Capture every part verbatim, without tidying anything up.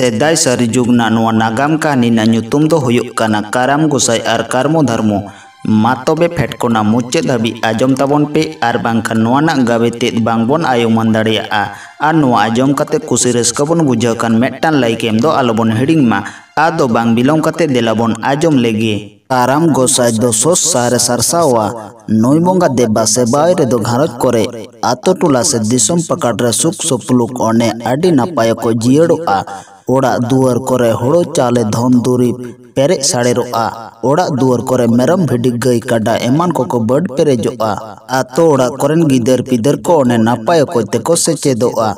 ᱥᱮᱫᱟᱭ ᱥᱟᱹᱨᱤ ᱡᱩᱜᱽ ᱨᱮᱱᱟᱜ ᱱᱚᱣᱟ ᱱᱟᱜᱟᱢ ᱠᱟᱹᱦᱱᱤ ᱨᱮᱱᱟᱜ ᱧᱩᱛᱩᱢ ᱫᱚ ᱦᱩᱭᱩᱜ ᱠᱟᱱᱟ ᱠᱟᱨᱟᱢ ᱜᱚᱸᱥᱟᱭ ᱟᱨ ᱠᱟᱨᱢᱚ ᱫᱷᱟᱨᱢᱚ᱾ ᱢᱟ ᱛᱚᱵᱮ ᱯᱷᱮᱰ ᱠᱷᱚᱱᱟᱜ ᱢᱩᱪᱟᱹᱫ ᱦᱟᱹᱵᱤᱡ ᱟᱸᱡᱚᱢ ᱛᱟᱵᱚᱱ ᱯᱮ, ᱟᱨ ᱵᱟᱝᱠᱷᱟᱱ ᱱᱚᱣᱟ ᱨᱮᱱᱟᱜ ᱜᱟᱵᱮ ᱛᱮᱫ ᱵᱟᱝ ᱵᱚᱱ ᱟᱭ ᱩᱢᱟᱹᱱ ᱫᱟᱲᱮᱭᱟᱜᱼᱟ᱾ ᱟᱨ ᱱᱚᱣᱟ ᱟᱸᱡᱚᱢ ᱠᱟᱛᱮ ᱠᱩᱥᱤ ᱨᱟᱹᱥᱠᱟᱹ ᱵᱚᱱ ᱵᱩᱡᱷᱟᱹᱣ ᱠᱷᱟᱱ ᱢᱤᱫᱴᱟᱝ ᱞᱟᱭᱤᱠ ᱮᱢ ᱫᱚ ᱟᱞᱚ ᱵᱚᱱ ᱦᱤᱲᱤᱧ ᱢᱟ᱾ ᱟᱫᱚ ᱵᱟᱝ ᱵᱤᱞᱚᱢ ᱠᱟᱛᱮ ᱫᱮᱞᱟ ᱵᱚᱱ ᱟᱸᱡᱚᱢ ᱞᱮᱜᱮ᱾ ᱠᱟᱨᱟᱢ ᱜᱚᱸᱥᱟᱭ ᱫᱚ ᱥᱚᱥ ᱥᱟᱨᱮ ᱥᱟᱨᱥᱟᱣᱟ᱾ ᱱᱩᱭ ᱵᱚᱸᱜᱟ ᱫᱮᱵᱟ ᱥᱮᱵᱟᱭ ᱨᱮᱫᱚ ᱜᱷᱟᱨᱚᱸᱡᱽ ᱠᱚᱨᱮ, ᱟᱛᱳ ᱴᱚᱞᱟ ᱥᱮ ᱫᱤᱥᱚᱢ ᱯᱟᱠᱟᱲ ᱨᱮ ᱥᱩᱠ ᱥᱩᱯᱞᱩᱠ ᱚᱱᱮ ᱟᱹᱰᱤ ᱱᱟᱯᱟᱭ ᱠᱚ ᱡᱤᱭᱟᱹᱲᱚᱜᱼᱟ᱾ ᱚᱲᱟᱜ ᱫᱩᱣᱟᱹᱨ ᱠᱚᱨᱮ ᱦᱳᱲᱳ ᱪᱟᱣᱞᱮ ᱫᱷᱚᱱ ᱫᱩᱨᱤᱵᱽ ᱯᱮᱨᱮᱡ ᱥᱟᱲᱮᱨᱚᱜᱼᱟ᱾ ᱚᱲᱟᱜ ᱫᱩᱣᱟᱹᱨ ᱠᱚᱨᱮ ᱢᱮᱨᱚᱢ ᱵᱷᱤᱰᱤ ᱜᱟᱹᱭ ᱠᱟᱰᱟ ᱮᱢᱟᱱ ᱠᱚᱠᱚ ᱵᱟᱹᱰ ᱯᱮᱨᱮᱡᱚᱜᱼᱟ᱾ ᱟᱛᱳ ᱚᱲᱟᱜ ᱠᱚᱨᱮᱱ ᱜᱤᱫᱟᱹᱨ ᱯᱤᱫᱟᱹᱨ ᱠᱚ ᱚᱱᱮ ᱱᱟᱯᱟᱭ ᱚᱠᱚᱡ ᱛᱮᱠᱚ ᱥᱮᱪᱮᱫᱚᱜᱼᱟ᱾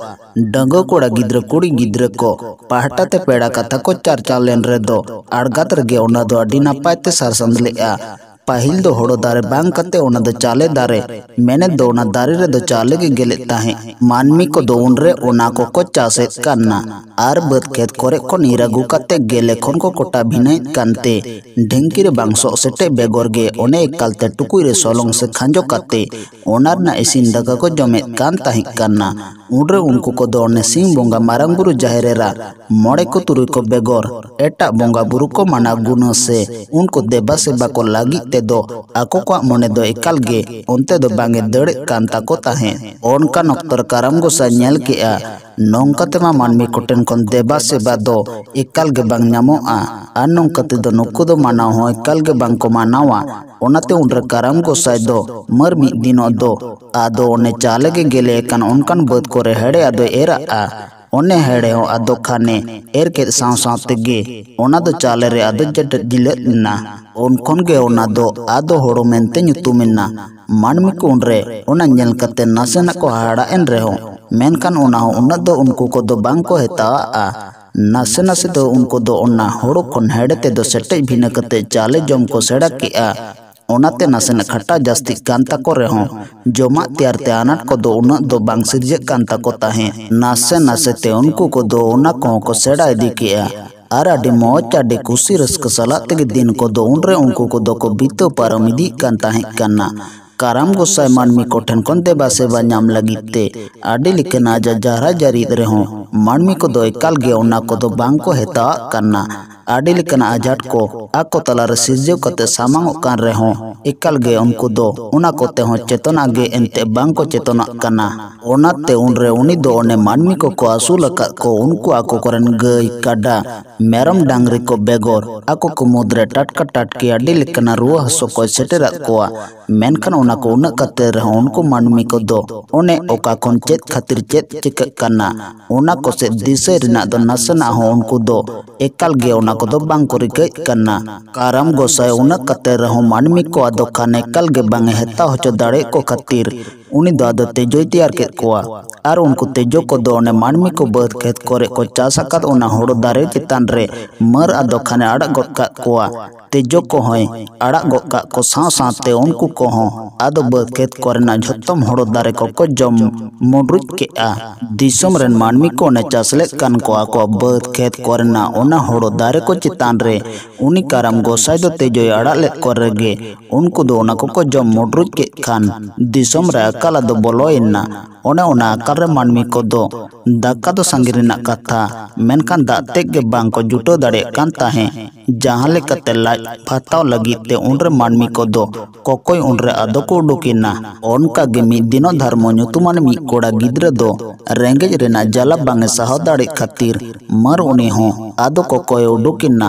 ᱰᱟᱺᱜᱩᱣᱟᱹ ᱠᱚᱲᱟ ᱜᱤᱫᱽᱨᱟᱹ ᱠᱩᱲᱤ ᱜᱤᱫᱽᱨᱟᱹ ᱠᱚ ᱯᱟᱦᱴᱟ ᱛᱮ ᱯᱮᱲᱟ ᱠᱟᱛᱷᱟ ᱠᱚ ᱪᱟᱨᱪᱟᱣ ᱞᱮᱱ ᱨᱮᱫᱚ ᱟᱲᱜᱟᱛ ᱨᱮᱜᱮ ᱚᱱᱟ ᱫᱚ ᱟᱹᱰᱤ ᱱᱟᱯᱟᱭ ᱛᱮ ᱥᱟᱨᱥᱟᱸᱫ ᱞᱮᱜᱼᱟ᱾ ᱯᱟᱹᱦᱤᱞ ᱫᱚ ᱦᱳᱲᱳ ᱫᱟᱨᱮ ᱵᱟᱝ ᱠᱟᱛᱮ ᱚᱱᱟ ᱫᱚ ᱪᱟᱣᱞᱮ ᱫᱟᱨᱮ, ᱢᱮᱱᱮᱫ ᱫᱚ ᱚᱱᱟ ᱫᱟᱨᱮ ᱨᱮᱫᱚ ᱪᱟᱣᱞᱮ ᱜᱮ ᱜᱮᱞᱮᱫ ᱛᱟᱦᱮᱸᱫ᱾ ᱢᱟᱹᱱᱢᱤ ᱠᱚᱫᱚ ᱩᱱᱨᱮ ᱚᱱᱟ ᱠᱚᱠᱚ ᱪᱟᱥᱮᱫ ᱠᱟᱱᱟ᱾ ᱟᱨ ᱵᱟᱹᱫᱽ ᱠᱷᱮᱛ ᱠᱚᱨᱮ ᱠᱷᱚᱱ ᱤᱨ ᱟᱹᱜᱩ ᱠᱟᱛᱮ ᱜᱮᱞᱮ ᱠᱷᱚᱱ ᱠᱚ ᱠᱚᱴᱟ ᱵᱷᱤᱱᱟᱹᱭᱮᱫ ᱠᱟᱱᱛᱮ ᱰᱷᱤᱝᱠᱤ ᱨᱮ ᱵᱟᱝ ᱥᱚᱜ ᱥᱮᱴᱮᱡ ᱵᱮᱜᱚᱨ ᱜᱮ ᱚᱱᱮ ᱮᱠᱟᱞᱛᱮ ᱴᱩᱠᱩᱡ ᱨᱮ ᱥᱚᱞᱚᱝ ᱥᱮ ᱠᱷᱟᱸᱡᱚ ᱠᱟᱛᱮ ᱚᱱᱟ ᱨᱮᱱᱟᱜ ᱤᱥᱤᱱ ᱫᱟᱠᱟ ᱠᱚ ᱡᱚᱢᱮᱫ ᱠᱟᱱ ᱛᱟᱦᱮᱸ ᱠᱟᱱᱟ᱾ ᱩᱱᱨᱮ ᱩᱱᱠᱩ ᱠᱚᱫᱚ ᱚᱱᱮ ᱥᱤᱧ ᱵᱚᱸᱜᱟ, ᱢᱟᱨᱟᱝ ᱵᱩᱨᱩ, ᱡᱟᱦᱮᱨ ᱮᱨᱟ, ᱢᱚᱬᱮ ᱠᱚ ᱛᱩᱨᱩᱭ ᱠᱚ ᱵᱮᱜᱚᱨ ᱮᱴᱟᱜ ᱵᱚᱸᱜᱟ ᱵᱩᱨᱩ ᱠᱚ ᱢᱟᱱᱟᱣ ᱜᱩᱱᱟᱹ ᱥᱮ ᱩᱱᱠᱩ ᱫᱮᱵᱟ ᱥᱮᱵᱟ ᱠᱚ ᱞᱟᱹᱜᱤᱫ ᱛᱮᱫᱚ ᱟᱠᱚ ᱠᱚᱣᱟᱜ ᱢᱚᱱᱮ ᱫᱚ ᱮᱠᱟᱞ ᱜᱮ ᱚᱱᱛᱮ ᱫᱚ ᱵᱟᱝ ᱮ ᱫᱟᱹᱲᱮᱫ ᱠᱟᱱ ᱛᱟᱠᱚ ᱛᱟᱦᱮᱸᱫ᱾ ᱚᱱᱠᱟᱱ ᱚᱠᱛᱚ ᱨᱮ ᱠᱟᱨᱟᱢ ᱜᱚᱸᱥᱟᱭ ᱧᱮᱞ ᱠᱮᱜᱼᱟ, ᱱᱚᱝᱠᱟ ᱛᱮᱢᱟ ᱢᱟᱹᱱᱢᱤ ᱠᱚᱴᱷᱮᱱ ᱠᱷᱚᱱ ᱫᱮᱵᱟ ᱥᱮᱵᱟ ᱫᱚ ᱮᱠᱟᱞ ᱜᱮ ᱵᱟᱝ ᱧᱟᱢᱚᱜᱼᱟ᱾ ᱟᱨ ᱱᱚᱝᱠᱟ ᱛᱮᱫᱚ ᱱᱩᱠᱩ ᱫᱚ ᱢᱟᱱᱟᱣ ᱦᱚᱸ ᱮᱠᱟᱞ ᱜᱮ ᱵᱟᱝ ᱠᱚ ᱢᱟᱱᱟᱣᱟ᱾ ᱚᱱᱟᱛᱮ ᱩᱱᱨᱮ ᱠᱟᱨᱟᱢ ᱜᱚᱸᱥᱟᱭ ᱫᱚ ᱢᱟᱹᱨ ᱢᱤᱫ ᱫᱤᱱᱚᱜ ᱫᱚ ᱟᱫᱚ ᱚᱱᱮ ᱪᱟᱣᱞᱮ ᱜᱮ ᱜᱮᱞᱮ ᱟᱠᱟᱱ ᱚᱱᱠᱟᱱ ᱵᱟᱹᱫᱽ ᱠᱚᱨᱮ ᱦᱮᱲᱮ ᱟᱫᱚᱭ ᱮᱨᱟᱜᱼᱟ᱾ ᱚᱱᱮ ᱦᱮᱲᱮ ᱦᱚᱸ ᱟᱫᱚ ᱠᱷᱟᱱᱮ ᱮᱨ ᱠᱮᱫ ᱥᱟᱶ ᱥᱟᱶ ᱛᱮᱜᱮ ᱚᱱᱟ ᱫᱚ ᱪᱟᱣᱞᱮ ᱨᱮ ᱟᱫᱚ ᱡᱮᱴᱮᱫ ᱡᱤᱞᱟᱹᱜ ᱮᱱᱟ᱾ ᱩᱱ ᱠᱷᱚᱱ ᱜᱮ ᱚᱱᱟ ᱫᱚ ᱟᱫᱚ ᱦᱳᱲᱳ ᱢᱮᱱᱛᱮ ᱧᱩᱛᱩᱢ ᱮᱱᱟ᱾ ᱢᱟᱹᱱᱢᱤ ᱠᱚ ᱩᱱᱨᱮ ᱚᱱᱟ ᱧᱮᱞ ᱠᱟᱛᱮ ᱱᱟᱥᱮᱱᱟᱜ ᱠᱚ ᱦᱟᱦᱟᱲᱟᱜ ᱮᱱ ᱨᱮᱦᱚᱸ, ᱢᱮᱱᱠᱷᱟᱱ ᱚᱱᱟ ᱦᱚᱸ ᱩᱱᱟᱹᱜ ᱫᱚ ᱩᱱᱠᱩ ᱠᱚᱫᱚ ᱵᱟᱝ ᱠᱚ ᱦᱮᱛᱟᱣᱟᱜᱼᱟ᱾ ᱱᱟᱥᱮ ᱱᱟᱥᱮ ᱫᱚ ᱩᱱᱠᱩ ᱫᱚ ᱚᱱᱟ ᱦᱳᱲᱳ ᱠᱷᱚᱱ ᱦᱮᱲᱮ ᱛᱮᱫᱚ ᱥᱮᱴᱮᱡ ᱵᱷᱤᱱᱟᱹ ᱠᱟᱛᱮ ᱪᱟᱣᱞᱮ ᱡᱚᱢ ᱠᱚ ᱥᱮᱬᱟ ᱠᱮᱜᱼᱟ᱾ ᱚᱱᱟᱛᱮ ᱱᱟᱥᱮᱱᱟᱜ ᱠᱷᱟᱴᱟᱣ ᱡᱟᱹᱥᱛᱤᱜ ᱠᱟᱱ ᱛᱟᱠᱚ ᱨᱮᱦᱚᱸ, ᱡᱚᱢᱟᱜ ᱛᱮᱭᱟᱨ ᱛᱮ ᱟᱱᱟᱴ ᱠᱚᱫᱚ ᱩᱱᱟᱹᱜ ᱫᱚ ᱵᱟᱝ ᱥᱤᱨᱡᱟᱹᱜ ᱠᱟᱱ ᱛᱟᱠᱚ ᱛᱟᱦᱮᱸᱫ᱾ ᱱᱟᱥᱮ ᱱᱟᱥᱮ ᱛᱮ ᱩᱱᱠᱩ ᱠᱚᱫᱚ ᱚᱱᱟ ᱠᱚᱦᱚᱸ ᱠᱚ ᱥᱮᱬᱟ ᱤᱫᱤ ᱠᱮᱜᱼᱟ᱾ ᱟᱨ ᱟᱹᱰᱤ ᱢᱚᱡᱽ, ᱟᱹᱰᱤ ᱠᱩᱥᱤ ᱨᱟᱹᱥᱠᱟᱹ ᱥᱟᱞᱟᱜ ᱛᱮᱜᱮ ᱫᱤᱱ ᱠᱚᱫᱚ ᱩᱱᱨᱮ ᱩᱱᱠᱩ ᱠᱚᱫᱚ ᱠᱚ ᱵᱤᱛᱟᱹᱣ ᱯᱟᱨᱚᱢ ᱤᱫᱤᱜ ᱠᱟᱱ ᱛᱟᱦᱮᱸ ᱠᱟᱱᱟ᱾ ᱠᱟᱨᱟᱢ ᱜᱚᱸᱥᱟᱭ ᱢᱟᱹᱱᱢᱤ ᱠᱚᱴᱷᱮᱱ ᱠᱷᱚᱱ ᱫᱮᱵᱟ ᱥᱮᱵᱟ ᱧᱟᱢ ᱞᱟᱹᱜᱤᱫ ᱛᱮ ᱟᱹᱰᱤ ᱞᱮᱠᱟᱱᱟᱜ ᱟᱡᱟᱨ ᱡᱟᱦᱨᱟ ᱡᱟᱹᱨᱤᱭᱮᱫ ᱨᱮᱦᱚᱸ, ᱢᱟᱹᱱᱢᱤ ᱠᱚᱫᱚ ᱮᱠᱟᱞ ᱜᱮ ᱚᱱᱟ ᱠᱚᱫᱚ ᱵᱟᱝ ᱠᱚ ᱦᱮᱛᱟᱣᱟᱜ ᱠᱟᱱᱟ᱾ ᱟᱹᱰᱤ ᱞᱮᱠᱟᱱᱟᱜ ᱟᱡᱷᱟᱴ ᱠᱚ ᱟᱠᱚ ᱛᱟᱞᱟᱨᱮ ᱥᱤᱨᱡᱟᱹᱣ ᱠᱟᱛᱮ ᱥᱟᱢᱟᱝᱚᱜ ᱠᱟᱱ ᱨᱮᱦᱚᱸ, ᱮᱠᱟᱞ ᱜᱮ ᱩᱱᱠᱩ ᱫᱚ ᱚᱱᱟ ᱠᱚᱛᱮ ᱦᱚᱸ ᱪᱮᱛᱚᱱᱟ ᱜᱮ ᱮᱱᱛᱮ ᱵᱟᱝ ᱠᱚ ᱪᱮᱛᱚᱱᱟᱜ ᱠᱟᱱᱟ᱾ ᱚᱱᱟᱛᱮ ᱩᱱᱨᱮ ᱩᱱᱤ ᱫᱚ ᱚᱱᱮ ᱢᱟᱹᱱᱢᱤ ᱠᱚᱠᱚ ᱟᱹᱥᱩᱞ ᱟᱠᱟᱫ ᱠᱚ, ᱩᱱᱠᱩ ᱟᱠᱚ ᱠᱚᱨᱮᱱ ᱜᱟᱹᱭ, ᱠᱟᱰᱟ, ᱢᱮᱨᱚᱢ, ᱰᱟᱝᱨᱤ ᱠᱚ ᱵᱮᱜᱚᱨ ᱟᱠᱚ ᱠᱚ ᱢᱩᱫᱽᱨᱮ ᱴᱟᱴᱠᱟ ᱴᱟᱴᱠᱤ ᱟᱹᱰᱤ ᱞᱮᱠᱟᱱᱟᱜ ᱨᱩᱣᱟᱹ ᱦᱟᱹᱥᱩ ᱠᱚᱭ ᱥᱮᱴᱮᱨᱟᱫ ᱠᱚᱣᱟ᱾ ᱢᱮᱱᱠᱷᱟᱱ ᱚᱱᱟ ᱠᱚ ᱩᱱᱟᱹᱜ ᱠᱟᱛᱮ ᱨᱮᱦᱚᱸ, ᱩᱱᱠᱩ ᱢᱟᱹᱱᱢᱤ ᱠᱚᱫᱚ ᱚᱱᱮ ᱚᱠᱟ ᱠᱷᱚᱱ ᱪᱮᱫ ᱠᱷᱟᱹᱛᱤᱨ ᱪᱮᱫ ᱪᱤᱠᱟᱹᱜ ᱠᱟᱱᱟ, ᱚᱱᱟ ᱠᱚ ᱥᱮᱫ ᱫᱤᱥᱟᱹᱭ ᱨᱮᱱᱟᱜ ᱫᱚ ᱱᱟᱥᱮᱱᱟᱜ ᱦᱚᱸ ᱩᱱᱠᱩ ᱫᱚ ᱮᱠᱟᱞ ᱜᱮ ᱚᱱᱟ ᱠᱚᱫᱚ ᱵᱟᱝ ᱠᱚ ᱨᱤᱠᱟᱹᱭᱮᱫ ᱠᱟᱱᱟ᱾ ᱠᱟᱨᱟᱢ ᱜᱚᱸᱥᱟᱭ ᱩᱱᱟᱹᱜ ᱠᱟᱛᱮ ᱨᱮᱦᱚᱸ ᱢᱟᱹᱱᱢᱤ ᱠᱚ ᱟᱫᱚ ᱠᱷᱟᱱ ᱮᱠᱟᱞ ᱜᱮ ᱵᱟᱝ ᱮ ᱦᱟᱛᱟᱣ ᱦᱚᱪᱚ ᱫᱟᱲᱮᱭᱟᱜ ᱠᱚ ᱠᱷᱟᱹᱛᱤᱨ, ᱩᱱᱤ ᱫᱚ ᱟᱫᱚ ᱛᱮᱡᱚᱭ ᱛᱮᱭᱟᱨ ᱠᱮᱫ ᱠᱚᱣᱟ᱾ ᱟᱨ ᱩᱱᱠᱩ ᱛᱮᱡᱚ ᱠᱚᱫᱚ ᱚᱱᱮ ᱢᱟᱹᱱᱢᱤ ᱠᱚ ᱵᱟᱹᱫᱽ ᱠᱷᱮᱛ ᱠᱚᱨᱮ ᱠᱚ ᱪᱟᱥ ᱟᱠᱟᱫ ᱚᱱᱟ ᱦᱳᱲᱳ ᱫᱟᱨᱮ ᱪᱮᱛᱟᱱ ᱨᱮ ᱢᱟᱹᱨ ᱟᱫᱚ ᱠᱷᱟᱱᱮ ᱟᱲᱟᱜ ᱜᱚᱫ ᱠᱟᱜ ᱠᱚᱣᱟ᱾ ᱛᱮᱡᱚ ᱠᱚᱦᱚᱸᱭ ᱟᱲᱟᱜ ᱜᱚᱫ ᱠᱟᱜ ᱠᱚ ᱥᱟᱶ ᱥᱟᱶᱛᱮ ᱩᱱᱠᱩ ᱠᱚᱦᱚᱸ ᱟᱫᱚ ᱵᱟᱹᱫᱽ ᱠᱷᱮᱛ ᱠᱚᱨᱮᱱᱟᱜ ᱡᱷᱚᱛᱚᱢ ᱦᱳᱲᱳ ᱫᱟᱨᱮ ᱠᱚᱠᱚ ᱡᱚᱢ ᱢᱩᱰᱨᱩᱡ ᱠᱮᱜᱼᱟ᱾ ᱫᱤᱥᱚᱢ ᱨᱮᱱ ᱢᱟᱹᱱᱢᱤ ᱠᱚ ᱚᱱᱮ ᱪᱟᱥ ᱞᱮᱫ ᱠᱟᱱ ᱠᱚ ᱟᱠᱚᱣᱟᱜ ᱵᱟᱹᱫᱽ ᱠᱷᱮᱛ ᱠᱚᱨᱮᱱᱟᱜ ᱚᱱᱟ ᱦᱳᱲᱳ ᱫᱟᱨᱮ ᱠᱚ ᱪᱮᱛᱟᱱ ᱨᱮ ᱩᱱᱤ ᱠᱟᱨᱟᱢ ᱜᱚᱸᱥᱟᱭ ᱫᱚ ᱛᱮᱡᱚᱭ ᱟᱲᱟᱜ ᱞᱮᱫ ᱠᱚ ᱨᱮᱜᱮ, ᱩᱱᱠᱩ ᱫᱚ ᱚᱱᱟ ᱠᱚᱠᱚ ᱡᱚᱢ ᱢᱩᱰᱨᱩᱡ ᱠᱮᱫ ᱠᱷᱟᱱ, ᱫᱤᱥᱚᱢ ᱨᱮ ᱟᱠᱟᱞ ᱟᱫᱚ ᱵᱚᱞᱚᱭᱮᱱᱟ᱾ ᱚᱱᱮ ᱚᱱᱟ ᱟᱠᱟᱞ ᱨᱮ ᱢᱟᱹᱱᱢᱤ ᱠᱚᱫᱚ ᱫᱟᱠᱟ ᱫᱚ ᱥᱟᱸᱜᱮ ᱨᱮᱱᱟᱜ ᱠᱟᱛᱷᱟ, ᱢᱮᱱᱠᱷᱟᱱ ᱫᱟᱜ ᱛᱮᱫ ᱜᱮ ᱵᱟᱝ ᱠᱚ ᱡᱩᱴᱟᱹᱣ ᱫᱟᱲᱮᱭᱟᱜ ᱠᱟᱱ ᱛᱟᱦᱮᱸᱫ᱾ ᱡᱟᱦᱟᱸ ᱞᱮᱠᱟᱛᱮ ᱞᱟᱡ ᱯᱷᱟᱛᱟᱣ ᱞᱟᱹᱜᱤᱫ ᱛᱮ ᱩᱱᱨᱮ ᱢᱟᱹᱱᱢᱤ ᱠᱚᱫᱚ ᱠᱚᱠᱚᱭ ᱩᱱᱨᱮ ᱟᱫᱚ ᱠᱚ ᱩᱰᱩᱠ ᱮᱱᱟ᱾ ᱚᱱᱠᱟ ᱜᱮ ᱢᱤᱫ ᱫᱤᱱᱚᱜ ᱫᱷᱟᱨᱢᱚ ᱧᱩᱛᱩᱢᱟᱱ ᱢᱤᱫ ᱠᱚᱲᱟ ᱜᱤᱫᱽᱨᱟᱹ ᱫᱚ ᱨᱮᱸᱜᱮᱡ ᱨᱮᱱᱟᱜ ᱡᱟᱞᱟ ᱵᱟᱝ ᱮ ᱥᱟᱦᱟᱣ ᱫᱟᱲᱮᱜ ᱠᱷᱟᱹᱛᱤᱨ ᱢᱟᱹᱨ ᱩᱱᱤ ᱦᱚᱸ ᱟᱫᱚ ᱠᱚᱠᱚᱭ ᱩᱰᱩᱠ ᱮᱱᱟ᱾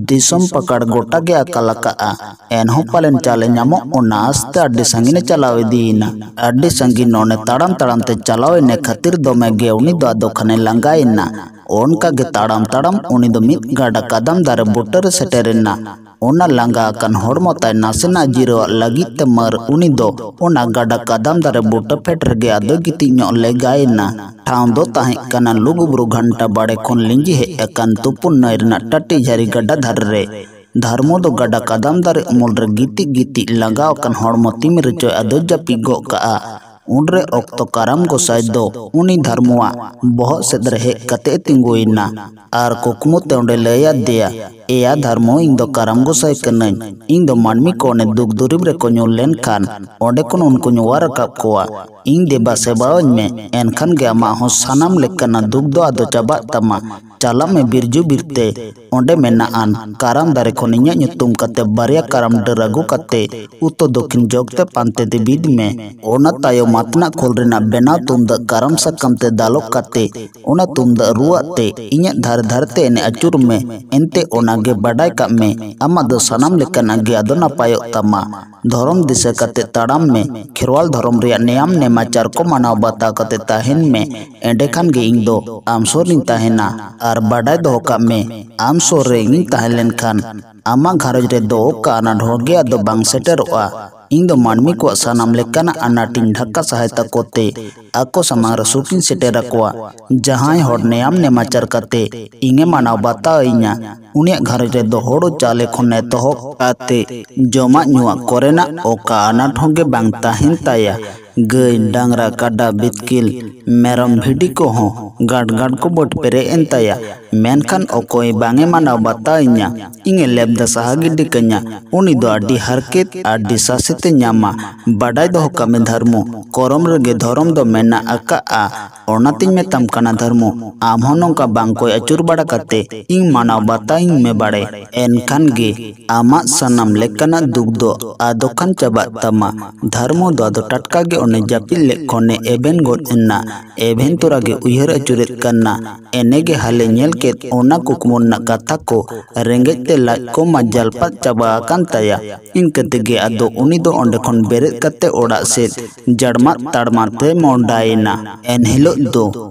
ᱫᱤᱥᱚᱢ ᱯᱟᱠᱟᱲ ᱜᱚᱴᱟ ᱜᱮ ᱟᱠᱟᱞ ᱟᱠᱟᱜᱼᱟ᱾ ᱮᱱᱦᱚᱸ ᱯᱟᱞᱮᱱ ᱪᱟᱞᱮ ᱧᱟᱢᱚᱜ, ᱚᱱᱟ ᱟᱥᱛᱮ ᱟᱹᱰᱤ ᱥᱟᱺᱜᱤᱧ ᱮ ᱪᱟᱞᱟᱣ ᱤᱫᱤᱭᱮᱱᱟ᱾ ᱟᱹᱰᱤ ᱥᱟᱺᱜᱤᱧ ᱱᱚᱱᱮ ᱛᱟᱲᱟᱢ ᱛᱟᱲᱟᱢ ᱛᱮ ᱪᱟᱞᱟᱣ ᱮᱱᱮ ᱠᱷᱟᱹᱛᱤᱨ ᱫᱚᱢᱮ ᱜᱮ ᱩᱱᱤ ᱫᱚ ᱟᱫᱚ ᱠᱷᱟᱱᱮ ᱞᱟᱸᱜᱟᱭᱮᱱᱟ᱾ ᱚᱱᱠᱟ ᱜᱮ ᱛᱟᱲᱟᱢ ᱛᱟᱲᱟᱢ ᱩᱱᱤ ᱫᱚ ᱢᱤᱫ ᱜᱟᱰᱟ ᱠᱟᱫᱟᱢ ᱫᱟᱨᱮ ᱵᱩᱴᱟᱹ ᱨᱮ ᱥᱮᱴᱮᱨᱮᱱᱟ᱾ ᱚᱱᱟ ᱞᱟᱸᱜᱟ ᱟᱠᱟᱱ ᱦᱚᱲᱢᱚ ᱛᱟᱭ ᱱᱟᱥᱮᱱᱟᱜ ᱡᱤᱨᱟᱹᱣᱟᱜ ᱞᱟᱹᱜᱤᱫ ᱛᱮ ᱢᱟᱹᱨ ᱩᱱᱤ ᱫᱚ ᱚᱱᱟ ᱜᱟᱰᱟ ᱠᱟᱫᱟᱢ ᱫᱟᱨᱮ ᱵᱩᱴᱟᱹ ᱯᱷᱮᱰ ᱨᱮᱜᱮ ᱟᱫᱚᱭ ᱜᱤᱛᱤᱡ ᱧᱚᱜ ᱞᱮᱜᱟᱭᱮᱱᱟ᱾ ᱴᱷᱟᱶ ᱫᱚ ᱛᱟᱦᱮᱸ ᱠᱟᱱᱟ ᱞᱩᱜᱩᱵᱩᱨᱩ ᱜᱷᱟᱱᱴᱟ ᱵᱟᱲᱮ ᱠᱷᱚᱱ ᱞᱤᱸᱡᱤ ᱦᱮᱡ ᱟᱠᱟᱱ ᱛᱩᱯᱩᱱ ᱱᱟᱹᱭ ᱨᱮᱱᱟᱜ ᱴᱟᱹᱴᱤ ᱡᱷᱟᱹᱨᱤ ᱜᱟᱰᱟ ᱫᱷᱟᱨᱮ ᱨᱮ᱾ ᱫᱷᱟᱨᱢᱚ ᱫᱚ ᱜᱟᱰᱟ ᱠᱟᱫᱟᱢ ᱫᱟᱨᱮ ᱩᱢᱩᱞ ᱨᱮ ᱜᱤᱛᱤᱡ ᱜᱤᱛᱤᱡ ᱞᱟᱸᱜᱟᱣ ᱟᱠᱟᱱ ᱦᱚᱲᱢᱚ ᱛᱤᱢᱤᱨ ᱨᱮᱪᱚᱭ ᱟᱫᱚᱭ ᱡᱟᱹᱯᱤᱫ ᱜᱚᱫ ᱠᱟᱜᱼᱟ᱾ ᱩᱱᱨᱮ ᱚᱠᱛᱚ ᱠᱟᱨᱟᱢ ᱜᱚᱸᱥᱟᱭ ᱫᱚ ᱩᱱᱤ ᱫᱷᱟᱨᱢᱩᱣᱟᱜ ᱵᱚᱦᱚᱜ ᱥᱮᱫ ᱨᱮ ᱦᱮᱡ ᱠᱟᱛᱮ ᱮ ᱛᱤᱸᱜᱩᱭᱮᱱᱟ ᱟᱨ ᱠᱩᱠᱢᱩ ᱛᱮ ᱚᱸᱰᱮ ᱞᱟᱹᱭ ᱟᱫᱮᱭᱟ, "ᱮᱭᱟ ᱫᱷᱟᱨᱢᱩ, ᱤᱧ ᱫᱚ ᱠᱟᱨᱟᱢ ᱜᱚᱸᱥᱟᱭ ᱠᱟᱹᱱᱟᱹᱧ᱾ ᱤᱧ ᱫᱚ ᱢᱟᱹᱱᱢᱤ ᱠᱚ ᱚᱱᱮ ᱫᱩᱠ ᱫᱩᱨᱤᱵ ᱨᱮᱠᱚ ᱧᱩᱨ ᱞᱮᱱᱠᱷᱟᱱ ᱚᱸᱰᱮ ᱠᱷᱚᱱ ᱩᱱᱠᱩᱧ ᱚᱣᱟᱨ ᱨᱟᱠᱟᱵ ᱠᱚᱣᱟ᱾ ᱤᱧ ᱫᱮᱵᱟ ᱥᱮᱵᱟᱣᱟᱹᱧ ᱢᱮ, ᱮᱱᱠᱷᱟᱱ ᱜᱮ ᱟᱢᱟᱜ ᱦᱚᱸ ᱥᱟᱱᱟᱢ ᱞᱮᱠᱟᱱᱟᱜ ᱫᱩᱠ ᱫᱚ ᱟᱫᱚ ᱪᱟᱵᱟᱜ ᱛᱟᱢᱟ᱾ ᱪᱟᱞᱟᱜ ᱢᱮ ᱵᱤᱨᱡᱩ ᱵᱤᱨᱛᱮ ᱚᱸᱰᱮ ᱢᱮᱱᱟᱜ ᱟᱱ ᱠᱟᱨᱟᱢ ᱫᱟᱨᱮ ᱠᱷᱚᱱ ᱤᱧᱟᱹᱜ ᱧᱩᱛᱩᱢ ᱠᱟᱛᱮ ᱵᱟᱨᱭᱟ ᱠᱟᱨᱟᱢ ᱰᱟᱹᱨ ᱟᱹᱜᱩ ᱠᱟᱛᱮ ᱩᱛᱚ ᱫᱚᱠᱷᱤᱱ ᱡᱚᱜᱽ ᱛᱮ ᱯᱟᱱᱛᱮ ᱛᱮ ᱵᱤᱫ ᱢᱮ᱾ ᱚᱱᱟ ᱛᱟᱭᱚᱢ ᱟᱛᱱᱟᱜ ᱠᱷᱳᱞ ᱨᱮᱱᱟᱜ ᱵᱮᱱᱟᱣ ᱛᱩᱢᱫᱟᱜ ᱠᱟᱨᱟᱢ ᱥᱟᱠᱟᱢ ᱛᱮ ᱫᱟᱞᱚᱵ ᱠᱟᱛᱮ ᱚᱱᱟ ᱛᱩᱢᱫᱟᱜ ᱨᱩᱣᱟᱜ ᱛᱮ ᱤᱧᱟᱹᱜ ᱫᱷᱟᱨᱮ ᱫᱷᱟᱨᱮ ᱛᱮ ᱮᱱᱮᱡ ᱟᱹᱪᱩᱨ ᱢᱮ᱾ ᱮᱱᱛᱮ ᱚᱱᱟ ᱜᱮ ᱵᱟᱰᱟᱭ ᱠᱟᱜ ᱢᱮ, ᱟᱢᱟᱜ ᱫᱚ ᱥᱟᱱᱟᱢ ᱞᱮᱠᱟᱱᱟᱜ ᱜᱮ ᱟᱫᱚ ᱱᱟᱯᱟᱭᱚᱜ ᱛᱟᱢᱟ᱾ ᱫᱷᱚᱨᱚᱢ ᱫᱤᱥᱟᱹ ᱠᱟᱛᱮ ᱛᱟᱲᱟᱢ ᱢᱮ, ᱠᱷᱮᱨᱣᱟᱞ ᱫᱷᱚᱨᱚᱢ ᱨᱮᱭᱟᱜ ᱱᱮᱭᱟᱢ ᱱᱮᱢᱟᱪᱟᱨ ᱠᱚ ᱢᱟᱱᱟᱣ ᱵᱟᱛᱟᱣ ᱠᱟᱛᱮ ᱛᱟᱦᱮᱱ ᱢᱮ, ᱮᱸᱰᱮᱠᱷᱟᱱ ᱜᱮ ᱤᱧ ᱫᱚ ᱟᱢ ᱥᱩᱨ ᱨᱤᱧ ᱛᱟᱦᱮᱱᱟ᱾ ᱟᱨ ᱵᱟᱰᱟᱭ ᱫᱚᱦᱚ ᱠᱟᱜ ᱢᱮ, ᱟᱢ ᱥᱩᱨ ᱨᱮ ᱤᱧᱤᱧ ᱛᱟᱦᱮᱸ ᱞᱮᱱᱠᱷᱟᱱ ᱟᱢᱟᱜ ᱜᱷᱟᱨᱚᱸᱡᱽ ᱨᱮᱫᱚ ᱚᱠᱟ ᱟᱱᱟᱴ ᱦᱚᱲ ᱜᱮ ᱟᱫᱚ ᱵᱟᱝ ᱥᱮᱴᱮᱨᱚᱜᱼᱟ᱾ ᱤᱧ ᱫᱚ ᱢᱟᱹᱱᱢᱤ ᱠᱚᱣᱟᱜ ᱥᱟᱱᱟᱢ ᱞᱮᱠᱟᱱᱟᱜ ᱟᱱᱟᱴ ᱤᱧ ᱰᱷᱟᱠᱟ ᱥᱟᱦᱟᱭ ᱛᱟᱠᱚ ᱛᱮ ᱟᱠᱚ ᱥᱟᱢᱟᱝ ᱨᱮ ᱥᱩᱠ ᱤᱧ ᱥᱮᱴᱮᱨ ᱟᱠᱚᱣᱟ᱾ ᱡᱟᱦᱟᱸᱭ ᱦᱚᱲ ᱱᱮᱭᱟᱢ ᱱᱮᱢᱟᱪᱟᱨ ᱠᱟᱛᱮ ᱤᱧᱮ ᱢᱟᱱᱟᱣ ᱵᱟᱛᱟᱣ ᱤᱧᱟ, ᱩᱱᱤᱭᱟᱜ ᱜᱷᱟᱨᱚᱸᱡᱽ ᱨᱮᱫᱚ ᱦᱳᱲᱳ ᱪᱟᱣᱞᱮ ᱠᱷᱚᱱ ᱮᱛᱚᱦᱚᱵ ᱠᱟᱛᱮ ᱡᱚᱢᱟᱜ ᱧᱩᱣᱟᱜ ᱠᱚᱨᱮᱱᱟᱜ ᱚᱠᱟ ᱟᱱᱟᱴ ᱦᱚᱸ ᱜᱮ ᱵᱟᱝ ᱛᱟᱦᱮᱱ ᱛᱟᱭᱟ᱾ ᱜᱟᱹᱭ, ᱰᱟᱝᱨᱟ, ᱠᱟᱰᱟ, ᱵᱤᱛᱠᱤᱞ, ᱢᱮᱨᱚᱢ, ᱵᱷᱤᱰᱤ ᱠᱚᱦᱚᱸ ᱜᱟᱰ ᱜᱟᱰ ᱠᱚ ᱵᱟᱹᱰ ᱯᱮᱨᱮᱡ ᱮᱱ ᱛᱟᱭᱟ᱾ ᱢᱮᱱᱠᱷᱟᱱ ᱚᱠᱚᱭ ᱵᱟᱝ ᱮ ᱢᱟᱱᱟᱣ ᱵᱟᱛᱟᱣ ᱤᱧᱟ, ᱤᱧ ᱮ ᱞᱮᱵᱫᱟ ᱥᱟᱦᱟ ᱜᱤᱰᱤ ᱠᱟᱹᱧᱟ, ᱩᱱᱤ ᱫᱚ ᱟᱹᱰᱤ ᱦᱟᱨᱠᱮᱛ, ᱟᱹᱰᱤ ᱥᱟᱥᱮᱛ ᱮ ᱧᱟᱢᱟ᱾ ᱵᱟᱰᱟᱭ ᱫᱚᱦᱚ ᱠᱟᱜ ᱢᱮ ᱫᱷᱟᱨᱢᱩ, ᱠᱚᱨᱚᱢ ᱨᱮᱜᱮ ᱫᱷᱚᱨᱚᱢ ᱫᱚ ᱢᱮᱱᱟᱜ ᱟᱠᱟᱜᱼᱟ᱾ ᱚᱱᱟᱛᱤᱧ ᱢᱮᱛᱟᱢ ᱠᱟᱱᱟ ᱫᱷᱟᱨᱢᱩ, ᱟᱢ ᱦᱚᱸ ᱱᱚᱝᱠᱟ ᱵᱟᱝ ᱠᱚᱭ ᱟᱹᱪᱩᱨ ᱵᱟᱲᱟ ᱠᱟᱛᱮ ᱤᱧ ᱢᱟᱱᱟᱣ ᱵᱟᱛᱟᱣ ᱤᱧ ᱢᱮ ᱵᱟᱲᱮ᱾ ᱮᱱᱠᱷᱟᱱ ᱜᱮ ᱟᱢᱟᱜ ᱥᱟᱱᱟᱢ ᱞᱮᱠᱟᱱᱟᱜ ᱫᱩᱠ ᱫᱚ ᱟᱫᱚ ᱠᱷᱟᱱ ᱪᱟᱵᱟᱜ ᱛᱟᱢᱟ᱾ ᱫᱷᱟᱨᱢᱩ ᱫᱚ ᱟᱫᱚ ᱴᱟᱴᱠᱟ ᱜᱮ ᱚᱱᱮ ᱡᱟᱹᱯᱤᱫ ᱞᱮᱫ ᱠᱷᱚᱱᱮ ᱮᱵᱷᱮᱱ ᱜᱚᱫ ᱮᱱᱟ᱾ ᱮᱵᱷᱮᱱ ᱛᱚᱨᱟ ᱜᱮ ᱩᱭᱦᱟᱹᱨ ᱟᱹᱪᱩᱨᱮᱫ ᱠᱟᱱᱟ᱾ ᱮᱱᱮ ᱜᱮ ᱦᱟᱞᱮ ᱧᱮᱞ ᱠᱮᱫ ᱚᱱᱟ ᱠᱩᱠᱢᱩ ᱨᱮᱱᱟᱜ ᱠᱟᱛᱷᱟ ᱠᱚ, ᱨᱮᱸᱜᱮᱡ ᱛᱮ ᱞᱟᱡ ᱠᱚ ᱢᱟ ᱡᱟᱞᱯᱟᱫ ᱪᱟᱵᱟ ᱟᱠᱟᱱ ᱛᱟᱭᱟ᱾ ᱤᱱᱠᱟᱹ ᱛᱮᱜᱮ ᱟᱫᱚ ᱩᱱᱤ ᱫᱚ ᱚᱸᱰᱮ ᱠᱷᱚᱱ ᱵᱮᱨᱮᱫ ᱠᱟᱛᱮ ᱚᱲᱟᱜ ᱥᱮᱫ ᱡᱟᱲᱢᱟᱫ ᱛᱟᱲᱢᱟᱫ ᱛᱮ ᱢᱚᱦᱰᱟᱭᱮᱱᱟ᱾ ᱮᱱᱦᱤᱞᱳᱜ ᱫᱚ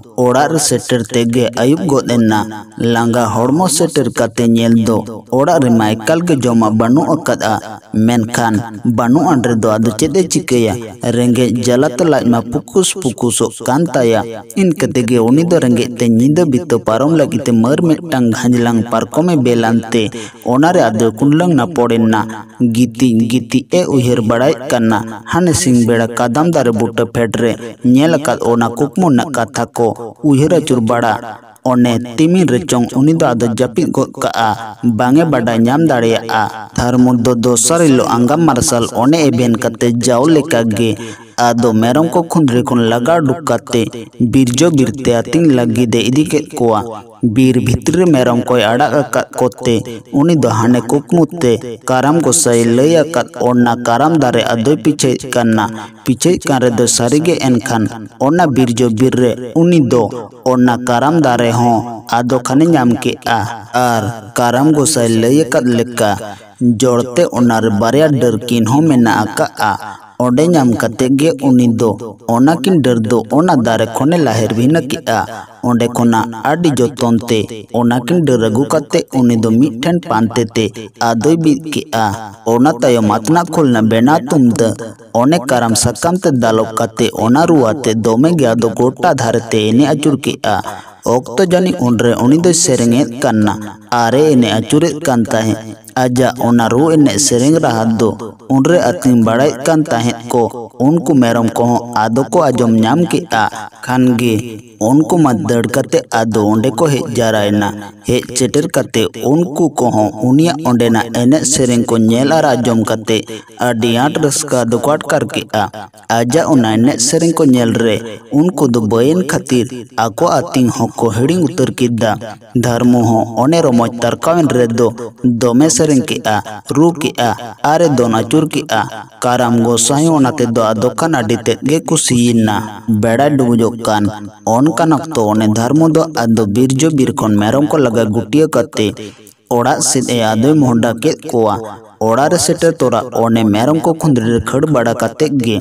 ᱚᱲᱟᱜ ᱨᱮ ᱥᱮᱴᱮᱨ ᱛᱮᱜᱮ ᱟᱹᱭᱩᱵ ᱜᱚᱫ ᱮᱱᱟ᱾ ᱞᱟᱸᱜᱟ ᱦᱚᱲᱢᱚ ᱥᱮᱴᱮᱨ ᱠᱟᱛᱮ ᱧᱮᱞ ᱫᱚ ᱚᱲᱟᱜ ᱨᱮᱢᱟ ᱮᱠᱟᱞ ᱜᱮ ᱡᱚᱢᱟᱜ ᱵᱟᱹᱱᱩᱜ ᱟᱠᱟᱫᱼᱟ᱾ ᱢᱮᱱᱠᱷᱟᱱ ᱵᱟᱹᱱᱩᱜ ᱟᱱ ᱨᱮᱫᱚ ᱟᱫᱚ ᱪᱮᱫ ᱮ ᱪᱤᱠᱟᱹᱭᱟ? ᱨᱮᱸᱜᱮᱡ ᱡᱟᱞᱟᱛᱮ ᱞᱟᱡ ᱢᱟ ᱯᱩᱠᱩᱥ ᱯᱩᱠᱩᱥᱚᱜ ᱠᱟᱱ ᱛᱟᱭᱟ᱾ ᱤᱱᱠᱟᱹ ᱛᱮᱜᱮ ᱩᱱᱤ ᱫᱚ ᱨᱮᱸᱜᱮᱡ ᱛᱮ ᱧᱤᱫᱟᱹ ᱵᱤᱛᱟᱹ ᱯᱟᱨᱚᱢ ᱞᱟᱹᱜᱤᱫ ᱛᱮ ᱢᱟᱹᱨ ᱢᱤᱫᱴᱟᱝ ᱜᱷᱟᱸᱡᱽᱞᱟᱝ ᱯᱟᱨᱠᱚᱢᱮ ᱵᱮᱞ ᱟᱱᱛᱮ ᱚᱱᱟᱨᱮ ᱟᱫᱚᱭ ᱠᱩᱸᱰᱞᱟᱹᱝ ᱱᱟᱯᱚᱲ ᱮᱱᱟ᱾ ᱜᱤᱛᱤᱡ ᱜᱤᱛᱤᱡ ᱮ ᱩᱭᱦᱟᱹᱨ ᱵᱟᱲᱟᱭᱮᱫ ᱠᱟᱱᱟ, ᱦᱟᱱᱮ ᱥᱤᱧ ᱵᱮᱲᱟ ᱠᱟᱫᱟᱢ ᱫᱟᱨᱮ ᱵᱩᱴᱟᱹ ᱯᱷᱮᱰ ᱨᱮ ᱧᱮᱞ ᱟᱠᱟᱫ ᱚᱱᱟ ᱠᱩᱠᱢᱩ ᱨᱮᱱᱟᱜ ᱠᱟᱛᱷᱟ ᱠᱚ ᱩᱭᱦᱟᱹᱨ ᱟᱹᱪᱩᱨ ᱵᱟᱲᱟ ᱚᱱᱮ ᱛᱤᱢᱤᱱ ᱨᱮᱪᱚᱝ ᱩᱱᱤ ᱫᱚ ᱟᱫᱚ ᱡᱟᱹᱯᱤᱫ ᱜᱚᱫ ᱠᱟᱜᱼᱟ, ᱵᱟᱝ ᱮ ᱵᱟᱰᱟᱭ ᱧᱟᱢ ᱫᱟᱲᱮᱭᱟᱜᱼᱟ᱾ ᱫᱷᱟᱨᱢᱩ ᱫᱚ ᱫᱚᱥᱟᱨ ᱦᱤᱞᱳᱜ ᱟᱸᱜᱟᱢ ᱢᱟᱨᱥᱟᱞ ᱚᱱᱮ ᱮᱵᱷᱮᱱ ᱠᱟᱛᱮ ᱡᱟᱣ ᱞᱮᱠᱟ ᱜᱮ ᱟᱫᱚ ᱢᱮᱨᱚᱢ ᱠᱚ ᱠᱷᱩᱸᱫᱽᱲᱤ ᱠᱷᱚᱱ ᱞᱟᱜᱟ ᱩᱰᱩᱠ ᱠᱟᱛᱮ ᱵᱤᱨᱡᱚ ᱵᱤᱨᱛᱮ ᱟᱹᱛᱤᱧ ᱞᱟᱹᱜᱤᱫ ᱮ ᱤᱫᱤ ᱠᱮᱫ ᱠᱚᱣᱟ᱾ ᱵᱤᱨ ᱵᱷᱤᱛᱨᱤ ᱨᱮ ᱢᱮᱨᱚᱢ ᱠᱚᱭ ᱟᱲᱟᱜ ᱟᱠᱟᱫ ᱠᱚᱛᱮ ᱩᱱᱤ ᱫᱚ ᱦᱟᱱᱮ ᱠᱩᱠᱢᱩ ᱛᱮ ᱠᱟᱨᱟᱢ ᱜᱚᱸᱥᱟᱭ ᱞᱟᱹᱭ ᱟᱠᱟᱫ ᱚᱱᱟ ᱠᱟᱨᱟᱢ ᱫᱟᱨᱮ ᱟᱫᱚᱭ ᱯᱤᱪᱷᱟᱹᱭᱮᱫ ᱠᱟᱱᱟ᱾ ᱯᱤᱪᱷᱟᱹᱭᱮᱫ ᱠᱟᱱ ᱨᱮᱫᱚ ᱥᱟᱹᱨᱤᱜᱮ ᱮᱱᱠᱷᱟᱱ ᱚᱱᱟ ᱵᱤᱨᱡᱚ ᱵᱤᱨ ᱨᱮ ᱩᱱᱤ ᱫᱚ ᱚᱱᱟ ᱠᱟᱨᱟᱢ ᱫᱟᱨᱮ ᱦᱚᱸ ᱟᱫᱚ ᱠᱷᱟᱱᱮ ᱧᱟᱢ ᱠᱮᱫᱼᱟ᱾ ᱟᱨ ᱠᱟᱨᱟᱢ ᱜᱚᱸᱥᱟᱭ ᱞᱟᱹᱭ ᱟᱠᱟᱫ ᱞᱮᱠᱟ ᱡᱚᱲᱛᱮ ᱚᱱᱟᱨᱮ ᱵᱟᱨᱭᱟ ᱰᱟᱹᱨ ᱠᱤᱱ ᱦᱚᱸ ᱢᱮᱱᱟᱜ ᱟᱠᱟᱫᱼᱟ᱾ ᱚᱸᱰᱮ ᱧᱟᱢ ᱠᱟᱛᱮ ᱜᱮ ᱩᱱᱤ ᱫᱚ ᱚᱱᱟ ᱠᱤᱱ ᱰᱟᱹᱨ ᱫᱚ ᱚᱱᱟ ᱫᱟᱨᱮ ᱠᱷᱚᱱᱮ ᱞᱟᱦᱮᱨ ᱵᱷᱤᱱᱟᱹ ᱠᱮᱫᱼᱟ᱾ ᱚᱸᱰᱮ ᱠᱷᱚᱱᱟᱜ ᱟᱹᱰᱤ ᱡᱚᱛᱚᱱ ᱛᱮ ᱚᱱᱟ ᱠᱤᱱ ᱰᱟᱹᱨ ᱟᱹᱜᱩ ᱠᱟᱛᱮ ᱩᱱᱤ ᱫᱚ ᱢᱤᱫᱴᱷᱮᱱ ᱯᱟᱱᱛᱮ ᱛᱮ ᱟᱫᱚᱭ ᱵᱤᱫ ᱠᱮᱫᱼᱟ᱾ ᱚᱱᱟ ᱛᱟᱭᱚᱢ ᱟᱛᱱᱟᱜ ᱠᱷᱚᱞ ᱨᱮᱱᱟᱜ ᱵᱮᱱᱟᱣ ᱛᱩᱢᱫᱟᱹ ᱚᱱᱮ ᱠᱟᱨᱟᱢ ᱥᱟᱠᱟᱢ ᱛᱮ ᱫᱟᱞᱚᱵ ᱠᱟᱛᱮ ᱚᱱᱟ ᱨᱩ ᱟᱛᱮ ᱫᱚᱢᱮ ᱜᱮ ᱟᱫᱚ ᱜᱚᱴᱟ ᱫᱷᱟᱨᱮ ᱛᱮ ᱮᱱᱮᱡ ᱟᱹᱪᱩᱨ ᱠᱮᱫᱼᱟ᱾ ᱚᱠᱛᱚ ᱡᱟᱹᱱᱤᱡ ᱩᱱᱨᱮ ᱩᱱᱤ ᱫᱚᱭ ᱥᱮᱨᱮᱧᱮᱫ ᱠᱟᱱᱟ ᱟᱨᱮ ᱮᱱᱮᱡ ᱟᱹᱪᱩᱨᱮᱫ ᱠᱟᱱ ᱛᱟᱦᱮᱸᱫ᱾ ᱟᱡᱟᱜ ᱚᱱᱟ ᱨᱩ ᱮᱱᱮᱡ ᱥᱮᱨᱮᱧ ᱨᱟᱦᱟ ᱫᱚ ᱩᱱᱨᱮ ᱟᱹᱛᱤᱧ ᱵᱟᱲᱟᱭᱮᱫ ᱠᱟᱱ ᱛᱟᱦᱮᱸᱫ ᱠᱚ᱾ ᱩᱱᱠᱩ ᱢᱮᱨᱚᱢ ᱠᱚᱦᱚᱸ ᱟᱫᱚ ᱠᱚ ᱟᱸᱡᱚᱢ ᱧᱟᱢ ᱠᱮᱫᱼᱟ᱾ ᱠᱷᱟᱱ ᱜᱮ ᱩᱱᱠᱩ ᱢᱟ ᱫᱟᱹᱲ ᱠᱟᱛᱮ ᱟᱫᱚ ᱚᱸᱰᱮ ᱠᱚ ᱦᱮᱡ ᱡᱟᱣᱨᱟᱭᱮᱱᱟ᱾ ᱦᱮᱡ ᱥᱮᱴᱮᱨ ᱠᱟᱛᱮ ᱩᱱᱠᱩ ᱠᱚᱦᱚᱸ ᱩᱱᱤᱭᱟᱜ ᱚᱸᱰᱮᱱᱟᱜ ᱮᱱᱮᱡ ᱥᱮᱨᱮᱧ ᱠᱚ ᱧᱮᱞ ᱟᱨ ᱟᱸᱡᱚᱢ ᱠᱟᱛᱮ ᱟᱹᱰᱤ ᱟᱸᱴ ᱨᱟᱹᱥᱠᱟᱹ ᱫᱚᱠᱚ ᱟᱴᱠᱟᱨ ᱠᱮᱫᱼᱟ᱾ ᱟᱡᱟᱜ ᱚᱱᱟ ᱮᱱᱮᱡ ᱥᱮᱨᱮᱧ ᱠᱚ ᱧᱮᱞ ᱨᱮ ᱩᱱᱠᱩ ᱫᱚ ᱵᱟᱹᱭᱮᱱ ᱠᱷᱟᱹᱛᱤᱨ ᱟᱠᱚ ᱟᱹᱛᱤᱧ ᱦᱚᱸᱠᱚ ᱦᱤᱲᱤᱧ ᱩᱛᱟᱹᱨ ᱠᱮᱫᱟ᱾ ᱫᱷᱟᱨᱢᱩ ᱦᱚᱸ ᱚᱱᱮ ᱨᱚᱢᱚᱡᱽ ᱛᱟᱨᱠᱟᱣᱮᱱ ᱨᱮᱫᱚ ᱫᱚᱢᱮ ᱥᱮᱨᱮᱧ ᱠᱮᱫᱼᱟ, ᱨᱩ ᱠᱮᱫᱼᱟ ᱟᱨᱮ ᱫᱚᱱ ᱟᱹᱪᱩᱨ ᱠᱮᱫᱼᱟ᱾ ᱠᱟᱨᱟᱢ ᱜᱚᱸᱥᱟᱭ ᱦᱚᱸ ᱚᱱᱟ ᱛᱮᱫᱚ ᱟᱫᱚ ᱠᱷᱟᱱ ᱟᱹᱰᱤ ᱛᱮᱫ ᱜᱮ ᱠᱩᱥᱤᱭᱮᱱᱟ᱾ ᱵᱮᱲᱟᱭ ᱰᱩᱵᱩᱡᱚᱜ ᱠᱟᱱ ᱚᱱᱠᱟᱱ ᱚᱠᱛᱚ ᱚᱱᱮ ᱫᱷᱟᱨᱢᱩ ᱫᱚ ᱟᱫᱚ ᱵᱤᱨᱡᱚ ᱵᱤᱨ ᱠᱷᱚᱱ ᱢᱮᱨᱚᱢ ᱠᱚ ᱞᱟᱜᱟ ᱜᱩᱴᱤᱭᱟᱹ ᱠᱟᱛᱮ ᱚᱲᱟᱜ ᱥᱮᱫ ᱮ ᱟᱫᱚᱭ ᱢᱚᱦᱰᱟ ᱠᱮᱫ ᱠᱚᱣᱟ᱾ ᱚᱲᱟᱜ ᱨᱮ ᱥᱮᱴᱮᱨ ᱛᱚᱨᱟ ᱚᱱᱮ ᱢᱮᱨᱚᱢ ᱠᱚ ᱠᱷᱩᱸᱫᱽᱲᱤ ᱨᱮ ᱠᱷᱟᱹᱲ ᱵᱟᱲᱟ ᱠᱟᱛᱮ ᱜᱮ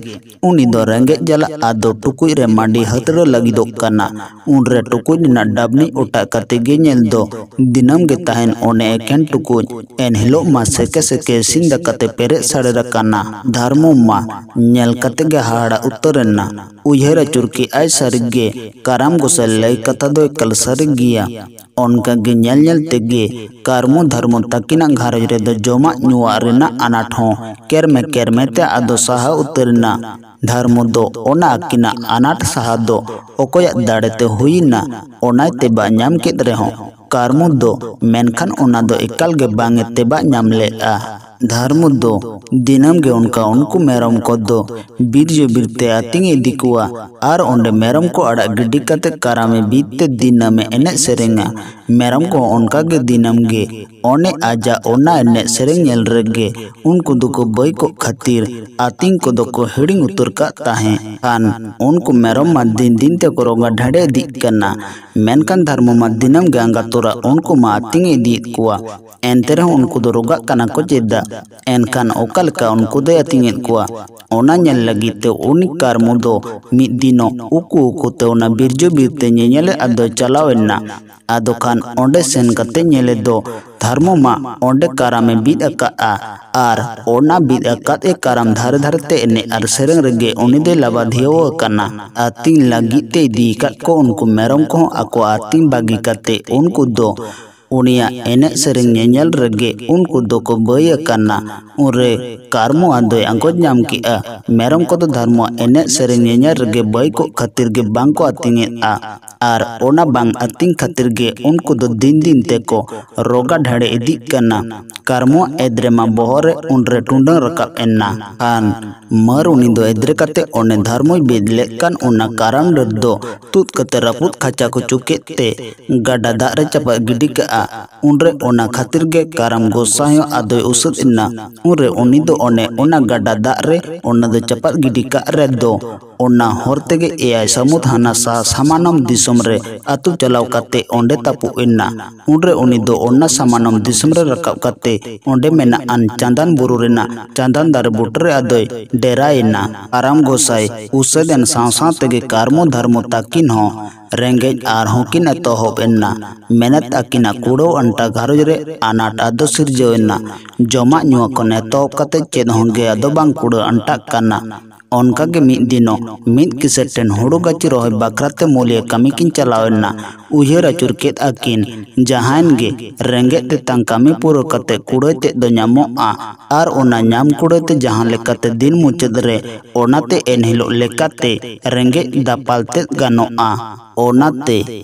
ᱩᱱᱤ ᱫᱚ ᱨᱮᱸᱜᱮᱡ ᱡᱟᱞᱟ ᱟᱫᱚ ᱴᱩᱠᱩᱡ ᱨᱮ ᱢᱟᱹᱰᱤ ᱦᱟᱹᱛᱲᱟᱹ ᱞᱟᱹᱜᱤᱫᱚᱜ ᱠᱟᱱᱟ᱾ ᱩᱱᱨᱮ ᱴᱩᱠᱩᱡ ᱨᱮᱱᱟᱜ ᱰᱟᱵᱱᱤ ᱚᱴᱟᱜ ᱠᱟᱛᱮ ᱜᱮ ᱧᱮᱞ ᱫᱚ ᱫᱤᱱᱟᱹᱢ ᱜᱮ ᱛᱟᱦᱮᱱ ᱚᱱᱮ ᱮᱠᱷᱮᱱ ᱴᱩᱠᱩᱡ᱾ ᱮᱱᱦᱤᱞᱳᱜ ᱢᱟ ᱥᱮᱠᱮ ᱥᱮᱠᱮ ᱤᱥᱤᱱ ᱫᱟᱠᱟᱛᱮ ᱯᱮᱨᱮᱡ ᱥᱟᱲᱮᱨ ᱟᱠᱟᱱᱟ᱾ ᱫᱷᱟᱨᱢᱩ ᱢᱟ ᱧᱮᱞ ᱠᱟᱛᱮ ᱜᱮ ᱦᱟᱦᱟᱲᱟ ᱩᱛᱟᱹᱨ ᱮᱱᱟ᱾ ᱩᱭᱦᱟᱹᱨ ᱟᱹᱪᱩᱨ ᱠᱮᱫᱼᱟᱭ, ᱥᱟᱹᱨᱤ ᱜᱮ ᱠᱟᱨᱟᱢ ᱜᱚᱸᱥᱟᱭ ᱞᱟᱹᱭ ᱠᱟᱛᱷᱟ ᱫᱚ ᱮᱠᱟᱞ ᱥᱟᱹᱨᱤ ᱜᱮᱭᱟ᱾ ᱚᱱᱠᱟ ᱜᱮ ᱧᱮᱞ ᱧᱮᱞ ᱛᱮᱜᱮ ᱠᱟᱨᱢᱩ ᱫᱷᱟᱨᱢᱩ ᱛᱟᱹᱠᱤᱱᱟᱜ ᱜᱷᱟᱨᱚᱸᱡᱽ ᱨᱮᱫᱚ ᱡᱚᱢᱟᱜ ᱧᱩᱣᱟᱜ ᱨᱮᱱᱟᱜ ᱟᱱᱟᱴ ᱦᱚᱸ ᱠᱮᱨᱢᱮ ᱠᱮᱨᱢᱮ ᱛᱮ ᱟᱫᱚ ᱥᱟᱦᱟ ᱩᱛᱟᱹᱨ ᱮᱱᱟ᱾ ᱫᱷᱟᱨᱢᱩ ᱫᱚ ᱚᱱᱟ ᱟᱹᱠᱤᱱᱟᱜ ᱟᱱᱟᱴ ᱥᱟᱦᱟ ᱫᱚ ᱚᱠᱚᱭᱟᱜ ᱫᱟᱲᱮ ᱛᱮ ᱦᱩᱭ ᱮᱱᱟ, ᱚᱱᱟᱭ ᱛᱮᱵᱟᱜ ᱧᱟᱢ ᱠᱮᱫ ᱨᱮᱦᱚᱸ, ᱠᱟᱨᱢᱩ ᱫᱚ ᱢᱮᱱᱠᱷᱟᱱ ᱚᱱᱟ ᱫᱚ ᱮᱠᱟᱞ ᱜᱮ ᱵᱟᱝ ᱮ ᱛᱮᱵᱟᱜ ᱧᱟᱢ ᱞᱮᱫᱼᱟ᱾ ᱫᱷᱟᱨᱢᱩ ᱫᱚ ᱫᱤᱱᱟᱹᱢ ᱜᱮ ᱚᱱᱠᱟ ᱩᱱᱠᱩ ᱢᱮᱨᱚᱢ ᱠᱚᱫᱚ ᱵᱤᱨ ᱡᱚ ᱵᱤᱨ ᱛᱮ ᱟᱹᱛᱤᱧ ᱤᱫᱤ ᱠᱚᱣᱟ ᱟᱨ ᱚᱸᱰᱮ ᱢᱮᱨᱚᱢ ᱠᱚ ᱟᱲᱟᱜ ᱜᱤᱰᱤ ᱠᱟᱛᱮ ᱠᱟᱨᱟᱢ ᱮ ᱵᱤᱫ ᱛᱮ ᱫᱤᱱᱟᱹᱢ ᱮ ᱮᱱᱮᱡ ᱥᱮᱨᱮᱧᱟ᱾ ᱢᱮᱨᱚᱢ ᱠᱚ ᱚᱱᱠᱟ ᱜᱮ ᱫᱤᱱᱟᱹᱢ ᱜᱮ ᱚᱱᱮ ᱟᱡᱟᱜ ᱚᱱᱟ ᱮᱱᱮᱡ ᱥᱮᱨᱮᱧ ᱧᱮᱞ ᱨᱮᱜᱮ ᱩᱱᱠᱩ ᱫᱚᱠᱚ ᱵᱟᱹᱭ ᱠᱚᱜ ᱠᱷᱟᱹᱛᱤᱨ ᱟᱹᱛᱤᱧ ᱠᱚᱫᱚ ᱠᱚ ᱦᱤᱲᱤᱧ ᱩᱛᱟᱹᱨ ᱠᱟᱜ ᱛᱟᱦᱮᱸ ᱠᱷᱟᱱ᱾ ᱩᱱᱠᱩ ᱢᱮᱨᱚᱢ ᱢᱟ ᱫᱤᱱ ᱫᱤᱱ ᱛᱮᱠᱚ ᱨᱚᱜᱟ ᱰᱷᱟᱰᱮ ᱤᱫᱤᱜ ᱠᱟᱱᱟ, ᱢᱮᱱᱠᱷᱟᱱ ᱫᱷᱟᱨᱢᱚ ᱢᱟ ᱫᱤᱱᱟᱹᱢ ᱜᱮ ᱟᱸᱜᱟ ᱛᱚᱨᱟ ᱩᱱᱠᱩ ᱢᱟ ᱟᱹᱛᱤᱧ ᱮ ᱤᱫᱤᱭᱮᱫ ᱠᱚᱣᱟ᱾ ᱮᱱᱛᱮ ᱨᱮᱦᱚᱸ ᱩᱱᱠᱩ ᱫᱚ ᱨᱚᱜᱟᱜ ᱠᱟᱱᱟ ᱠᱚ ᱪᱮᱫᱟᱜ? ᱮᱱᱠᱷᱟᱱ ᱚᱠᱟ ᱞᱮᱠᱟ ᱩᱱᱠᱩ ᱫᱚᱭ ᱟᱹᱛᱤᱧᱮᱫ ᱠᱚᱣᱟ? ᱚᱱᱟ ᱧᱮᱞ ᱞᱟᱹᱜᱤᱫ ᱛᱮ ᱩᱱᱤ ᱠᱟᱨᱢᱩ ᱫᱚ ᱢᱤᱫ ᱫᱤᱱᱚᱜ ᱩᱠᱩ ᱩᱠᱩ ᱛᱮ ᱚᱱᱟ ᱵᱤᱨᱡᱚ ᱵᱤᱨ ᱛᱮ ᱧᱮᱧᱮᱞᱮ ᱟᱫᱚᱭ ᱪᱟᱞᱟᱣ ᱮᱱᱟ᱾ ᱟᱫᱚ ᱠᱷᱟᱱ ᱚᱸᱰᱮ ᱥᱮᱱ ᱠᱟᱛᱮ ᱧᱮᱞᱮ ᱫᱚ ᱫᱷᱟᱨᱢᱚ ᱢᱟ ᱚᱸᱰᱮ ᱠᱟᱨᱟᱢ ᱮ ᱵᱤᱫ ᱟᱠᱟᱫᱼᱟ ᱟᱨ ᱚᱱᱟ ᱵᱤᱫ ᱟᱠᱟᱫ ᱮ ᱠᱟᱨᱟᱢ ᱫᱷᱟᱨᱮ ᱫᱷᱟᱨᱮ ᱛᱮ ᱮᱱᱮᱡ ᱟᱨ ᱥᱮᱨᱮᱧ ᱨᱮᱜᱮ ᱩᱱᱤ ᱫᱚᱭ ᱞᱟᱵᱟᱫᱷᱤᱭᱟᱹᱣ ᱟᱠᱟᱱᱟ᱾ ᱟᱹᱛᱤᱧ ᱞᱟᱹᱜᱤᱫ ᱛᱮ ᱤᱫᱤ ᱟᱠᱟᱫ ᱠᱚ ᱩᱱᱠᱩ ᱢᱮᱨᱚᱢ ᱠᱚᱦᱚᱸ ᱟᱠᱚ ᱟᱹᱛᱤᱧ ᱵᱟᱹᱜᱤ ᱠᱟᱛᱮ ᱩᱱᱠᱩ ᱫᱚ ᱩᱱᱤᱭᱟᱜ ᱮᱱᱮᱡ ᱥᱮᱨᱮᱧ ᱧᱮᱧᱮᱞ ᱨᱮᱜᱮ ᱩᱱᱠᱩ ᱫᱚᱠᱚ ᱵᱟᱹᱭ ᱟᱠᱟᱱᱟ᱾ ᱩᱱᱨᱮ ᱠᱟᱨᱢᱚ ᱟᱫᱚᱭ ᱟᱸᱜᱚᱪ ᱧᱟᱢ ᱠᱮᱜᱼᱟ, ᱢᱮᱨᱚᱢ ᱠᱚᱫᱚ ᱫᱷᱟᱨᱢᱚᱣᱟᱜ ᱮᱱᱮᱡ ᱥᱮᱨᱮᱧ ᱧᱮᱧᱮᱞ ᱨᱮᱜᱮ ᱵᱟᱹᱭ ᱠᱚᱜ ᱠᱷᱟᱹᱛᱤᱨ ᱜᱮ ᱵᱟᱝ ᱠᱚ ᱟᱹᱛᱤᱧᱮᱫᱼᱟ ᱟᱨ ᱚᱱᱟ ᱵᱟᱝ ᱟᱹᱛᱤᱧ ᱠᱷᱟᱹᱛᱤᱨ ᱜᱮ ᱩᱱᱠᱩ ᱫᱚ ᱫᱤᱱ ᱫᱤᱱ ᱛᱮᱠᱚ ᱨᱚᱜᱟ ᱰᱷᱟᱲᱮ ᱤᱫᱤᱜ ᱠᱟᱱᱟ᱾ ᱠᱟᱨᱢᱚᱣᱟᱜ ᱮᱫᱨᱮ ᱢᱟ ᱵᱚᱦᱚᱜ ᱨᱮ ᱩᱱᱨᱮ ᱴᱩᱰᱟᱹᱝ ᱨᱟᱠᱟᱵ ᱮᱱᱟ᱾ ᱠᱷᱟᱱ ᱢᱟᱹᱨ ᱩᱱᱤ ᱫᱚ ᱮᱫᱨᱮ ᱠᱟᱛᱮ ᱚᱱᱮ ᱫᱷᱟᱨᱢᱚᱭ ᱵᱤᱫ ᱞᱮᱫ ᱠᱟᱱ ᱚᱱᱟ ᱠᱟᱨᱟᱢ ᱰᱟᱹᱨ ᱫᱚ ᱛᱩᱫ ᱠᱟᱛᱮ ᱨᱟᱹᱯᱩᱫ ᱠᱷᱟᱪᱟ ᱠᱚᱪᱚ ᱠᱮᱫ ᱛᱮ ᱜᱟᱰᱟ ᱫᱟᱜ ᱨᱮ ᱪᱟᱯᱟᱫ ᱜᱤᱰᱤ ᱠᱟᱜᱼᱟ᱾ ᱩᱱᱨᱮ ᱚᱱᱟ ᱠᱷᱟᱹᱛᱤᱨ ᱜᱮ ᱠᱟᱨᱟᱢ ᱜᱚᱸᱥᱟᱭ ᱦᱚᱸ ᱟᱫᱚᱭ ᱩᱥᱟᱹᱫ ᱮᱱᱟ᱾ ᱩᱱᱨᱮ ᱩᱱᱤ ᱫᱚ ᱚᱱᱮ ᱚᱱᱟ ᱜᱟᱰᱟ ᱫᱟᱜ ᱨᱮ ᱚᱱᱟ ᱫᱚ ᱪᱟᱯᱟᱫ ᱜᱤᱰᱤ ᱠᱟᱜ ᱨᱮ ᱫᱚ ᱚᱱᱟ ᱦᱚᱨ ᱛᱮᱜᱮ ᱮᱭᱟᱭ ᱥᱟᱹᱢᱩᱫ ᱦᱟᱱᱟ ᱥᱟ ᱥᱟᱢᱟᱱᱚᱢ ᱫᱤᱥᱚᱢ ᱨᱮ ᱟᱹᱛᱩ ᱪᱟᱞᱟᱣ ᱠᱟᱛᱮ ᱚᱸᱰᱮ ᱛᱟᱹᱯᱩᱜ ᱮᱱᱟ᱾ ᱩᱱᱨᱮ ᱩᱱᱤ ᱫᱚ ᱚᱱᱟ ᱥᱟᱢᱟᱱᱚᱢ ᱫᱤᱥᱚᱢ ᱨᱮ ᱨᱟᱠᱟᱵ ᱠᱟᱛᱮ ᱚᱸᱰᱮ ᱢᱮᱱᱟᱜ ᱟᱱ ᱪᱟᱸᱫᱟᱱ ᱵᱩᱨᱩ ᱨᱮᱱᱟᱜ ᱪᱟᱸᱫᱟᱱ ᱫᱟᱨᱮ ᱵᱩᱴᱟᱹ ᱨᱮ ᱟᱫᱚᱭ ᱰᱮᱨᱟᱭᱮᱱᱟ᱾ ᱠᱟᱨᱟᱢ ᱜᱚᱸᱥᱟᱭ ᱩᱥᱟᱹᱫ ᱮᱱ ᱥᱟᱶ ᱥᱟᱶ ᱛᱮᱜᱮ ᱠᱟᱨᱢᱚ ᱫᱷᱟᱨᱢᱚ ᱛᱟᱹᱠᱤᱱ ᱦᱚᱸ ᱨᱮᱸᱜᱮᱡ ᱟᱨᱦᱚᱸ ᱠᱤᱱ ᱮᱛᱚᱦᱚᱵ ᱮᱱᱟ᱾ ᱢᱮᱱᱮᱛ ᱟᱹᱠᱤᱱᱟᱜ ᱠᱩᱲᱟᱹᱣ ᱟᱱᱴᱟ ᱜᱷᱟᱨᱚᱸᱡᱽ ᱨᱮ ᱟᱱᱟᱴ ᱟᱫᱚ ᱥᱤᱨᱡᱟᱹᱣ ᱮᱱᱟ᱾ ᱡᱚᱢᱟᱜ ᱧᱩᱣᱟᱜ ᱠᱷᱚᱱ ᱮᱛᱚᱦᱚᱵ ᱠᱟᱛᱮ ᱪᱮᱫ ᱦᱚᱸ ᱜᱮ ᱟᱫᱚ ᱵᱟᱝ ᱠᱩᱲᱟᱹᱣ ᱟᱱᱴᱟᱜ ᱠᱟᱱᱟ᱾ ᱚᱱᱠᱟ ᱜᱮ ᱢᱤᱫ ᱫᱤᱱᱚᱜ ᱢᱤᱫ ᱠᱤᱥᱟᱹᱬ ᱴᱷᱮᱱ ᱦᱩᱲᱩ ᱜᱟᱹᱪᱷᱤ ᱨᱚᱦᱚᱭ ᱵᱟᱠᱷᱨᱟ ᱛᱮ ᱢᱩᱞᱤᱭᱟᱹ ᱠᱟᱹᱢᱤ ᱠᱤᱱ ᱪᱟᱞᱟᱣ ᱮᱱᱟ᱾ ᱩᱭᱦᱟᱹᱨ ᱟᱹᱪᱩᱨ ᱠᱮᱫ ᱟᱹᱠᱤᱱ, ᱡᱟᱦᱟᱸᱭᱮᱱ ᱜᱮ, ᱨᱮᱸᱜᱮᱡ ᱛᱮᱛᱟᱝ ᱠᱟᱹᱢᱤ ᱯᱩᱨᱟᱹᱣ ᱠᱟᱛᱮ ᱠᱩᱲᱟᱹᱭ ᱛᱮᱫ ᱫᱚ ᱧᱟᱢᱚᱜᱼᱟ, ᱟᱨ ᱚᱱᱟ ᱧᱟᱢ ᱠᱩᱲᱟᱹᱭ ᱛᱮ ᱡᱟᱦᱟᱸ ᱞᱮᱠᱟᱛᱮ ᱫᱤᱱ ᱢᱩᱪᱟᱹᱫ ᱨᱮ ᱚᱱᱟᱛᱮ ᱮᱱ ᱦᱤᱞᱳᱜ ᱞᱮᱠᱟᱛᱮ ᱨᱮᱸᱜᱮᱡ ᱫᱟᱯᱟᱞ ᱛᱮᱫ ᱜᱟᱱᱚᱜᱼᱟ᱾ ᱚᱱᱟᱛᱮ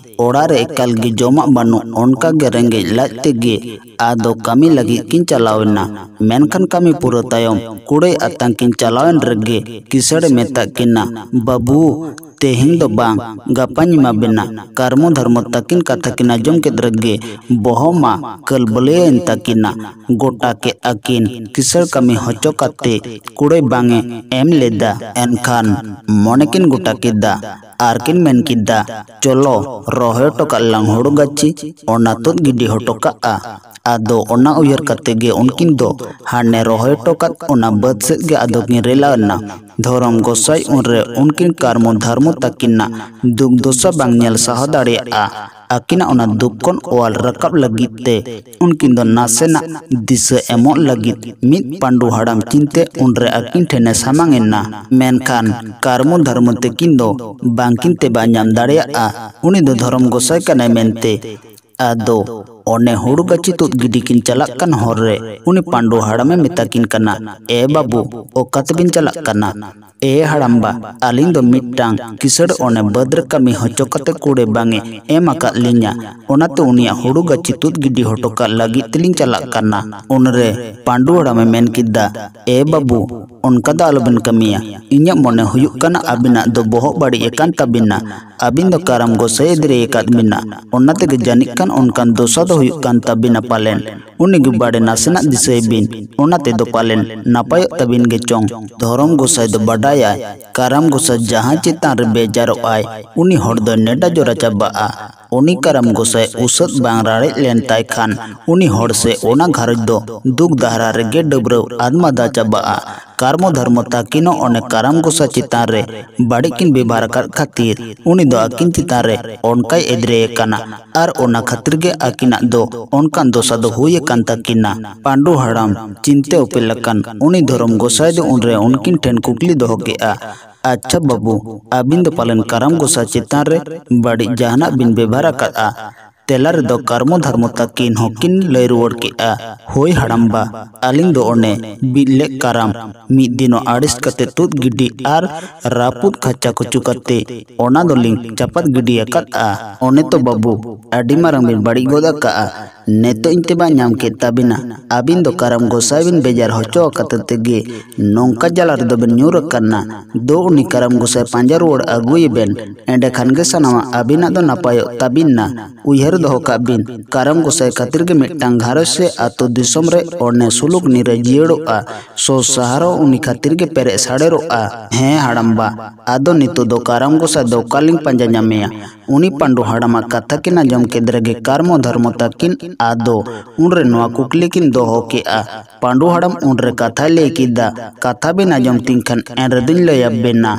ᱚᱲᱟᱜ ᱨᱮ ᱮᱠᱟᱞ ᱜᱮ ᱡᱚᱢᱟᱜ ᱵᱟᱹᱱᱩᱜ, ᱚᱱᱠᱟ ᱜᱮ ᱨᱮᱸᱜᱮᱡ ᱞᱟᱡ ᱛᱮᱜᱮ ᱟᱫᱚ ᱠᱟᱹᱢᱤ ᱞᱟᱹᱜᱤᱫ ᱠᱤᱱ ᱪᱟᱞᱟᱣ ᱮᱱᱟ᱾ ᱢᱮᱱᱠᱷᱟᱱ ᱠᱟᱹᱢᱤ ᱯᱩᱨᱟᱹᱣ ᱛᱟᱭᱚᱢ ᱠᱩᱲᱟᱹᱭ ᱟᱛᱟᱝ ᱠᱤᱱ ᱪᱟᱞᱟᱣᱮᱱ ᱨᱮᱜᱮ ᱠᱤᱥᱟᱹᱬᱮ ᱢᱮᱛᱟᱜ ᱠᱤᱱᱟ, "ᱵᱟᱹᱵᱩ, ᱛᱮᱦᱮᱧ ᱫᱚ ᱵᱟᱝ, ᱜᱟᱯᱟᱧ ᱮᱢᱟ ᱵᱮᱱᱟ᱾" ᱠᱟᱨᱢᱚ ᱫᱷᱟᱨᱢᱚ ᱛᱟᱹᱠᱤᱱ ᱠᱟᱛᱷᱟ ᱠᱤᱱ ᱟᱸᱡᱚᱢ ᱠᱮᱫ ᱨᱮᱜᱮ ᱵᱚᱦᱚᱜ ᱢᱟ ᱠᱟᱹᱞᱵᱟᱹᱞᱟᱹᱭᱮᱱ ᱛᱟᱹᱠᱤᱱᱟ᱾ ᱜᱚᱴᱟ ᱠᱮᱫ ᱟᱹᱠᱤᱱ ᱠᱤᱥᱟᱹᱬ ᱠᱟᱹᱢᱤ ᱦᱚᱪᱚ ᱠᱟᱛᱮ ᱠᱩᱲᱟᱹᱭ ᱵᱟᱝ ᱮ ᱮᱢ ᱞᱮᱫᱟ᱾ ᱮᱱᱠᱷᱟᱱ ᱢᱚᱱᱮ ᱠᱤᱱ ᱜᱚᱴᱟ ᱠᱮᱫᱟ ᱟᱨ ᱠᱤᱱ ᱢᱮᱱ ᱠᱮᱫᱟ, "ᱪᱚᱞᱚ, ᱨᱚᱦᱚᱭ ᱦᱚᱴᱚ ᱠᱟᱜ ᱞᱟᱝ ᱦᱩᱲᱩ ᱜᱟᱹᱪᱷᱤ, ᱚᱱᱟ ᱛᱩᱫ ᱜᱤᱰᱤ ᱦᱚᱴᱚ ᱠᱟᱜᱼᱟ᱾" ᱟᱫᱚ ᱚᱱᱟ ᱩᱭᱦᱟᱹᱨ ᱠᱟᱛᱮ ᱜᱮ ᱩᱱᱠᱤᱱ ᱫᱚ ᱦᱟᱱᱮ ᱨᱚᱦᱚᱭ ᱦᱚᱴᱚ ᱠᱟᱜ ᱚᱱᱟ ᱵᱟᱹᱫᱽ ᱥᱮᱫ ᱜᱮ ᱟᱫᱚ ᱠᱤᱱ ᱨᱮᱞᱟᱣ ᱮᱱᱟ᱾ ᱫᱷᱚᱨᱚᱢ ᱜᱚᱸᱥᱟᱭ ᱩᱱᱨᱮ ᱩᱱᱠᱤᱱ ᱠᱟᱨᱢᱚ ᱫᱷᱟᱨᱢᱚ ᱛᱟᱹᱠᱤᱱᱟᱜ ᱫᱩᱠ ᱫᱚᱥᱟ ᱵᱟᱝ ᱧᱮᱞ ᱥᱟᱦᱟᱣ ᱫᱟᱲᱮᱭᱟᱜᱼᱟ᱾ ᱟᱹᱠᱤᱱᱟᱜ ᱚᱱᱟ ᱫᱩᱠ ᱠᱷᱚᱱ ᱚᱣᱟᱨ ᱨᱟᱠᱟᱵ ᱞᱟᱹᱜᱤᱫ ᱛᱮ ᱩᱱᱠᱤᱱ ᱫᱚ ᱱᱟᱥᱮᱱᱟᱜ ᱫᱤᱥᱟᱹ ᱮᱢᱚᱜ ᱞᱟᱹᱜᱤᱫ ᱢᱤᱫ ᱯᱟᱹᱰᱩ ᱦᱟᱲᱟᱢ ᱪᱤᱱᱛᱮ ᱩᱱᱨᱮ ᱟᱹᱠᱤᱱ ᱴᱷᱮᱱᱮ ᱥᱟᱢᱟᱝ ᱮᱱᱟ᱾ ᱢᱮᱱᱠᱷᱟᱱ ᱠᱟᱨᱢᱚ ᱫᱷᱟᱨᱢᱚ ᱛᱟᱹᱠᱤᱱ ᱫᱚ ᱵᱟᱝᱠᱤᱱ ᱛᱮᱵᱟ ᱧᱟᱢ ᱫᱟᱲᱮᱭᱟᱜᱼᱟ ᱩᱱᱤ ᱫᱚ ᱫᱷᱚᱨᱚᱢ ᱜᱚᱸᱥᱟᱭ ᱠᱟᱱᱟᱭ ᱢᱮᱱᱛᱮ᱾ ᱟᱫᱚ ᱚᱱᱮ ᱦᱩᱲᱩ ᱜᱟᱹᱪᱷᱤ ᱛᱩᱫ ᱜᱤᱰᱤ ᱠᱤᱱ ᱪᱟᱞᱟᱜ ᱠᱟᱱ ᱦᱚᱨ ᱨᱮ ᱩᱱᱤ ᱯᱟᱹᱰᱩ ᱦᱟᱲᱟᱢᱮ ᱢᱮᱛᱟ ᱠᱤᱱ ᱠᱟᱱᱟ, "ᱮ ᱵᱟᱹᱵᱩ, ᱚᱠᱟ ᱛᱮᱵᱤᱱ ᱪᱟᱞᱟᱜ ᱠᱟᱱᱟ?" "ᱮ ᱦᱟᱲᱟᱢᱵᱟ, ᱟᱹᱞᱤᱧ ᱫᱚ ᱢᱤᱫᱴᱟᱝ ᱠᱤᱥᱟᱹᱬ ᱚᱱᱮ ᱵᱟᱹᱫᱽ ᱨᱮ ᱠᱟᱹᱢᱤ ᱦᱚᱪᱚ ᱠᱟᱛᱮ ᱠᱩᱲᱟᱹᱭ ᱵᱟᱝ ᱮ ᱮᱢ ᱟᱠᱟᱫ ᱞᱤᱧᱟ, ᱚᱱᱟᱛᱮ ᱩᱱᱤᱭᱟᱜ ᱦᱩᱲᱩ ᱜᱟᱹᱪᱷᱤ ᱛᱩᱫ ᱜᱤᱰᱤ ᱦᱚᱴᱚ ᱠᱟᱜ ᱞᱟᱹᱜᱤᱫ ᱛᱮᱞᱤᱧ ᱪᱟᱞᱟᱜ ᱠᱟᱱᱟ᱾" ᱩᱱᱨᱮ ᱯᱟᱹᱰᱩ ᱦᱟᱲᱟᱢᱮ ᱢᱮᱱ ᱠᱮᱫᱟ, "ᱮ ᱵᱟᱹᱵᱩ, ᱚᱱᱠᱟ ᱫᱚ ᱟᱞᱚᱵᱤᱱ ᱠᱟᱹᱢᱤᱭᱟ᱾ ᱤᱧᱟᱹᱜ ᱢᱚᱱᱮ ᱦᱩᱭᱩᱜ ᱠᱟᱱᱟ ᱟᱹᱵᱤᱱᱟᱜ ᱫᱚ ᱵᱚᱦᱚᱜ ᱵᱟᱹᱲᱤᱡ ᱟᱠᱟᱱ ᱛᱟᱹᱵᱤᱱᱟ᱾ ᱟᱹᱵᱤᱱ ᱫᱚ ᱠᱟᱨᱟᱢ ᱜᱚᱸᱥᱟᱭ ᱮᱫᱽᱨᱮ ᱟᱠᱟᱫ ᱵᱤᱱᱟ, ᱚᱱᱟ ᱛᱮᱜᱮ ᱡᱟᱹᱱᱤᱡ ᱠᱷᱟᱱ ᱚᱱᱠᱟᱱ ᱫᱚᱥᱟ ᱫᱚ ᱦᱩᱭᱩᱜ ᱠᱟᱱ ᱛᱟᱹᱵᱤᱱᱟ ᱯᱟᱞᱮᱱ᱾ ᱩᱱᱤ ᱜᱮ ᱵᱟᱲᱮ ᱱᱟᱥᱮᱱᱟᱜ ᱫᱤᱥᱟᱹᱭ ᱵᱤᱱ, ᱚᱱᱟ ᱛᱮᱫᱚ ᱯᱟᱞᱮᱱ ᱱᱟᱯᱟᱭᱚᱜ ᱛᱟᱹᱵᱤᱱ ᱜᱮ ᱪᱚᱝ᱾ ᱫᱷᱚᱨᱚᱢ ᱜᱚᱸᱥᱟᱭ ᱫᱚ ᱵᱟᱰᱟᱭᱟᱭ, ᱠᱟᱨᱟᱢ ᱜᱚᱸᱥᱟᱭ ᱡᱟᱦᱟᱸ ᱪᱮᱛᱟᱱ ᱨᱮ ᱵᱮᱡᱟᱨᱚᱜ ᱟᱭ, ᱩᱱᱤ ᱦᱚᱲ ᱫᱚᱭ ᱱᱮᱰᱟ ᱡᱚᱨᱟ ᱪᱟᱵᱟᱜᱼᱟ᱾ ᱩᱱᱤ ᱠᱟᱨᱟᱢ ᱜᱚᱸᱥᱟᱭ ᱩᱥᱟᱹᱫ ᱵᱟᱝ ᱨᱟᱲᱮᱡ ᱞᱮᱱ ᱛᱟᱭ ᱠᱷᱟᱱ ᱩᱱᱤ ᱦᱚᱲ ᱥᱮ ᱚᱱᱟ ᱜᱷᱟᱨᱚᱸᱡᱽ ᱫᱚ ᱫᱩᱠ ᱫᱟᱦᱨᱟ ᱨᱮᱜᱮ ᱰᱟᱹᱵᱽᱨᱟᱹᱣ ᱟᱫᱢᱟᱫᱟ ᱪᱟᱵᱟᱜᱼᱟ᱾ ᱠᱟᱨᱢᱚ ᱫᱷᱟᱨᱢᱚ ᱛᱟᱹᱠᱤᱱ ᱦᱚᱸ ᱚᱱᱮ ᱠᱟᱨᱟᱢ ᱜᱚᱸᱥᱟᱭ ᱪᱮᱛᱟᱱ ᱨᱮ ᱵᱟᱹᱲᱤᱡ ᱠᱤᱱ ᱵᱮᱵᱷᱟᱨ ᱟᱠᱟᱫ ᱠᱷᱟᱹᱛᱤᱨ ᱩᱱᱤ ᱫᱚ ᱟᱹᱠᱤᱱ ᱪᱮᱛᱟᱱ ᱨᱮ ᱚᱱᱠᱟᱭ ᱮᱫᱽᱨᱮ ᱟᱠᱟᱱᱟ᱾ ᱟᱨ ᱚᱱᱟ ᱠᱷᱟᱹᱛᱤᱨ ᱜᱮ ᱟᱹᱠᱤᱱᱟᱜ ᱫᱚ ᱚᱱᱠᱟᱱ ᱫᱚᱥᱟ ᱫᱚ ᱦᱩᱭ ᱟᱠᱟᱱ ᱛᱟᱹᱠᱤᱱᱟ᱾ ᱯᱟᱹᱰᱩ ᱦᱟᱲᱟᱢ ᱪᱤᱱᱛᱟᱹ ᱩᱯᱮᱞ ᱟᱠᱟᱱ ᱩᱱᱤ ᱫᱷᱚᱨᱚᱢ ᱜᱚᱸᱥᱟᱭ ᱫᱚ ᱩᱱᱨᱮ ᱩᱱᱠᱤᱱ ᱴᱷᱮᱱ ᱠᱩᱠᱞᱤ ᱫᱚᱦᱚ ᱠᱮᱫᱼᱟ, ᱟᱪᱪᱷᱟ ᱵᱟᱹᱵᱩ, ᱟᱹᱵᱤᱱ ᱫᱚ ᱯᱟᱞᱮᱱ ᱠᱟᱨᱟᱢ ᱜᱚᱸᱥᱟᱭ ᱪᱮᱛᱟᱱ ᱨᱮ ᱵᱟᱹᱲᱤᱡ ᱡᱟᱦᱟᱱᱟᱜ ᱵᱤᱱ ᱵᱮᱵᱷᱟᱨ ᱟᱠᱟᱫᱼᱟ᱾ ᱛᱮᱞᱟ ᱨᱮᱫᱚ ᱠᱟᱨᱢᱚ ᱫᱷᱟᱨᱢᱚ ᱛᱟᱹᱠᱤᱱ ᱦᱚᱸᱠᱤᱱ ᱞᱟᱹᱭ ᱨᱩᱣᱟᱹᱲ ᱠᱮᱫᱼᱟ, "ᱦᱳᱭ ᱦᱟᱲᱟᱢᱵᱟ, ᱟᱹᱞᱤᱧ ᱫᱚ ᱚᱱᱮ ᱵᱤᱫ ᱞᱮᱫ ᱠᱟᱨᱟᱢ ᱢᱤᱫ ᱫᱤᱱᱚᱜ ᱟᱹᱲᱤᱥ ᱠᱟᱛᱮ ᱛᱩᱫ ᱜᱤᱰᱤ ᱟᱨ ᱨᱟᱹᱯᱩᱫ ᱠᱷᱟᱪᱟ ᱠᱷᱩᱪᱩ ᱠᱟᱛᱮ ᱚᱱᱟ ᱫᱚᱞᱤᱧ ᱪᱟᱯᱟᱫ ᱜᱤᱰᱤ ᱟᱠᱟᱫᱼᱟ᱾ ᱚᱱᱮ ᱛᱚ ᱵᱟᱹᱵᱩ, ᱟᱹᱰᱤ ᱢᱟᱨᱟᱝ ᱵᱤᱱ ᱵᱟᱹᱲᱤᱡ ᱜᱚᱫ ᱟᱠᱟᱫᱼᱟ᱾ ᱱᱤᱛᱚᱜ ᱤᱧ ᱛᱮᱵᱟ ᱧᱟᱢ ᱠᱮᱫ ᱛᱟᱵᱤᱱᱟ᱾ ᱟᱹᱵᱤᱱ ᱫᱚ ᱠᱟᱨᱟᱢ ᱜᱚᱸᱥᱟᱭ ᱵᱤᱱ ᱵᱮᱡᱟᱨ ᱦᱚᱪᱚ ᱟᱠᱟᱫ ᱛᱮᱜᱮ ᱱᱚᱝᱠᱟ ᱡᱟᱞᱟ ᱨᱮᱫᱚ ᱵᱤᱱ ᱧᱩᱨ ᱟᱠᱟᱱᱟ᱾ ᱫᱩ ᱩᱱᱤ ᱠᱟᱨᱟᱢ ᱜᱚᱸᱥᱟᱭ ᱯᱟᱸᱡᱟ ᱨᱩᱣᱟᱹᱲ ᱟᱹᱜᱩᱭᱮ ᱵᱮᱱ, ᱮᱸᱰᱮᱠᱷᱟᱱ ᱜᱮ ᱥᱟᱱᱟᱢᱟᱜ ᱟᱹᱵᱤᱱᱟᱜ ᱫᱚ ᱱᱟᱯᱟᱭᱚᱜ ᱛᱟᱹᱵᱤᱱᱟ᱾ ᱩᱭᱦᱟᱹᱨ ᱫᱚᱦᱚ ᱠᱟᱜ ᱵᱤᱱ, ᱠᱟᱨᱟᱢ ᱜᱚᱸᱥᱟᱭ ᱠᱷᱟᱹᱛᱤᱨ ᱜᱮ ᱢᱤᱫᱴᱟᱝ ᱜᱷᱟᱨᱚᱸᱡᱽ ᱥᱮ ᱟᱛᱳ ᱫᱤᱥᱚᱢ ᱨᱮ ᱚᱱᱮ ᱥᱩᱞᱩᱠ ᱱᱤᱨᱟᱹᱭ ᱡᱤᱭᱟᱹᱲᱚᱜᱼᱟ᱾ ᱥᱚ ᱥᱟᱦᱟᱨ ᱦᱚᱸ ᱩᱱᱤ ᱠᱷᱟᱹᱛᱤᱨ ᱜᱮ ᱯᱮᱨᱮᱡ ᱥᱟᱲᱮᱨᱚᱜᱼᱟ᱾ ᱦᱮᱸ ᱦᱟᱲᱟᱢᱵᱟ, ᱟᱫᱚ ᱱᱤᱛᱚᱜ ᱫᱚ ᱠᱟᱨᱟᱢ ᱜᱚᱸᱥᱟᱭ ᱫᱚ ᱚᱠᱟᱞᱤᱧ ᱯᱟᱸᱡᱟ ᱧᱟᱢᱮᱭᱟ? ᱩᱱᱤ ᱯᱟᱺᱰᱩ ᱦᱟᱲᱟᱢᱟᱜ ᱠᱟᱛᱷᱟ ᱠᱤᱱ ᱟᱸᱡᱚᱢ ᱠᱮᱫ ᱨᱮᱜᱮ ᱠᱟᱨᱢᱚ ᱫᱷᱚᱨᱢᱚ ᱛᱟᱹᱠᱤᱱ ᱟᱫᱚ ᱩᱱᱨᱮ ᱱᱚᱣᱟ ᱠᱩᱠᱞᱤ ᱠᱤᱱ ᱫᱚᱦᱚ ᱠᱮᱫᱼᱟ᱾ ᱯᱟᱺᱰᱩ ᱦᱟᱲᱟᱢ ᱩᱱᱨᱮ ᱠᱟᱛᱷᱟᱭ ᱞᱟᱹᱭ ᱠᱮᱫᱟ, "ᱠᱟᱛᱷᱟ ᱵᱤᱱ ᱟᱸᱡᱚᱢ ᱛᱤᱧ ᱠᱷᱟᱱ ᱮᱱᱨᱮᱫᱚᱧ ᱞᱟᱹᱭ ᱟᱵᱮᱱᱟ᱾"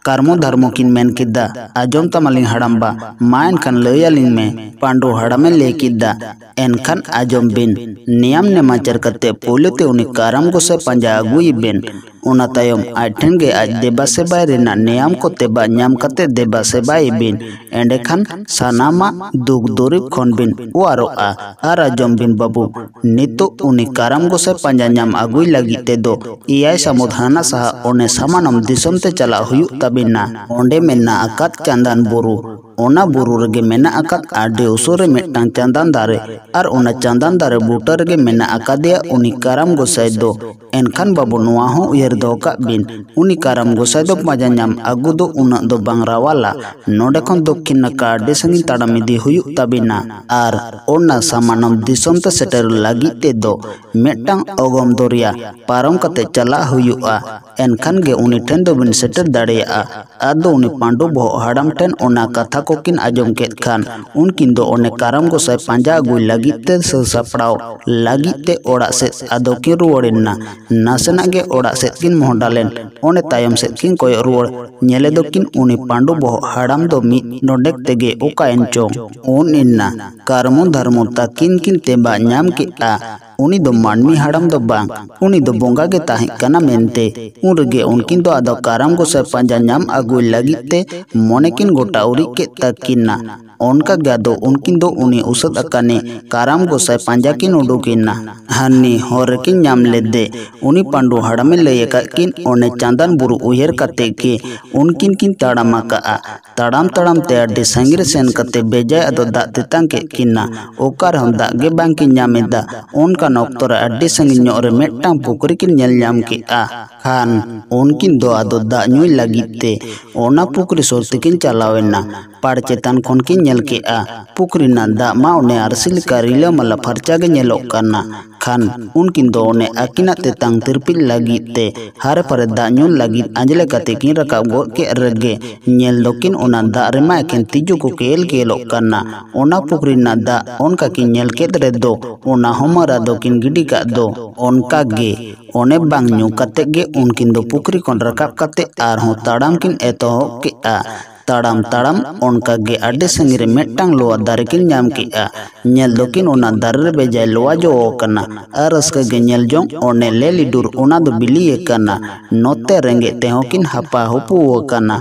ᱠᱟᱨᱢᱚ ᱫᱷᱟᱨᱢᱚ ᱠᱤᱱ ᱢᱮᱱ ᱠᱮᱫᱟ, "ᱟᱸᱡᱚᱢ ᱛᱟᱢᱟᱞᱤᱧ ᱦᱟᱲᱟᱢᱵᱟ, ᱢᱟ ᱮᱱᱠᱷᱟᱱ ᱞᱟᱹᱭ ᱟᱹᱞᱤᱧ ᱢᱮ᱾" ᱯᱟᱺᱰᱩ ᱦᱟᱲᱟᱢᱮ ᱞᱟᱹᱭ ᱠᱮᱫᱟ, "ᱮᱱᱠᱷᱟᱱ ᱟᱸᱡᱚᱢ ᱵᱤᱱ, ᱱᱮᱭᱟᱢ ᱱᱮᱢᱟᱪᱟᱨ ᱠᱟᱛᱮ ᱯᱳᱭᱞᱳ ᱛᱮ ᱩᱱᱤ ᱠᱟᱨᱟᱢ ᱜᱚᱸᱥᱟᱭ ᱯᱟᱸᱡᱟ ᱟᱹᱜᱩᱭᱮ ᱵᱤᱱ᱾ ᱚᱱᱟ ᱛᱟᱭᱚᱢ ᱟᱡ ᱴᱷᱮᱱ ᱜᱮ ᱟᱡ ᱫᱮᱵᱟ ᱥᱮᱵᱟᱭ ᱨᱮᱱᱟᱜ ᱱᱮᱭᱟᱢ ᱠᱚ ᱛᱮᱵᱟ ᱧᱟᱢ ᱠᱟᱛᱮ ᱫᱮᱵᱟ ᱥᱮᱵᱟᱭᱮ ᱵᱤᱱ᱾ ᱮᱸᱰᱮᱠᱷᱟᱱ ᱥᱟᱱᱟᱢᱟᱜ ᱫᱩᱠ ᱫᱩᱨᱤᱵ ᱠᱷᱚᱱ ᱵᱤᱱ ᱚᱣᱟᱨᱚᱜᱼᱟ᱾ ᱟᱨ ᱟᱸᱡᱚᱢ ᱵᱤᱱ ᱵᱟᱹᱵᱩ, ᱱᱤᱛᱚᱜ ᱩᱱᱤ ᱠᱟᱨᱟᱢ ᱜᱚᱸᱥᱟᱭ ᱯᱟᱸᱡᱟ ᱧᱟᱢ ᱟᱹᱜᱩᱭ ᱞᱟᱹᱜᱤᱫ ᱛᱮᱫᱚ ᱮᱭᱟᱭ ᱥᱟᱹᱢᱩᱫ ᱦᱟᱱᱟ ᱥᱟᱦᱟ ᱚᱱᱮ ᱥᱟᱢᱟᱱᱚᱢ ᱫᱤᱥᱚᱢ ᱛᱮ ᱪᱟᱞᱟᱜ ᱦᱩᱭᱩᱜ ᱛᱟᱵᱤᱱᱟ᱾ ᱚᱸᱰᱮ ᱢᱮᱱᱟᱜ ᱟᱠᱟᱫ ᱪᱟᱸᱫᱟᱱ ᱵᱩᱨᱩ, ᱚᱱᱟ ᱵᱩᱨᱩ ᱨᱮᱜᱮ ᱢᱮᱱᱟᱜ ᱟᱠᱟᱫ ᱟᱹᱰᱤ ᱩᱥᱩᱞ ᱨᱮ ᱢᱤᱫᱴᱟᱝ ᱪᱟᱸᱫᱟᱱ ᱫᱟᱨᱮ, ᱟᱨ ᱚᱱᱟ ᱪᱟᱸᱫᱟᱱ ᱫᱟᱨᱮ ᱵᱩᱴᱟᱹ ᱨᱮᱜᱮ ᱢᱮᱱᱟᱜ ᱟᱠᱟᱫᱮᱭᱟ ᱩᱱᱤ ᱠᱟᱨᱟᱢ ᱜᱚᱸᱥᱟᱭ ᱫᱚ᱾ ᱮᱱᱠᱷᱟᱱ ᱵᱟᱹᱵᱩ, ᱱᱚᱣᱟ ᱦᱚᱸ ᱩᱭᱦᱟᱹᱨ ᱫᱚᱦᱚ ᱠᱟᱜ ᱵᱤᱱ, ᱩᱱᱤ ᱠᱟᱨᱟᱢ ᱜᱚᱸᱥᱟᱭ ᱫᱚ ᱯᱟᱸᱡᱟ ᱧᱟᱢ ᱟᱹᱜᱩ ᱫᱚ ᱩᱱᱟᱹᱜ ᱫᱚ ᱵᱟᱝ ᱨᱟᱣᱟᱞᱟ᱾ ᱱᱚᱰᱮ ᱠᱷᱚᱱ ᱫᱚᱠᱠᱷᱤᱱ ᱱᱟᱠᱷᱟ ᱟᱹᱰᱤ ᱥᱟᱺᱜᱤᱧ ᱛᱟᱲᱟᱢ ᱤᱫᱤ ᱦᱩᱭᱩᱜ ᱛᱟᱵᱤᱱᱟ, ᱟᱨ ᱚᱱᱟ ᱥᱟᱢᱟᱱᱚᱢ ᱫᱤᱥᱚᱢ ᱛᱮ ᱥᱮᱴᱮᱨ ᱞᱟᱹᱜᱤᱫ ᱛᱮᱫᱚ ᱢᱤᱫᱴᱟᱝ ᱚᱜᱚᱢ ᱫᱚᱨᱭᱟ ᱯᱟᱨᱚᱢ ᱠᱟᱛᱮ ᱪᱟᱞᱟᱜ ᱦᱩᱭᱩᱜᱼᱟ᱾ ᱮᱱᱠᱷᱟᱱ ᱜᱮ ᱩᱱᱤ ᱴᱷᱮᱱ ᱫᱚᱵᱤᱱ ᱥᱮᱴᱮᱨ ᱫᱟᱲᱮᱭᱟᱜᱼᱟ᱾ ᱟᱫᱚ ᱩᱱᱤ ᱯᱟᱺᱰᱩ ᱵᱚᱦᱚᱜ ᱦᱟᱲᱟᱢ ᱴᱷᱮᱱ ᱚᱱᱟ ᱠᱟᱛᱷᱟ ᱠᱚᱠᱤᱱ ᱟᱸᱡᱚᱢ ᱠᱮᱫ ᱠᱷᱟᱱ, ᱩᱱᱠᱤᱱ ᱫᱚ ᱚᱱᱮ ᱠᱟᱨᱟᱢ ᱜᱚᱸᱥᱟᱭ ᱯᱟᱸᱡᱟ ᱟᱹᱜᱩᱭ ᱞᱟᱹᱜᱤᱫ ᱛᱮ ᱥᱟᱹᱛ ᱥᱟᱯᱲᱟᱣ ᱞᱟᱹᱜᱤᱫ ᱛᱮ ᱚᱲᱟᱜ ᱥᱮᱫ ᱟᱫᱚ ᱠᱤᱱ ᱨᱩᱣᱟᱹᱲ ᱮᱱᱟ᱾ ᱱᱟᱥᱮᱱᱟᱜ ᱜᱮ ᱚᱲᱟᱜ ᱥᱮᱫ ᱠᱤᱱ ᱢᱚᱦᱰᱟ ᱞᱮᱱ, ᱚᱱᱮ ᱛᱟᱭᱚᱢ ᱥᱮᱫ ᱠᱤᱱ ᱠᱚᱭᱚᱜ ᱨᱩᱣᱟᱹᱲ, ᱧᱮᱞᱮ ᱫᱚᱠᱤᱱ ᱩᱱᱤ ᱯᱟᱺᱰᱩ ᱵᱚᱦᱚᱜ ᱦᱟᱲᱟᱢ ᱫᱚ ᱢᱤᱫ ᱰᱚᱸᱰᱮᱠ ᱛᱮᱜᱮ ᱚᱠᱟᱭᱮᱱ ᱪᱚᱝ᱾ ᱩᱱ ᱮᱱᱟ ᱠᱟᱨᱢᱚ ᱫᱷᱟᱨᱢᱚ ᱛᱟᱹᱠᱤᱱ ᱠᱤᱱ ᱛᱮᱵᱟ ᱧᱟᱢ ᱠᱮᱫᱼᱟ᱾ ᱩᱱᱤ ᱫᱚ ᱢᱟᱹᱱᱢᱤ ᱦᱟᱲᱟᱢ ᱫᱚ ᱵᱟᱝ, ᱩᱱᱤ ᱫᱚ ᱵᱚᱸᱜᱟ ᱜᱮ ᱛᱟᱦᱮᱸ ᱠᱟᱱᱟ ᱢᱮᱱᱛᱮ᱾ ᱩᱱ ᱨᱮᱜᱮ ᱩᱱᱠᱤᱱ ᱫᱚ ᱟᱫᱚ ᱠᱟᱨᱟᱢ ᱜᱚᱸᱥᱟᱭ ᱯᱟᱸᱡᱟ ᱧᱟᱢ ᱟᱹᱜᱩᱭ ᱞᱟᱹᱜᱤᱫ ᱛᱮ ᱢᱚᱱᱮ ᱠᱤᱱ ᱜᱚᱴᱟ ᱩᱨᱤᱡ ᱠᱮᱫ ᱛᱟᱹᱠᱤᱱᱟ᱾ ᱚᱱᱠᱟ ᱜᱮ ᱟᱫᱚ ᱩᱱᱠᱤᱱ ᱫᱚ ᱩᱱᱤ ᱩᱥᱟᱹᱫ ᱟᱠᱟᱱᱤ ᱠᱟᱨᱟᱢ ᱜᱚᱸᱥᱟᱭ ᱯᱟᱸᱡᱟ ᱠᱤᱱ ᱩᱰᱩᱠ ᱮᱱᱟ᱾ ᱦᱟᱹᱱᱤ ᱦᱚᱨ ᱨᱮᱠᱤᱱ ᱧᱟᱢ ᱞᱮᱫᱮ᱾ ᱩᱱᱤ ᱯᱟᱹᱰᱩ ᱦᱟᱲᱟᱢᱮ ᱞᱟᱹᱭ ᱟᱠᱟᱫ ᱠᱤᱱ, ᱚᱱᱮ ᱪᱟᱸᱫᱟᱱ ᱵᱩᱨᱩ ᱩᱭᱦᱟᱹᱨ ᱠᱟᱛᱮ ᱜᱮ ᱩᱱᱠᱤᱱ ᱠᱤᱱ ᱛᱟᱲᱟᱢ ᱟᱠᱟᱫᱼᱟ᱾ ᱛᱟᱲᱟᱢ ᱛᱟᱲᱟᱢ ᱛᱮ ᱟᱹᱰᱤ ᱥᱟᱺᱜᱤᱧ ᱨᱮ ᱥᱮᱱ ᱠᱟᱛᱮ ᱵᱮᱡᱟᱭ ᱟᱫᱚ ᱫᱟᱜ ᱛᱮᱛᱟᱝ ᱠᱮᱫ ᱠᱤᱱᱟ᱾ ᱚᱠᱟ ᱨᱮᱦᱚᱸ ᱫᱟᱜ ᱜᱮ ᱵᱟᱝ ᱠᱤᱱ ᱧᱟᱢ ᱮᱫᱟ᱾ ᱚᱱᱠᱟᱱ ᱚᱠᱛᱚ ᱨᱮ ᱟᱹᱰᱤ ᱥᱟᱺᱜᱤᱧ ᱧᱚᱜ ᱨᱮ ᱢᱤᱫᱴᱟᱝ ᱯᱩᱠᱷᱨᱤ ᱠᱤᱱ ᱧᱮᱞ ᱧᱟᱢ ᱠᱮᱫᱼᱟ᱾ ᱠᱷᱟᱱ ᱩᱱᱠᱤᱱ ᱫᱚ ᱟᱫᱚ ᱫᱟᱜ ᱧᱩᱭ ᱞᱟᱹᱜᱤᱫ ᱛᱮ ᱚᱱᱟ ᱯᱩᱠᱷᱨᱤ ᱥᱩᱨ ᱛᱮᱠᱤᱱ ᱪᱟᱞᱟᱣ ᱮᱱᱟ᱾ ᱯᱟᱲ ᱪᱮᱛᱟᱱ ᱠᱷᱚᱱ ᱠᱤᱱ ᱧᱮᱞ ᱠᱮᱫᱼᱟ, ᱯᱩᱠᱷᱨᱤ ᱨᱮᱱᱟᱜ ᱫᱟᱜ ᱢᱟ ᱚᱱᱮ ᱟᱨᱥᱤ ᱞᱮᱠᱟ ᱨᱤᱞᱟᱹᱢᱟᱞᱟ ᱯᱷᱟᱨᱪᱟ ᱜᱮ ᱧᱮᱞᱚᱜ ᱠᱟᱱᱟ᱾ ᱠᱷᱟᱱ ᱩᱱᱠᱤᱱ ᱫᱚ ᱚᱱᱮ ᱟᱹᱠᱤᱱᱟᱜ ᱛᱮᱛᱟᱝ ᱛᱤᱨᱯᱤᱫ ᱞᱟᱹᱜᱤᱫ ᱛᱮ ᱦᱟᱨᱮ ᱯᱷᱟᱨᱮ ᱫᱟᱜ ᱧᱩ ᱞᱟᱹᱜᱤᱫ ᱟᱸᱡᱽᱞᱮ ᱠᱟᱛᱮ ᱠᱤᱱ ᱨᱟᱠᱟᱵ ᱜᱚᱫ ᱠᱮᱫ ᱨᱮᱜᱮ ᱧᱮᱞ ᱫᱚᱠᱤᱱ ᱚᱱᱟ ᱫᱟᱜ ᱨᱮᱢᱟ ᱮᱠᱮᱱ ᱛᱤᱡᱩ ᱠᱚ ᱠᱮᱞ ᱠᱮᱞᱚᱜ ᱠᱟᱱᱟ᱾ ᱚᱱᱟ ᱯᱩᱠᱷᱨᱤ ᱨᱮᱱᱟᱜ ᱫᱟᱜ ᱚᱱᱠᱟ ᱠᱤᱱ ᱧᱮᱞ ᱠᱮᱫ ᱨᱮᱫᱚ ᱚᱱᱟ ᱦᱚᱸ ᱢᱟᱨᱟ ᱫᱚᱠᱤᱱ ᱜᱤᱰᱤ ᱠᱟᱜ ᱫᱚ᱾ ᱚᱱᱠᱟ ᱜᱮ ᱚᱱᱮ ᱵᱟᱝ ᱧᱩ ᱠᱟᱛᱮ ᱜᱮ ᱩᱱᱠᱤᱱ ᱫᱚ ᱯᱩᱠᱷᱨᱤ ᱠᱷᱚᱱ ᱨᱟᱠᱟᱵ ᱠᱟᱛᱮ ᱟᱨᱦᱚᱸ ᱛᱟᱲᱟᱢ ᱠᱤᱱ ᱮᱛᱚᱦᱚᱵ ᱠᱮᱫᱼᱟ᱾ ᱛᱟᱲᱟᱢ ᱛᱟᱲᱟᱢ ᱚᱱᱠᱟ ᱜᱮ ᱟᱹᱰᱤ ᱥᱟᱺᱜᱤᱧ ᱨᱮ ᱢᱤᱫᱴᱟᱝ ᱞᱚᱣᱟ ᱫᱟᱨᱮ ᱠᱤᱱ ᱧᱟᱢ ᱠᱮᱫᱼᱟ᱾ ᱧᱮᱞ ᱫᱚᱠᱤᱱ ᱚᱱᱟ ᱫᱟᱨᱮ ᱨᱮ ᱵᱮᱡᱟᱭ ᱞᱚᱣᱟ ᱡᱚ ᱟᱠᱟᱱᱟ᱾ ᱟᱨ ᱨᱟᱹᱥᱠᱟᱹ ᱜᱮ ᱧᱮᱞ ᱡᱚᱝ ᱚᱱᱮ ᱞᱮ ᱞᱤᱰᱩᱨ ᱚᱱᱟ ᱫᱚ ᱵᱤᱞᱤ ᱟᱠᱟᱱᱟ᱾ ᱱᱚᱛᱮ ᱨᱮᱸᱜᱮᱡ ᱛᱮᱦᱚᱸ ᱠᱤᱱ ᱦᱟᱯᱟ ᱦᱩᱯᱩ ᱟᱠᱟᱱᱟ᱾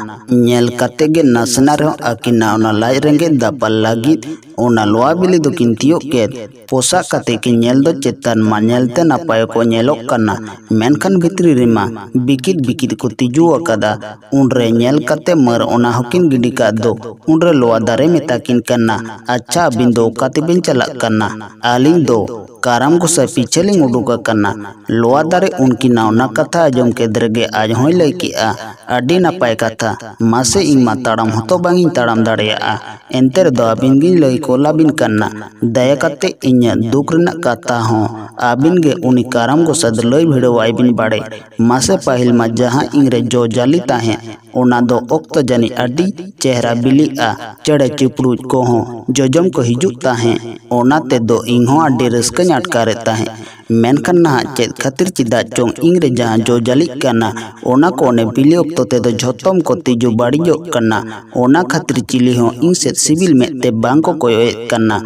ᱧᱮᱞ ᱠᱟᱛᱮ ᱜᱮ ᱱᱟᱥᱮᱱᱟᱜ ᱨᱮᱦᱚᱸ ᱟᱹᱠᱤᱱᱟᱜ ᱚᱱᱟ ᱞᱟᱡ ᱨᱮᱸᱜᱮᱡ ᱫᱟᱯᱟᱞ ᱞᱟᱹᱜᱤᱫ ᱚᱱᱟ ᱞᱚᱣᱟ ᱵᱤᱞᱤ ᱫᱚᱠᱤᱱ ᱛᱤᱭᱳᱜ ᱠᱮᱫ᱾ ᱯᱚᱥᱟᱜ ᱠᱟᱛᱮ ᱠᱤᱱ ᱧᱮᱞ ᱫᱚ ᱪᱮᱛᱟᱱ ᱢᱟ ᱧᱮᱞᱛᱮ ᱱᱟᱯᱟᱭ ᱠᱚ ᱧᱮᱞᱚᱜ ᱠᱟᱱᱟ, ᱢᱮᱱᱠᱷᱟᱱ ᱵᱷᱤᱛᱨᱤ ᱨᱮᱢᱟ ᱵᱤᱠᱤᱫ ᱵᱤᱠᱤᱫ ᱠᱚ ᱛᱤᱡᱩ ᱟᱠᱟᱫᱟ᱾ ᱩᱱᱨᱮ ᱧᱮᱞ ᱠᱟᱛᱮ ᱢᱟᱹᱨ ᱚᱱᱟ ᱦᱚᱸᱠᱤᱱ ᱜᱤᱰᱤ ᱠᱟᱜ ᱫᱚ᱾ ᱩᱱᱨᱮ ᱞᱚᱣᱟ ᱫᱟᱨᱮ ᱢᱮᱛᱟ ᱠᱤᱱ ᱠᱟᱱᱟ, "ᱟᱪᱪᱷᱟ, ᱟᱹᱵᱤᱱ ᱫᱚ ᱚᱠᱟ ᱛᱮᱵᱤᱱ ᱪᱟᱞᱟᱜ ᱠᱟᱱᱟ?" "ᱟᱹᱞᱤᱧ ᱫᱚ ᱠᱟᱨᱟᱢ ᱜᱚᱸᱥᱟᱭ ᱯᱤᱪᱷᱟᱹ ᱞᱤᱧ ᱩᱰᱩᱠ ᱟᱠᱟᱱᱟ᱾" ᱞᱚᱣᱟ ᱫᱟᱨᱮ ᱩᱱᱠᱤᱱᱟᱜ ᱚᱱᱟ ᱠᱟᱛᱷᱟ ᱟᱸᱡᱚᱢ ᱠᱮᱫ ᱨᱮᱜᱮ ᱟᱡ ᱦᱚᱸᱭ ᱞᱟᱹᱭ ᱠᱮᱜᱼᱟ, "ᱟᱹᱰᱤ ᱱᱟᱯᱟᱭ ᱠᱟᱛᱷᱟ, ᱢᱟᱥᱮ ᱤᱧ ᱢᱟ ᱛᱟᱲᱟᱢ ᱦᱚᱸᱛᱚ ᱵᱟᱝ ᱤᱧ ᱛᱟᱲᱟᱢ ᱫᱟᱲᱮᱭᱟᱜᱼᱟ, ᱮᱱᱛᱮ ᱨᱮᱫᱚ ᱟᱹᱵᱤᱱ ᱜᱤᱧ ᱞᱟᱹᱭ ᱠᱚᱞ ᱟᱹᱵᱤᱱ ᱠᱟᱱᱟ, ᱫᱟᱭᱟ ᱠᱟᱛᱮ ᱤᱧᱟᱹᱜ ᱫᱩᱠ ᱨᱮᱱᱟᱜ ᱠᱟᱛᱷᱟ ᱦᱚᱸ ᱟᱹᱵᱤᱱ ᱜᱮ ᱩᱱᱤ ᱠᱟᱨᱟᱢ ᱜᱚᱸᱥᱟᱭ ᱫᱚ ᱞᱟᱹᱭ ᱵᱷᱤᱲᱟᱹᱣᱟᱭ ᱵᱤᱱ ᱵᱟᱲᱮ᱾ ᱢᱟᱥᱮ ᱯᱟᱹᱦᱤᱞ ᱢᱟ ᱡᱟᱦᱟᱸ ᱤᱧ ᱨᱮ ᱡᱚ ᱡᱟᱹᱞᱤ ᱛᱟᱦᱮᱸᱫ, ᱚᱱᱟ ᱫᱚ ᱚᱠᱛᱚ ᱡᱟᱹᱱᱤᱡ ᱟᱹᱰᱤ ᱪᱮᱦᱨᱟ ᱵᱤᱞᱤᱜᱼᱟ, ᱪᱮᱬᱮ ᱪᱤᱯᱨᱩᱡ ᱠᱚᱦᱚᱸ ᱡᱚᱡᱚᱢ ᱠᱚ ᱦᱤᱡᱩᱜ ᱛᱟᱦᱮᱸᱫ, ᱚᱱᱟ ᱛᱮᱫᱚ ᱤᱧ ᱦᱚᱸ ᱟᱹᱰᱤ ᱨᱟᱹᱥᱠᱟᱹᱧ ᱟᱴᱠᱟᱨᱮᱫ ᱛᱟᱦᱮᱸᱫ᱾ ᱢᱮᱱᱠᱷᱟᱱ ᱱᱟᱦᱟᱜ ᱪᱮᱫ ᱠᱷᱟᱹᱛᱤᱨ ᱪᱮᱫᱟᱜ ᱪᱚᱝ ᱤᱧ ᱨᱮ ᱡᱟᱦᱟᱸ ᱡᱚ ᱡᱟᱹᱞᱤᱜ ᱠᱟᱱᱟ, ᱚᱱᱟ ᱠᱚ ᱚᱱᱮ ᱵᱤᱞᱤ ᱚᱠᱛᱚ ᱛᱮᱫᱚ ᱡᱷᱚᱛᱚᱢ ᱠᱚ ᱛᱤᱡᱩ ᱵᱟᱹᱲᱤᱡᱚᱜ ᱠᱟᱱᱟ᱾ ᱚᱱᱟ ᱠᱷᱟᱹᱛᱤᱨ ᱪᱤᱞᱤ ᱦᱚᱸ ᱤᱧ ᱥᱮᱫ ᱥᱤᱵᱤᱞ ᱢᱮᱫ ᱛᱮ ᱵᱟᱝ ᱠᱚ ᱠᱚᱭᱚᱜ ᱮᱫ ᱠᱟᱱᱟ᱾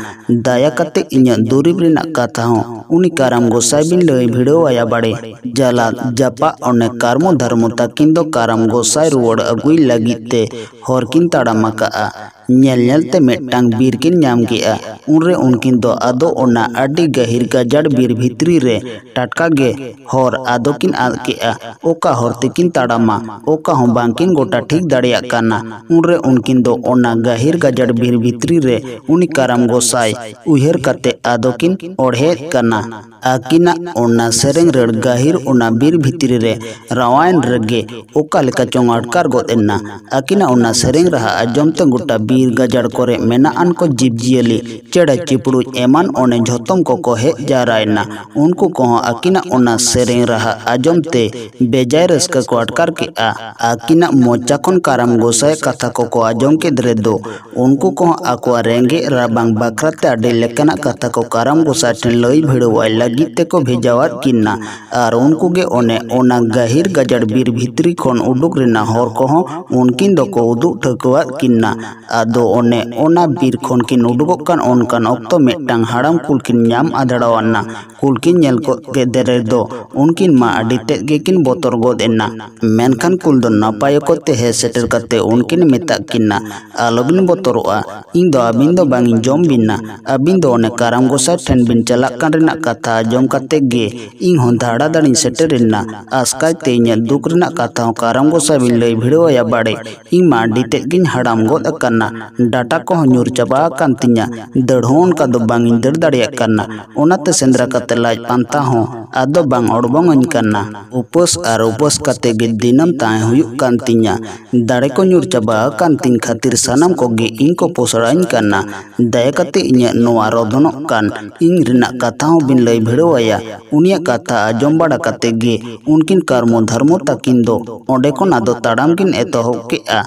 ᱫᱟᱭᱟ ᱠᱟᱛᱮ ᱤᱧᱟᱹᱜ ᱫᱩᱨᱤᱵ ᱨᱮᱱᱟᱜ ᱠᱟᱛᱷᱟ ᱦᱚᱸ ᱩᱱᱤ ᱠᱟᱨᱟᱢ ᱜᱚᱸᱥᱟᱭ ᱵᱤᱱ ᱞᱟᱹᱭ ᱵᱷᱤᱲᱟᱹᱣ ᱟᱭᱟ ᱵᱟᱲᱮ᱾ ᱡᱟᱞᱟ ᱡᱟᱯᱟᱜ ᱚᱱᱮ ᱠᱟᱨᱢᱚ ᱫᱷᱟᱨᱢᱚ ᱛᱟᱹᱠᱤᱱ ᱫᱚ ᱠᱟᱨᱟᱢ ᱜᱚᱸᱥᱟᱭ ᱨᱩᱣᱟᱹᱲ ᱟᱹᱜᱩᱭ ᱞᱟᱹᱜᱤᱫ ᱛᱮ ᱦᱚᱨ ᱠᱤᱱ ᱛᱟᱲᱟᱢ ᱟᱠᱟᱜᱼᱟ᱾ ᱧᱮᱞ ᱧᱮᱞ ᱛᱮ ᱢᱤᱫᱴᱟᱝ ᱵᱤᱨ ᱠᱤᱱ ᱧᱟᱢ ᱠᱮᱜᱼᱟ᱾ ᱩᱱᱨᱮ ᱩᱱᱠᱤᱱ ᱫᱚ ᱟᱫᱚ ᱚᱱᱟ ᱟᱹᱰᱤ ᱜᱟᱹᱦᱤᱨ ᱜᱟᱡᱟᱲ ᱵᱤᱨ ᱵᱷᱤᱛᱨᱤ ᱨᱮ ᱴᱟᱴᱠᱟ ᱜᱮ ᱦᱚᱨ ᱟᱫᱚ ᱠᱤᱱ ᱟᱫ ᱠᱮᱜᱼᱟ᱾ ᱚᱠᱟ ᱦᱚᱨ ᱛᱮᱠᱤᱱ ᱛᱟᱲᱟᱢᱟ, ᱚᱠᱟ ᱦᱚᱸ ᱵᱟᱝᱠᱤᱱ ᱜᱚᱴᱟ ᱴᱷᱤᱠ ᱫᱟᱲᱮᱭᱟᱜ ᱠᱟᱱᱟ᱾ ᱩᱱᱨᱮ ᱩᱱᱠᱤᱱ ᱫᱚ ᱚᱱᱟ ᱜᱟᱹᱦᱤᱨ ᱜᱟᱡᱟᱲ ᱵᱤᱨ ᱵᱷᱤᱛᱨᱤ ᱨᱮ ᱩᱱᱤ ᱠᱟᱨᱟᱢ ᱜᱚᱸᱥᱟᱭ ᱩᱭᱦᱟᱹᱨ ᱠᱟᱛᱮ ᱟᱫᱚ ᱠᱤᱱ ᱚᱲᱦᱮᱫ ᱠᱟᱱᱟ᱾ ᱟᱹᱠᱤᱱᱟᱜ ᱚᱱᱟ ᱥᱮᱨᱮᱧ ᱨᱟᱹᱲ ᱜᱟᱹᱦᱤᱨ ᱚᱱᱟ ᱵᱤᱨ ᱵᱷᱤᱛᱨᱤ ᱨᱮ ᱨᱟᱣᱟᱭᱮᱱ ᱨᱮᱜᱮ ᱚᱠᱟ ᱞᱮᱠᱟ ᱪᱚᱝ ᱟᱴᱠᱟᱨ ᱜᱚᱫ ᱮᱱᱟ᱾ ᱟᱹᱠᱤᱱᱟᱜ ᱚᱱᱟ ᱥᱮᱨᱮᱧ ᱨᱟᱦᱟ ᱟᱸᱡᱚᱢ ᱛᱮ ᱜᱚᱴᱟ ᱵᱤᱨ ᱜᱟᱡᱟᱲ ᱠᱚᱨᱮ ᱢᱮᱱᱟᱜ ᱟᱱ ᱠᱚ ᱡᱤᱵᱽ ᱡᱤᱭᱟᱹᱞᱤ, ᱪᱮᱬᱮ ᱪᱤᱯᱲᱩᱡ ᱮᱢᱟᱱ ᱚᱱᱮ ᱡᱷᱚᱛᱚᱢ ᱠᱚᱠᱚ ᱦᱮᱡ ᱡᱟᱣᱨᱟᱭᱮᱱᱟ᱾ ᱩᱱᱠᱩ ᱠᱚᱦᱚᱸ ᱟᱹᱠᱤᱱᱟᱜ ᱚᱱᱟ ᱥᱮᱨᱮᱧ ᱨᱟᱦᱟ ᱟᱸᱡᱚᱢ ᱛᱮ ᱵᱮᱡᱟᱭ ᱨᱟᱹᱥᱠᱟᱹ ᱠᱚ ᱟᱴᱠᱟᱨ ᱠᱮᱫᱼᱟ᱾ ᱟᱹᱠᱤᱱᱟᱜ ᱢᱚᱪᱟ ᱠᱷᱚᱱ ᱠᱟᱨᱟᱢ ᱜᱚᱸᱥᱟᱭ ᱠᱟᱛᱷᱟ ᱠᱚᱠᱚ ᱟᱸᱡᱚᱢ ᱠᱮᱫ ᱨᱮᱫᱚ ᱩᱱᱠᱩ ᱠᱚᱦᱚᱸ ᱟᱠᱚᱣᱟᱜ ᱨᱮᱸᱜᱮᱡ ᱨᱟᱵᱟᱝ ᱵᱟᱠᱷᱨᱟ ᱛᱮ ᱟᱹᱰᱤ ᱞᱮᱠᱟᱱᱟᱜ ᱠᱟᱛᱷᱟ ᱠᱚ ᱠᱟᱨᱟᱢ ᱜᱚᱸᱥᱟᱭ ᱴᱷᱮᱱ ᱞᱟᱹᱭ ᱵᱷᱤᱲᱟᱹᱣᱟᱭ ᱞᱟᱹᱜᱤᱫ ᱛᱮᱠᱚ ᱵᱷᱮᱡᱟᱣᱟᱫ ᱠᱤᱱᱟ᱾ ᱟᱨ ᱩᱱᱠᱩ ᱜᱮ ᱚᱱᱮ ᱚᱱᱟ ᱜᱟᱹᱦᱤᱨ ᱜᱟᱡᱟᱲ ᱵᱤᱨ ᱵᱷᱤᱛᱨᱤ ᱠᱷᱚᱱ ᱩᱰᱩᱠ ᱨᱮᱱᱟᱜ ᱦᱚᱨ ᱠᱚᱦᱚᱸ ᱩᱱᱠᱤᱱ ᱫᱚᱠᱚ ᱩᱫᱩᱜ ᱴᱷᱟᱹᱣᱠᱟᱹᱣᱟᱫ ᱠᱤᱱᱟ᱾ ᱟᱫᱚ ᱚᱱᱮ ᱚᱱᱟ ᱵᱤᱨ ᱠᱷᱚᱱ ᱠᱤᱱ ᱩᱰᱩᱠᱚᱜ ᱠᱟᱱ ᱚᱱᱠᱟᱱ ᱚᱠᱛᱚ ᱢᱤᱫᱴᱟᱝ ᱦᱟᱲᱟᱢ ᱠᱩᱞ ᱠᱤᱱ ᱧᱟᱢ ᱟᱫᱲᱟᱣᱟᱱᱟ᱾ ᱠᱩᱞ ᱠᱤᱱ ᱧᱮᱞ ᱠᱚᱫ ᱠᱮᱫ ᱨᱮᱫᱚ ᱩᱱᱠᱤᱱ ᱢᱟ ᱟᱹᱰᱤ ᱛᱮᱫ ᱜᱮᱠᱤᱱ ᱵᱚᱛᱚᱨ ᱜᱚᱫ ᱮᱱᱟ᱾ ᱢᱮᱱᱠᱷᱟᱱ ᱠᱩᱞ ᱫᱚ ᱱᱟᱯᱟᱭ ᱚᱠᱚᱡ ᱛᱮ ᱦᱮᱡ ᱥᱮᱴᱮᱨ ᱠᱟᱛᱮ ᱩᱱᱠᱤᱱ ᱢᱮᱛᱟᱜ ᱠᱤᱱᱟ, "ᱟᱞᱚᱵᱤᱱ ᱵᱚᱛᱚᱨᱚᱜᱼᱟ, ᱤᱧ ᱫᱚ ᱟᱹᱵᱤᱱ ᱫᱚ ᱵᱟᱝ ᱤᱧ ᱡᱚᱢ ᱵᱤᱱᱟ᱾ ᱟᱹᱵᱤᱱ ᱫᱚ ᱚᱱᱮ ᱠᱟᱨᱟᱢ ᱜᱚᱸᱥᱟᱭ ᱴᱷᱮᱱ ᱵᱤᱱ ᱪᱟᱞᱟᱜ ᱠᱟᱱ ᱨᱮᱱᱟᱜ ᱠᱟᱛᱷᱟ ᱟᱸᱡᱚᱢ ᱠᱟᱛᱮ ᱜᱮ ᱤᱧ ᱦᱚᱸ ᱫᱷᱟᱲᱟ ᱫᱷᱟᱲᱤᱧ ᱥᱮᱴᱮᱨ ᱮᱱᱟ᱾ ᱟᱥᱠᱟᱭ ᱛᱮ ᱤᱧᱟᱹᱜ ᱫᱩᱠ ᱨᱮᱱᱟᱜ ᱠᱟᱛᱷᱟ ᱦᱚᱸ ᱠᱟᱨᱟᱢ ᱜᱚᱸᱥᱟᱭ ᱵᱤᱱ ᱞᱟᱹᱭ ᱵᱷᱤᱲᱟᱹᱣ ᱟᱭᱟ ᱵᱟᱲᱮ᱾ ᱤᱧ ᱢᱟ ᱟᱹᱰᱤ ᱛᱮᱫ ᱜᱤᱧ ᱦᱟᱲᱟᱢ ᱜᱚᱫ ᱟᱠᱟᱱᱟ, ᱰᱟᱴᱟ ᱠᱚᱦᱚᱸ ᱧᱩᱨ ᱪᱟᱵᱟ ᱟᱠᱟᱱ ᱛᱤᱧᱟ, ᱫᱟᱹᱲ ᱦᱚᱸ ᱚᱱᱠᱟ ᱫᱚ ᱵᱟᱝ ᱤᱧ ᱫᱟᱹᱲ ᱫᱟᱲᱮᱭᱟᱜ ᱠᱟᱱᱟ᱾ ᱚᱱᱟᱛᱮ ᱥᱮᱸᱫᱽᱨᱟ ᱠᱟᱛᱮ ᱞᱟᱡ ᱯᱟᱱᱛᱟ ᱦᱚᱸ ᱟᱫᱚ ᱵᱟᱝ ᱚᱲᱵᱚᱝ ᱟᱹᱧ ᱠᱟᱱᱟ᱾ ᱩᱯᱟᱹᱥ ᱟᱨ ᱩᱯᱟᱹᱥ ᱠᱟᱛᱮ ᱜᱮ ᱫᱤᱱᱟᱹᱢ ᱛᱟᱦᱮᱸ ᱦᱩᱭᱩᱜ ᱠᱟᱱ ᱛᱤᱧᱟ᱾ ᱫᱟᱲᱮ ᱠᱚ ᱧᱩᱨ ᱪᱟᱵᱟ ᱟᱠᱟᱱ ᱛᱤᱧ ᱠᱷᱟᱹᱛᱤᱨ ᱥᱟᱱᱟᱢ ᱠᱚᱜᱮ ᱤᱧ ᱠᱚ ᱯᱚᱥᱲᱟᱧ ᱠᱟᱱᱟ᱾ ᱫᱟᱭᱟ ᱠᱟᱛᱮ ᱤᱧᱟᱹᱜ ᱱᱚᱣᱟ ᱨᱚᱫᱷᱚᱱᱚᱜ ᱠᱟᱱ ᱤᱧ ᱨᱮᱱᱟᱜ ᱠᱟᱛᱷᱟ ᱦᱚᱸ ᱵᱤᱱ ᱞᱟᱹᱭ ᱵᱷᱤᱲᱟᱹᱣ ᱟᱭᱟ᱾" ᱩᱱᱤᱭᱟᱜ ᱠᱟᱛᱷᱟ ᱟᱸᱡᱚᱢ ᱵᱟᱲᱟ ᱠᱟᱛᱮ ᱜᱮ ᱩᱱᱠᱤᱱ ᱠᱟᱨᱢᱚ ᱫᱷᱟᱨᱢᱚ ᱛᱟᱹᱠᱤᱱ ᱫᱚ ᱚᱸᱰᱮ ᱠᱷᱚᱱ ᱟᱫᱚ ᱛᱟᱲᱟᱢ ᱠᱤᱱ ᱮᱛᱚᱦᱚᱵ ᱠᱮᱫᱼᱟ᱾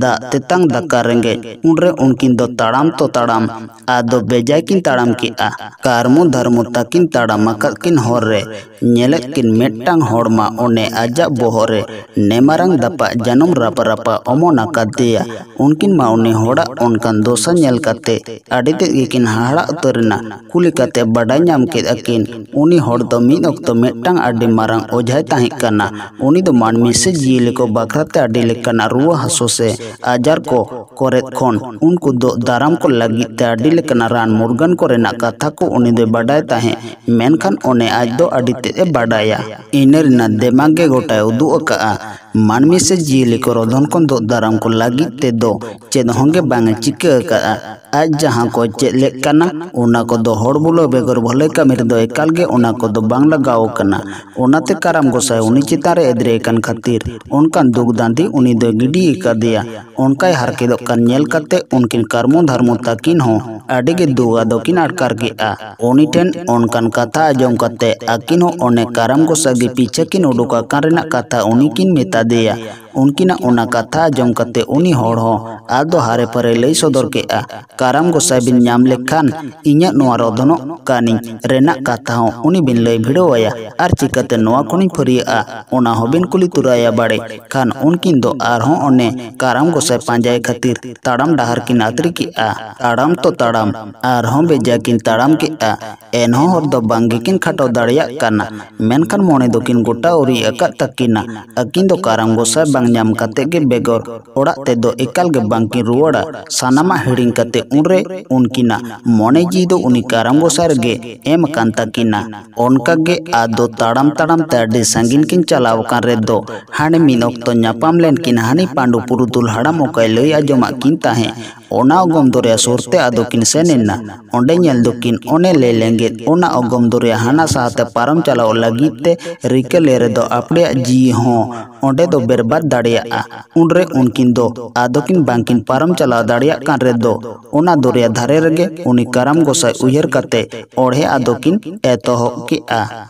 ᱫᱟᱜ ᱛᱮᱛᱟᱝ ᱫᱟᱠᱟ ᱨᱮᱸᱜᱮᱡ ᱩᱱᱨᱮ ᱩᱱᱠᱤᱱ ᱫᱚ ᱛᱟᱲᱟᱢ ᱛᱚ ᱛᱟᱲᱟᱢ, ᱟᱫᱚ ᱵᱮᱡᱟᱭ ᱠᱤᱱ ᱛᱟᱲᱟᱢ ᱠᱮᱫᱼᱟ᱾ ᱠᱟᱨᱢᱩ ᱫᱷᱟᱨᱢᱩ ᱛᱟᱹᱠᱤᱱ ᱛᱟᱲᱟᱢ ᱟᱠᱟᱫ ᱠᱤᱱ ᱦᱚᱨ ᱨᱮ ᱧᱮᱞᱮᱫ ᱠᱤᱱ ᱢᱤᱫᱴᱟᱝ ᱦᱚᱲ ᱢᱟ ᱚᱱᱮ ᱟᱡᱟᱜ ᱵᱚᱦᱚᱜ ᱨᱮ ᱱᱮᱢᱟᱨᱟᱝ ᱫᱟᱯᱟᱜ ᱡᱟᱹᱱᱩᱢ ᱨᱟᱯᱟ ᱨᱟᱯᱟ ᱚᱢᱚᱱ ᱟᱠᱟᱫᱮᱭᱟ᱾ ᱩᱱᱠᱤᱱ ᱢᱟ ᱩᱱᱤ ᱦᱚᱲᱟᱜ ᱚᱱᱠᱟᱱ ᱫᱚᱥᱟ ᱧᱮᱞ ᱠᱟᱛᱮ ᱟᱹᱰᱤ ᱛᱮᱫ ᱜᱮᱠᱤᱱ ᱦᱟᱦᱟᱲᱟᱜ ᱩᱛᱟᱹᱨ ᱮᱱᱟ᱾ ᱠᱩᱞᱤ ᱠᱟᱛᱮ ᱵᱟᱰᱟᱭ ᱧᱟᱢ ᱠᱮᱫ ᱟᱹᱠᱤᱱ, ᱩᱱᱤ ᱦᱚᱲ ᱫᱚ ᱢᱤᱫ ᱚᱠᱛᱚ ᱢᱤᱫᱴᱟᱝ ᱟᱹᱰᱤ ᱢᱟᱨᱟᱝ ᱚᱡᱷᱟᱭ ᱛᱟᱦᱮᱸ ᱠᱟᱱᱟ᱾ ᱩᱱᱤ ᱫᱚ ᱢᱟᱹᱱᱢᱤ ᱥᱮ ᱡᱤᱭᱟᱹᱞᱤ ᱠᱚ ᱵᱟᱠᱷᱨᱟ ᱛᱮ ᱟᱹᱰᱤ ᱞᱮᱠᱟᱱᱟᱜ ᱨᱩᱣᱟᱹ ᱦᱟᱹᱥᱩ ᱥᱮ ᱟᱡᱟᱨ ᱠᱚ ᱠᱚᱨᱮᱫ ᱠᱷᱚᱱ ᱩᱱᱠᱩ ᱫᱚ ᱫᱟᱨᱟᱢ ᱠᱚ ᱞᱟᱹᱜᱤᱫ ᱛᱮ ᱟᱹᱰᱤ ᱞᱮᱠᱟᱱᱟᱜ ᱨᱟᱱ ᱢᱩᱨᱜᱟᱹᱱ ᱠᱚᱨᱮᱱᱟᱜ ᱠᱟᱛᱷᱟ ᱠᱚ ᱩᱱᱤ ᱫᱚᱭ ᱵᱟᱰᱟᱭ ᱛᱟᱦᱮᱸᱫ᱾ ᱢᱮᱱᱠᱷᱟᱱ ᱚᱱᱮ ᱟᱡ ᱫᱚ ᱟᱹᱰᱤ ᱛᱮᱫ ᱮ ᱵᱟᱰᱟᱭᱟ᱾ ᱤᱱᱟᱹ ᱨᱮᱱᱟᱜ ᱫᱮᱢᱟᱜᱽ ᱜᱮ ᱜᱚᱴᱟᱭ ᱩᱫᱩᱜ ᱟᱠᱟᱫᱼᱟ᱾ ᱢᱟᱹᱱᱢᱤ ᱥᱮ ᱡᱤᱭᱟᱹᱞᱤ ᱠᱚ ᱨᱚᱫᱷᱚᱱ ᱠᱷᱚᱱ ᱫᱚ ᱫᱟᱨᱟᱢ ᱠᱚ ᱞᱟᱹᱜᱤᱫ ᱛᱮᱫᱚ ᱪᱮᱫ ᱦᱚᱸ ᱜᱮ ᱵᱟᱝ ᱮ ᱪᱤᱠᱟᱹ ᱟᱠᱟᱫᱼᱟ᱾ ᱟᱡ ᱡᱟᱦᱟᱸ ᱠᱚ ᱪᱮᱫ ᱞᱮᱫ ᱠᱟᱱᱟ, ᱚᱱᱟ ᱠᱚᱫᱚ ᱦᱚᱲ ᱵᱩᱞᱟᱹᱣ ᱵᱮᱜᱚᱨ ᱵᱷᱟᱹᱞᱟᱹᱭ ᱠᱟᱹᱢᱤ ᱨᱮᱫᱚ ᱮᱠᱟᱞ ᱜᱮ ᱚᱱᱟ ᱠᱚᱫᱚ ᱵᱟᱝ ᱞᱟᱜᱟᱣ ᱟᱠᱟᱱᱟ᱾ ᱚᱱᱟᱛᱮ ᱠᱟᱨᱟᱢ ᱜᱚᱸᱥᱟᱭ ᱩᱱᱤ ᱪᱮᱛᱟᱱ ᱨᱮ ᱮᱫᱽᱨᱮ ᱟᱠᱟᱱ ᱠᱷᱟᱹᱛᱤᱨ ᱚᱱᱠᱟᱱ ᱫᱩᱠ ᱫᱟᱸᱫᱤ ᱩᱱᱤ ᱫᱚᱭ ᱜᱤᱰᱤ ᱟᱠᱟᱫᱮᱭᱟ᱾ ᱚᱱᱠᱟᱭ ᱦᱟᱨᱠᱮᱛᱚᱜ ᱠᱟᱱ ᱧᱮᱞ ᱠᱟᱛᱮ ᱩᱱᱠᱤᱱ ᱠᱟᱨᱢᱩ ᱫᱷᱟᱨᱢᱩ ᱛᱟᱹᱠᱤᱱ ᱦᱚᱸ ᱟᱹᱰᱤ ᱜᱮ ᱫᱩᱠ ᱟᱫᱚ ᱠᱤᱱ ᱟᱴᱠᱟᱨ ᱠᱮᱫᱼᱟ᱾ ᱩᱱᱤ ᱴᱷᱮᱱ ᱚᱱᱠᱟᱱ ᱠᱟᱛᱷᱟ ᱟᱸᱡᱚᱢ ᱠᱟᱛᱮ ᱟᱹᱠᱤᱱ ᱦᱚᱸ ᱚᱱᱮ ᱠᱟᱨᱟᱢ ᱜᱚᱸᱥᱟᱭ ᱜᱮ ᱯᱤᱪᱷᱟᱹ ᱠᱤᱱ ᱩᱰᱩᱠ ᱟᱠᱟᱱ ᱨᱮᱱᱟᱜ ᱠᱟᱛᱷᱟ ᱩᱱᱤ ᱠᱤᱱ ᱢᱮᱛᱟ ᱫᱮᱭᱟ᱾ ᱩᱱᱠᱤᱱᱟᱜ ᱚᱱᱟ ᱠᱟᱛᱷᱟ ᱟᱸᱡᱚᱢ ᱠᱟᱛᱮ ᱩᱱᱤ ᱦᱚᱲ ᱦᱚᱸ ᱟᱫᱚ ᱦᱟᱨᱮ ᱯᱷᱟᱨᱮ ᱞᱟᱹᱭ ᱥᱚᱫᱚᱨ ᱠᱮᱫᱼᱟ, ᱠᱟᱨᱟᱢ ᱜᱚᱸᱥᱟᱭ ᱵᱤᱱ ᱧᱟᱢ ᱞᱮᱠᱷᱟᱱ ᱤᱧᱟᱹᱜ ᱱᱚᱣᱟ ᱨᱚᱫᱷᱚᱱᱚᱜ ᱠᱟᱱᱤᱧ ᱨᱮᱱᱟᱜ ᱠᱟᱛᱷᱟ ᱦᱚᱸ ᱩᱱᱤ ᱵᱤᱱ ᱞᱟᱹᱭ ᱵᱷᱤᱲᱟᱹᱣ ᱟᱭᱟ ᱟᱨ ᱪᱤᱠᱟᱹᱛᱮ ᱱᱚᱣᱟ ᱠᱷᱚᱱᱤᱧ ᱯᱷᱟᱹᱨᱭᱟᱹᱜᱼᱟ, ᱚᱱᱟ ᱦᱚᱸᱵᱤᱱ ᱠᱩᱞᱤ ᱛᱚᱨᱟᱭᱟ ᱵᱟᱲᱮ᱾ ᱠᱷᱟᱱ ᱩᱱᱠᱤᱱ ᱫᱚ ᱟᱨᱦᱚᱸ ᱚᱱᱮ ᱠᱟᱨᱟᱢ ᱜᱚᱸᱥᱟᱭ ᱯᱟᱸᱡᱟᱭ ᱠᱷᱟᱹᱛᱤᱨ ᱛᱟᱲᱟᱢ ᱰᱟᱦᱟᱨ ᱠᱤᱱ ᱟᱛᱨᱤ ᱠᱮᱫᱼᱟ᱾ ᱛᱟᱲᱟᱢ ᱛᱚ ᱛᱟᱲᱟᱢ, ᱟᱨᱦᱚᱸ ᱵᱮᱡᱟ ᱠᱤᱱ ᱛᱟᱲᱟᱢ ᱠᱮᱫᱼᱟ᱾ ᱮᱱᱦᱚᱸ ᱦᱚᱨ ᱫᱚ ᱵᱟᱝ ᱜᱮᱠᱤᱱ ᱠᱷᱟᱴᱚ ᱫᱟᱲᱮᱭᱟᱜ ᱠᱟᱱᱟ᱾ ᱢᱮᱱᱠᱷᱟᱱ ᱢᱚᱱᱮ ᱫᱚᱠᱤᱱ ᱜᱚᱴᱟ ᱩᱨᱤᱡ ᱟᱠᱟᱫ ᱛᱟᱹᱠᱤᱱᱟ᱾ ᱟᱹᱠᱤᱱ ᱫᱚ ᱠᱟᱨᱟᱢ ᱜᱚᱸᱥᱟᱭ ᱵᱟᱝ ᱧᱟᱢ ᱠᱟᱛᱮ ᱜᱮ ᱵᱮᱜᱚᱨ ᱚᱲᱟᱜ ᱛᱮᱫᱚ ᱮᱠᱟᱞ ᱜᱮ ᱵᱟᱝᱠᱤᱱ ᱨᱩᱣᱟᱹᱲᱟ᱾ ᱥᱟᱱᱟᱢᱟᱜ ᱦᱤᱲᱤᱧ ᱠᱟᱛᱮ ᱩᱱᱨᱮ ᱩᱱᱠᱤᱱᱟᱜ ᱢᱚᱱᱮ ᱡᱤᱣᱤ ᱫᱚ ᱩᱱᱤ ᱠᱟᱨᱟᱢ ᱜᱚᱸᱥᱟᱭ ᱨᱮᱜᱮ ᱮᱢ ᱟᱠᱟᱱ ᱛᱟᱹᱠᱤᱱᱟ᱾ ᱚᱱᱠᱟ ᱜᱮ ᱟᱫᱚ ᱛᱟᱲᱟᱢ ᱛᱟᱲᱟᱢ ᱛᱮ ᱟᱹᱰᱤ ᱥᱟᱺᱜᱤᱧ ᱠᱤᱱ ᱪᱟᱞᱟᱣ ᱟᱠᱟᱱ ᱨᱮᱫᱚ ᱦᱟᱱᱮ ᱢᱤᱫ ᱚᱠᱛᱚ ᱧᱟᱯᱟᱢ ᱞᱮᱱ ᱠᱤᱱ ᱦᱟᱹᱱᱤ ᱯᱟᱺᱰᱩ ᱯᱩᱨᱩᱫᱷᱩᱞ ᱦᱟᱲᱟᱢ ᱚᱠᱚᱭ ᱞᱟᱹᱭ ᱟᱸᱡᱚᱢᱟᱫ ᱠᱤᱱ ᱛᱟᱦᱮᱸᱫ᱾ ᱚᱱᱟ ᱚᱜᱚᱢ ᱫᱚᱨᱭᱟ ᱥᱩᱨ ᱛᱮ ᱟᱫᱚ ᱠᱤᱱ ᱥᱮᱱ ᱮᱱᱟ᱾ ᱚᱸᱰᱮ ᱧᱮᱞ ᱫᱚᱠᱤᱱ ᱚᱱᱮ ᱞᱮ ᱞᱮᱸᱜᱮᱫ ᱚᱱᱟ ᱚᱜᱚᱢ ᱫᱚᱨᱭᱟ ᱦᱟᱱᱟ ᱥᱟᱦᱟᱛᱮ ᱯᱟᱨᱚᱢ ᱪᱟᱞᱟᱣ ᱞᱟᱹᱜᱤᱫ ᱛᱮ ᱨᱤᱠᱟᱹ ᱞᱮ ᱨᱮᱫᱚ ᱟᱯᱲᱮᱭᱟᱜ ᱡᱤᱣᱤ ᱦᱚᱸ ᱚᱸᱰᱮ ᱫᱚ ᱵᱮᱨᱵᱟᱫ ᱫᱟᱲᱮᱭᱟᱜᱼᱟ᱾ ᱩᱱᱨᱮ ᱩᱱᱠᱤᱱ ᱫᱚ ᱟᱫᱚ ᱠᱤᱱ ᱵᱟᱝᱠᱤᱱ ᱯᱟᱨᱚᱢ ᱪᱟᱞᱟᱣ ᱫᱟᱲᱮᱭᱟᱜ ᱠᱟᱱ ᱨᱮᱫᱚ ᱚᱱᱟ ᱫᱚᱨᱭᱟ ᱫᱷᱟᱨᱮ ᱨᱮᱜᱮ ᱩᱱᱤ ᱠᱟᱨᱟᱢ ᱜᱚᱸᱥᱟᱭ ᱩᱭᱦᱟᱹᱨ ᱠᱟᱛᱮ ᱚᱲᱦᱮ ᱟᱫᱚ ᱠᱤᱱ ᱮᱛᱚᱦᱚᱵ ᱠᱮᱫᱼᱟ᱾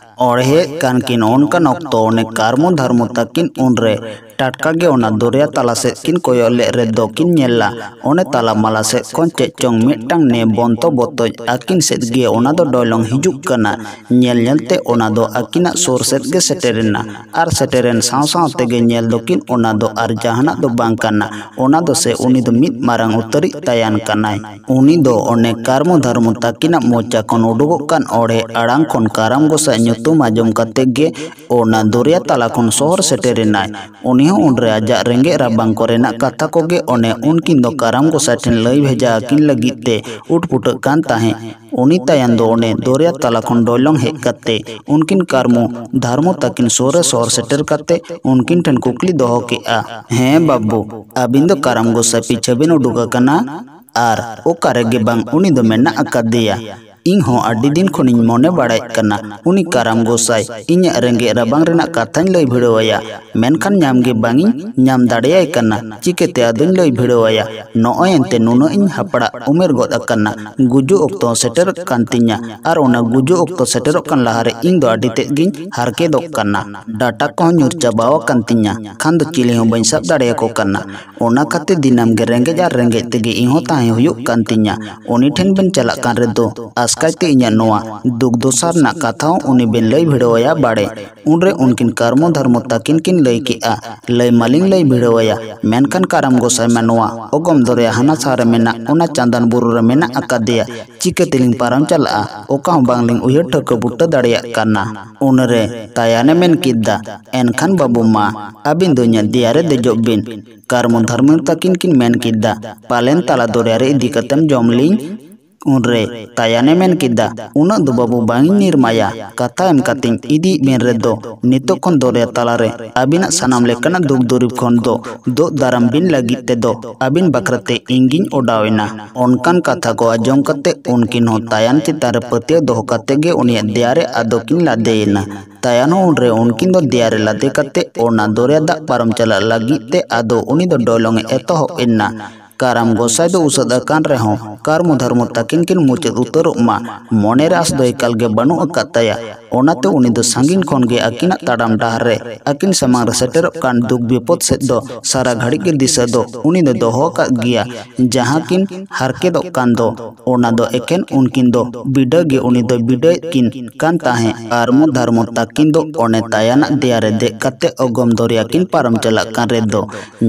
ᱚᱲᱦᱮᱫ ᱠᱟᱱ ᱠᱤᱱ ᱚᱱᱠᱟᱱ ᱚᱠᱛᱚ ᱚᱱᱮ ᱠᱟᱨᱢᱚ ᱫᱷᱟᱨᱢᱚ ᱛᱟᱹᱠᱤᱱ ᱩᱱᱨᱮ ᱴᱟᱴᱠᱟ ᱜᱮ ᱚᱱᱟ ᱫᱚᱨᱭᱟ ᱛᱟᱞᱟ ᱥᱮᱫ ᱠᱤᱱ ᱠᱚᱭᱚᱜ ᱞᱮᱫ ᱨᱮᱫᱚ ᱠᱤᱱ ᱧᱮᱞᱟ, ᱚᱱᱮ ᱛᱟᱞᱟ ᱢᱟᱞᱟ ᱥᱮᱫ ᱠᱷᱚᱱ ᱪᱮᱫ ᱪᱚᱝ ᱢᱤᱫᱴᱟᱝ ᱱᱮ ᱵᱚᱱᱛᱚ ᱵᱚᱛᱚᱡ ᱟᱹᱠᱤᱱ ᱥᱮᱫ ᱜᱮ ᱚᱱᱟ ᱫᱚ ᱰᱚᱭᱞᱚᱝ ᱦᱤᱡᱩᱜ ᱠᱟᱱᱟ᱾ ᱧᱮᱞ ᱧᱮᱞᱛᱮ ᱚᱱᱟ ᱫᱚ ᱟᱹᱠᱤᱱᱟᱜ ᱥᱩᱨ ᱥᱮᱫ ᱜᱮ ᱥᱮᱴᱮᱨᱮᱱᱟ᱾ ᱟᱨ ᱥᱮᱴᱮᱨᱮᱱ ᱥᱟᱶ ᱥᱟᱶ ᱛᱮᱜᱮ ᱧᱮᱞ ᱫᱚᱠᱤᱱ ᱚᱱᱟ ᱫᱚ ᱟᱨ ᱡᱟᱦᱟᱱᱟᱜ ᱫᱚ ᱵᱟᱝ ᱠᱟᱱᱟ, ᱚᱱᱟ ᱫᱚ ᱥᱮ ᱩᱱᱤ ᱫᱚ ᱢᱤᱫ ᱢᱟᱨᱟᱝ ᱩᱛᱟᱹᱨᱤᱡ ᱛᱟᱭᱟᱱ ᱠᱟᱱᱟᱭ᱾ ᱩᱱᱤ ᱫᱚ ᱚᱱᱮ ᱠᱟᱨᱢᱚ ᱫᱷᱟᱨᱢᱚ ᱛᱟᱹᱠᱤᱱᱟᱜ ᱢᱚᱪᱟ ᱠᱷᱚᱱ ᱩᱰᱩᱠᱚᱜ ᱠᱟᱱ ᱚᱲᱦᱮ ᱟᱲᱟᱝ ᱠᱷᱚᱱ ᱠᱟᱨᱟᱢ ᱜᱚᱸᱥᱟᱭ ᱧᱩᱛᱩᱢ ᱟᱸᱡᱚᱢ ᱠᱟᱛᱮ ᱜᱮ ᱚᱱᱟ ᱫᱚᱨᱭᱟ ᱛᱟᱞᱟ ᱠᱷᱚᱱ ᱥᱚᱦᱚᱨ ᱥᱮᱴᱮᱨᱮᱱᱟᱭ᱾ ᱩᱱᱤ ᱦᱚᱸ ᱩᱱᱨᱮ ᱟᱡᱟᱜ ᱨᱮᱸᱜᱮᱡ ᱨᱟᱵᱟᱝ ᱠᱚᱨᱮᱱᱟᱜ ᱠᱟᱛᱷᱟ ᱠᱚᱜᱮ ᱚᱱᱮ ᱩᱱᱠᱤᱱ ᱫᱚ ᱠᱟᱨᱟᱢ ᱜᱚᱸᱥᱟᱭ ᱴᱷᱮᱱ ᱞᱟᱹᱭ ᱵᱷᱮᱡᱟ ᱟᱹᱠᱤᱱ ᱞᱟᱹᱜᱤᱫ ᱛᱮ ᱩᱴᱯᱩᱴᱟᱹᱜ ᱠᱟᱱ ᱛᱟᱦᱮᱸᱫ᱾ ᱩᱱᱤ ᱛᱟᱭᱟᱱ ᱫᱚ ᱚᱱᱮ ᱫᱚᱨᱭᱟ ᱛᱟᱞᱟ ᱠᱷᱚᱱ ᱰᱚᱭᱞᱚᱝ ᱦᱮᱡ ᱠᱟᱛᱮ ᱩᱱᱠᱤᱱ ᱠᱟᱨᱢᱚ ᱫᱷᱟᱨᱢᱚ ᱛᱟᱹᱠᱤᱱ ᱥᱩᱨ ᱨᱮ ᱥᱚᱦᱚᱨ ᱥᱮᱴᱮᱨ ᱠᱟᱛᱮ ᱩᱱᱠᱤᱱ ᱴᱷᱮᱱ ᱠᱩᱠᱞᱤ ᱫᱚᱦᱚ ᱠᱮᱫᱼᱟ, "ᱦᱮᱸ ᱵᱟᱹᱵᱩ, ᱟᱹᱵᱤᱱ ᱫᱚ ᱠᱟᱨᱟᱢ ᱜᱚᱸᱥᱟᱭ ᱯᱤᱪᱷᱟᱹ ᱵᱤᱱ ᱩᱰᱩᱠ ᱟᱠᱟᱱᱟ? ᱟᱨ ᱚᱠᱟ ᱨᱮᱜᱮ ᱵᱟᱝ ᱩᱱᱤ ᱫᱚ ᱢᱮᱱᱟᱜ ᱟᱠᱟᱫᱮᱭᱟ? ᱤᱧ ᱦᱚᱸ ᱟᱹᱰᱤ ᱫᱤᱱ ᱠᱷᱚᱱᱤᱧ ᱢᱚᱱᱮ ᱵᱟᱲᱟᱭᱮᱫ ᱠᱟᱱᱟ, ᱩᱱᱤ ᱠᱟᱨᱟᱢ ᱜᱚᱸᱥᱟᱭ ᱤᱧᱟᱹᱜ ᱨᱮᱸᱜᱮᱡ ᱨᱟᱵᱟᱝ ᱨᱮᱱᱟᱜ ᱠᱟᱛᱷᱟᱧ ᱞᱟᱹᱭ ᱵᱷᱤᱲᱟᱹᱣ ᱟᱭᱟ, ᱢᱮᱱᱠᱷᱟᱱ ᱧᱟᱢ ᱜᱮ ᱵᱟᱝ ᱤᱧ ᱧᱟᱢ ᱫᱟᱲᱮᱭᱟᱭ ᱠᱟᱱᱟ᱾ ᱪᱤᱠᱟᱹᱛᱮ ᱟᱫᱚᱧ ᱞᱟᱹᱭ ᱵᱷᱤᱲᱟᱹᱣ ᱟᱭᱟ? ᱱᱚᱜᱼᱚᱭ ᱮᱱᱛᱮ ᱱᱩᱱᱟᱹᱜ ᱤᱧ ᱦᱟᱯᱲᱟᱜ ᱩᱢᱮᱨ ᱜᱚᱫ ᱟᱠᱟᱱᱟ, ᱜᱩᱡᱩᱜ ᱚᱠᱛᱚ ᱦᱚᱸ ᱥᱮᱴᱮᱨᱚᱜ ᱠᱟᱱ ᱛᱤᱧᱟ, ᱟᱨ ᱚᱱᱟ ᱜᱩᱡᱩᱜ ᱚᱠᱛᱚ ᱥᱮᱴᱮᱨᱚᱜ ᱠᱟᱱ ᱞᱟᱦᱟᱨᱮ ᱤᱧ ᱫᱚ ᱟᱹᱰᱤ ᱛᱮᱫ ᱜᱤᱧ ᱦᱟᱨᱠᱮᱛᱚᱜ ᱠᱟᱱᱟ᱾ ᱰᱟᱴᱟ ᱠᱚᱦᱚᱸ ᱧᱩᱨ ᱪᱟᱵᱟᱣ ᱟᱠᱟᱱ ᱛᱤᱧᱟ, ᱠᱷᱟᱱ ᱫᱚ ᱪᱤᱞᱤ ᱦᱚᱸ ᱵᱟᱹᱧ ᱥᱟᱵ ᱫᱟᱲᱮᱭᱟᱠᱚ ᱠᱟᱱᱟ᱾ ᱚᱱᱟ ᱠᱷᱟᱹᱛᱤᱨ ᱫᱤᱱᱟᱹᱢ ᱜᱮ ᱨᱮᱸᱜᱮᱡ ᱟᱨ ᱨᱮᱸᱜᱮᱡ ᱛᱮᱜᱮ ᱤᱧ ᱦᱚᱸ ᱛᱟᱦᱮᱸ ᱦᱩᱭᱩᱜ ᱠᱟᱱ ᱛᱤᱧᱟ᱾ ᱩᱱᱤ ᱴᱷᱮᱱ ᱵᱮᱱ ᱪᱟᱞᱟᱜ ᱠᱟᱱ ᱨᱮᱫᱚ ᱟᱥᱠᱟᱭ ᱛᱮ ᱤᱧᱟᱹᱜ ᱱᱚᱣᱟ ᱫᱩᱠ ᱫᱚᱥᱟ ᱨᱮᱱᱟᱜ ᱠᱟᱛᱷᱟ ᱦᱚᱸ ᱩᱱᱤ ᱵᱮᱱ ᱞᱟᱹᱭ ᱵᱷᱤᱲᱟᱹᱣ ᱟᱭᱟ ᱵᱟᱲᱮ᱾" ᱩᱱᱨᱮ ᱩᱱᱠᱤᱱ ᱠᱟᱨᱢᱚ ᱫᱷᱟᱨᱢᱚ ᱛᱟᱹᱠᱤᱱ ᱠᱤᱱ ᱞᱟᱹᱭ ᱠᱮᱫᱼᱟ, "ᱞᱟᱹᱭ ᱢᱟᱞᱤᱧ ᱞᱟᱹᱭ ᱵᱷᱤᱲᱟᱹᱣ ᱟᱭᱟ, ᱢᱮᱱᱠᱷᱟᱱ ᱠᱟᱨᱟᱢ ᱜᱚᱸᱥᱟᱭ ᱢᱟ ᱱᱚᱣᱟ ᱚᱜᱚᱢ ᱫᱚᱨᱭᱟ ᱦᱟᱱᱟ ᱥᱟᱦᱟ ᱨᱮ ᱢᱮᱱᱟᱜ ᱚᱱᱟ ᱪᱟᱸᱫᱟᱱ ᱵᱩᱨᱩ ᱨᱮ ᱢᱮᱱᱟᱜ ᱟᱠᱟᱫᱮᱭᱟ᱾ ᱪᱤᱠᱟᱹ ᱛᱮᱞᱤᱧ ᱯᱟᱨᱚᱢ ᱪᱟᱞᱟᱜᱼᱟ, ᱚᱠᱟ ᱦᱚᱸ ᱵᱟᱝᱞᱤᱧ ᱩᱭᱦᱟᱹᱨ ᱴᱷᱟᱹᱣᱠᱟᱹ ᱵᱩᱴᱟᱹ ᱫᱟᱲᱮᱭᱟᱜ ᱠᱟᱱᱟ?" ᱩᱱᱨᱮ ᱛᱟᱭᱟᱱᱮ ᱢᱮᱱ ᱠᱮᱫᱟ, "ᱮᱱᱠᱷᱟᱱ ᱵᱟᱹᱵᱩ ᱢᱟ, ᱟᱹᱵᱤᱱ ᱫᱚ ᱤᱧᱟᱹᱜ ᱫᱮᱭᱟ ᱨᱮ ᱫᱮᱡᱚᱜ ᱵᱤᱱ᱾" ᱠᱟᱨᱢᱚ ᱫᱷᱟᱨᱢᱚ ᱛᱟᱹᱠᱤᱱ ᱠᱤᱱ ᱢᱮᱱ ᱠᱮᱫᱟ, "ᱯᱟᱞᱮᱱ ᱛᱟᱞᱟ ᱫᱚᱨᱭᱟ ᱨᱮ ᱤᱫᱤ ᱠᱟᱛᱮᱢ ᱡᱚᱢ ᱞᱤᱧ?" ᱩᱱᱨᱮ ᱛᱟᱭᱟᱱᱮ ᱢᱮᱱ ᱠᱮᱫᱟ, "ᱩᱱᱟᱹᱜ ᱫᱚ ᱵᱟᱹᱵᱩ ᱵᱟᱝ ᱤᱧ ᱱᱤᱨᱢᱟᱭᱟ, ᱠᱟᱛᱷᱟ ᱮᱢ ᱠᱟᱛᱮᱧ ᱤᱫᱤᱭᱮᱫ ᱵᱮᱱ ᱨᱮᱫᱚ, ᱱᱤᱛᱚᱜ ᱠᱷᱚᱱ ᱫᱚᱨᱭᱟ ᱛᱟᱞᱟᱨᱮ ᱟᱹᱵᱤᱱᱟᱜ ᱥᱟᱱᱟᱢ ᱞᱮᱠᱟᱱᱟᱜ ᱫᱩᱠ ᱫᱩᱨᱤᱵᱽ ᱠᱷᱚᱱ ᱫᱚ ᱫᱩᱜ ᱫᱟᱨᱟᱢ ᱵᱤᱱ ᱞᱟᱹᱜᱤᱫ ᱛᱮᱫᱚ ᱟᱹᱵᱤᱱ ᱵᱟᱠᱷᱨᱟᱛᱮ ᱤᱧ ᱜᱤᱧ ᱚᱰᱟᱣ ᱮᱱᱟ᱾" ᱚᱱᱠᱟᱱ ᱠᱟᱛᱷᱟ ᱠᱚ ᱟᱸᱡᱚᱢ ᱠᱟᱛᱮ ᱩᱱᱠᱤᱱ ᱦᱚᱸ ᱛᱟᱭᱟᱱ ᱪᱮᱛᱟᱱ ᱨᱮ ᱯᱟᱹᱛᱭᱟᱹᱣ ᱫᱚᱦᱚ ᱠᱟᱛᱮ ᱜᱮ ᱩᱱᱤᱭᱟᱜ ᱫᱮᱭᱟ ᱨᱮ ᱟᱫᱚ ᱠᱤᱱ ᱞᱟᱫᱮᱭᱮᱱᱟ᱾ ᱛᱟᱭᱟᱱ ᱦᱚᱸ ᱩᱱᱨᱮ ᱩᱱᱠᱤᱱ ᱫᱚ ᱫᱮᱭᱟ ᱨᱮ ᱞᱟᱫᱮ ᱠᱟᱛᱮ ᱚᱱᱟ ᱫᱚᱨᱭᱟ ᱫᱟᱜ ᱯᱟᱨᱚᱢ ᱪᱟᱞᱟᱜ ᱞᱟᱹᱜᱤᱫ ᱛᱮ ᱟᱫᱚ ᱩᱱᱤ ᱫᱚ ᱰᱚᱭᱞᱚᱝ ᱮ ᱮᱛᱚᱦᱚᱵ ᱮᱱᱟ᱾ ᱠᱟᱨᱟᱢ ᱜᱚᱸᱥᱟᱭ ᱫᱚ ᱩᱥᱟᱹᱫ ᱟᱠᱟᱱ ᱨᱮᱦᱚᱸ ᱠᱟᱨᱢᱚ ᱫᱷᱟᱨᱢᱚ ᱛᱟᱹᱠᱤᱱ ᱠᱤᱱ ᱢᱩᱪᱟᱹᱫ ᱩᱛᱟᱹᱨᱚᱜ ᱢᱟ, ᱢᱚᱱᱮᱨᱮ ᱟᱸᱥ ᱫᱚ ᱮᱠᱟᱞ ᱜᱮ ᱵᱟᱹᱱᱩᱜ ᱟᱠᱟᱫ ᱛᱟᱭᱟ᱾ ᱚᱱᱟᱛᱮ ᱩᱱᱤ ᱫᱚ ᱥᱟᱺᱜᱤᱧ ᱠᱷᱚᱱ ᱜᱮ ᱟᱹᱠᱤᱱᱟᱜ ᱛᱟᱲᱟᱢ ᱰᱟᱦᱟᱨ ᱨᱮ ᱟᱹᱠᱤᱱ ᱥᱟᱢᱟᱝ ᱨᱮ ᱥᱮᱴᱮᱨᱚᱜ ᱠᱟᱱ ᱫᱩᱠ ᱵᱤᱯᱚᱫ ᱥᱮᱫ ᱫᱚ ᱥᱟᱨᱟ ᱜᱷᱟᱹᱲᱤᱡ ᱜᱮ ᱫᱤᱥᱟᱹ ᱫᱚ ᱩᱱᱤ ᱫᱚ ᱫᱚᱦᱚ ᱟᱠᱟᱫ ᱜᱮᱭᱟ᱾ ᱡᱟᱦᱟᱸ ᱠᱤᱱ ᱦᱟᱨᱠᱮᱛᱚᱜ ᱠᱟᱱ ᱫᱚ, ᱚᱱᱟ ᱫᱚ ᱮᱠᱮᱱ ᱩᱱᱠᱤᱱ ᱫᱚ ᱵᱤᱰᱟᱹᱣ ᱜᱮ ᱩᱱᱤ ᱫᱚ ᱵᱤᱰᱟᱹᱣᱮᱫ ᱠᱤᱱ ᱠᱟᱱ ᱛᱟᱦᱮᱸᱫ᱾ ᱠᱟᱨᱢᱚ ᱫᱷᱟᱨᱢᱚ ᱛᱟᱹᱠᱤᱱ ᱫᱚ ᱚᱱᱮ ᱛᱟᱭᱟᱱᱟᱜ ᱫᱮᱭᱟ ᱨᱮ ᱫᱮᱡ ᱠᱟᱛᱮ ᱚᱜᱚᱢ ᱫᱚᱨᱭᱟ ᱠᱤᱱ ᱯᱟᱨᱚᱢ ᱪᱟᱞᱟᱜ ᱠᱟᱱ ᱨᱮᱫᱚ,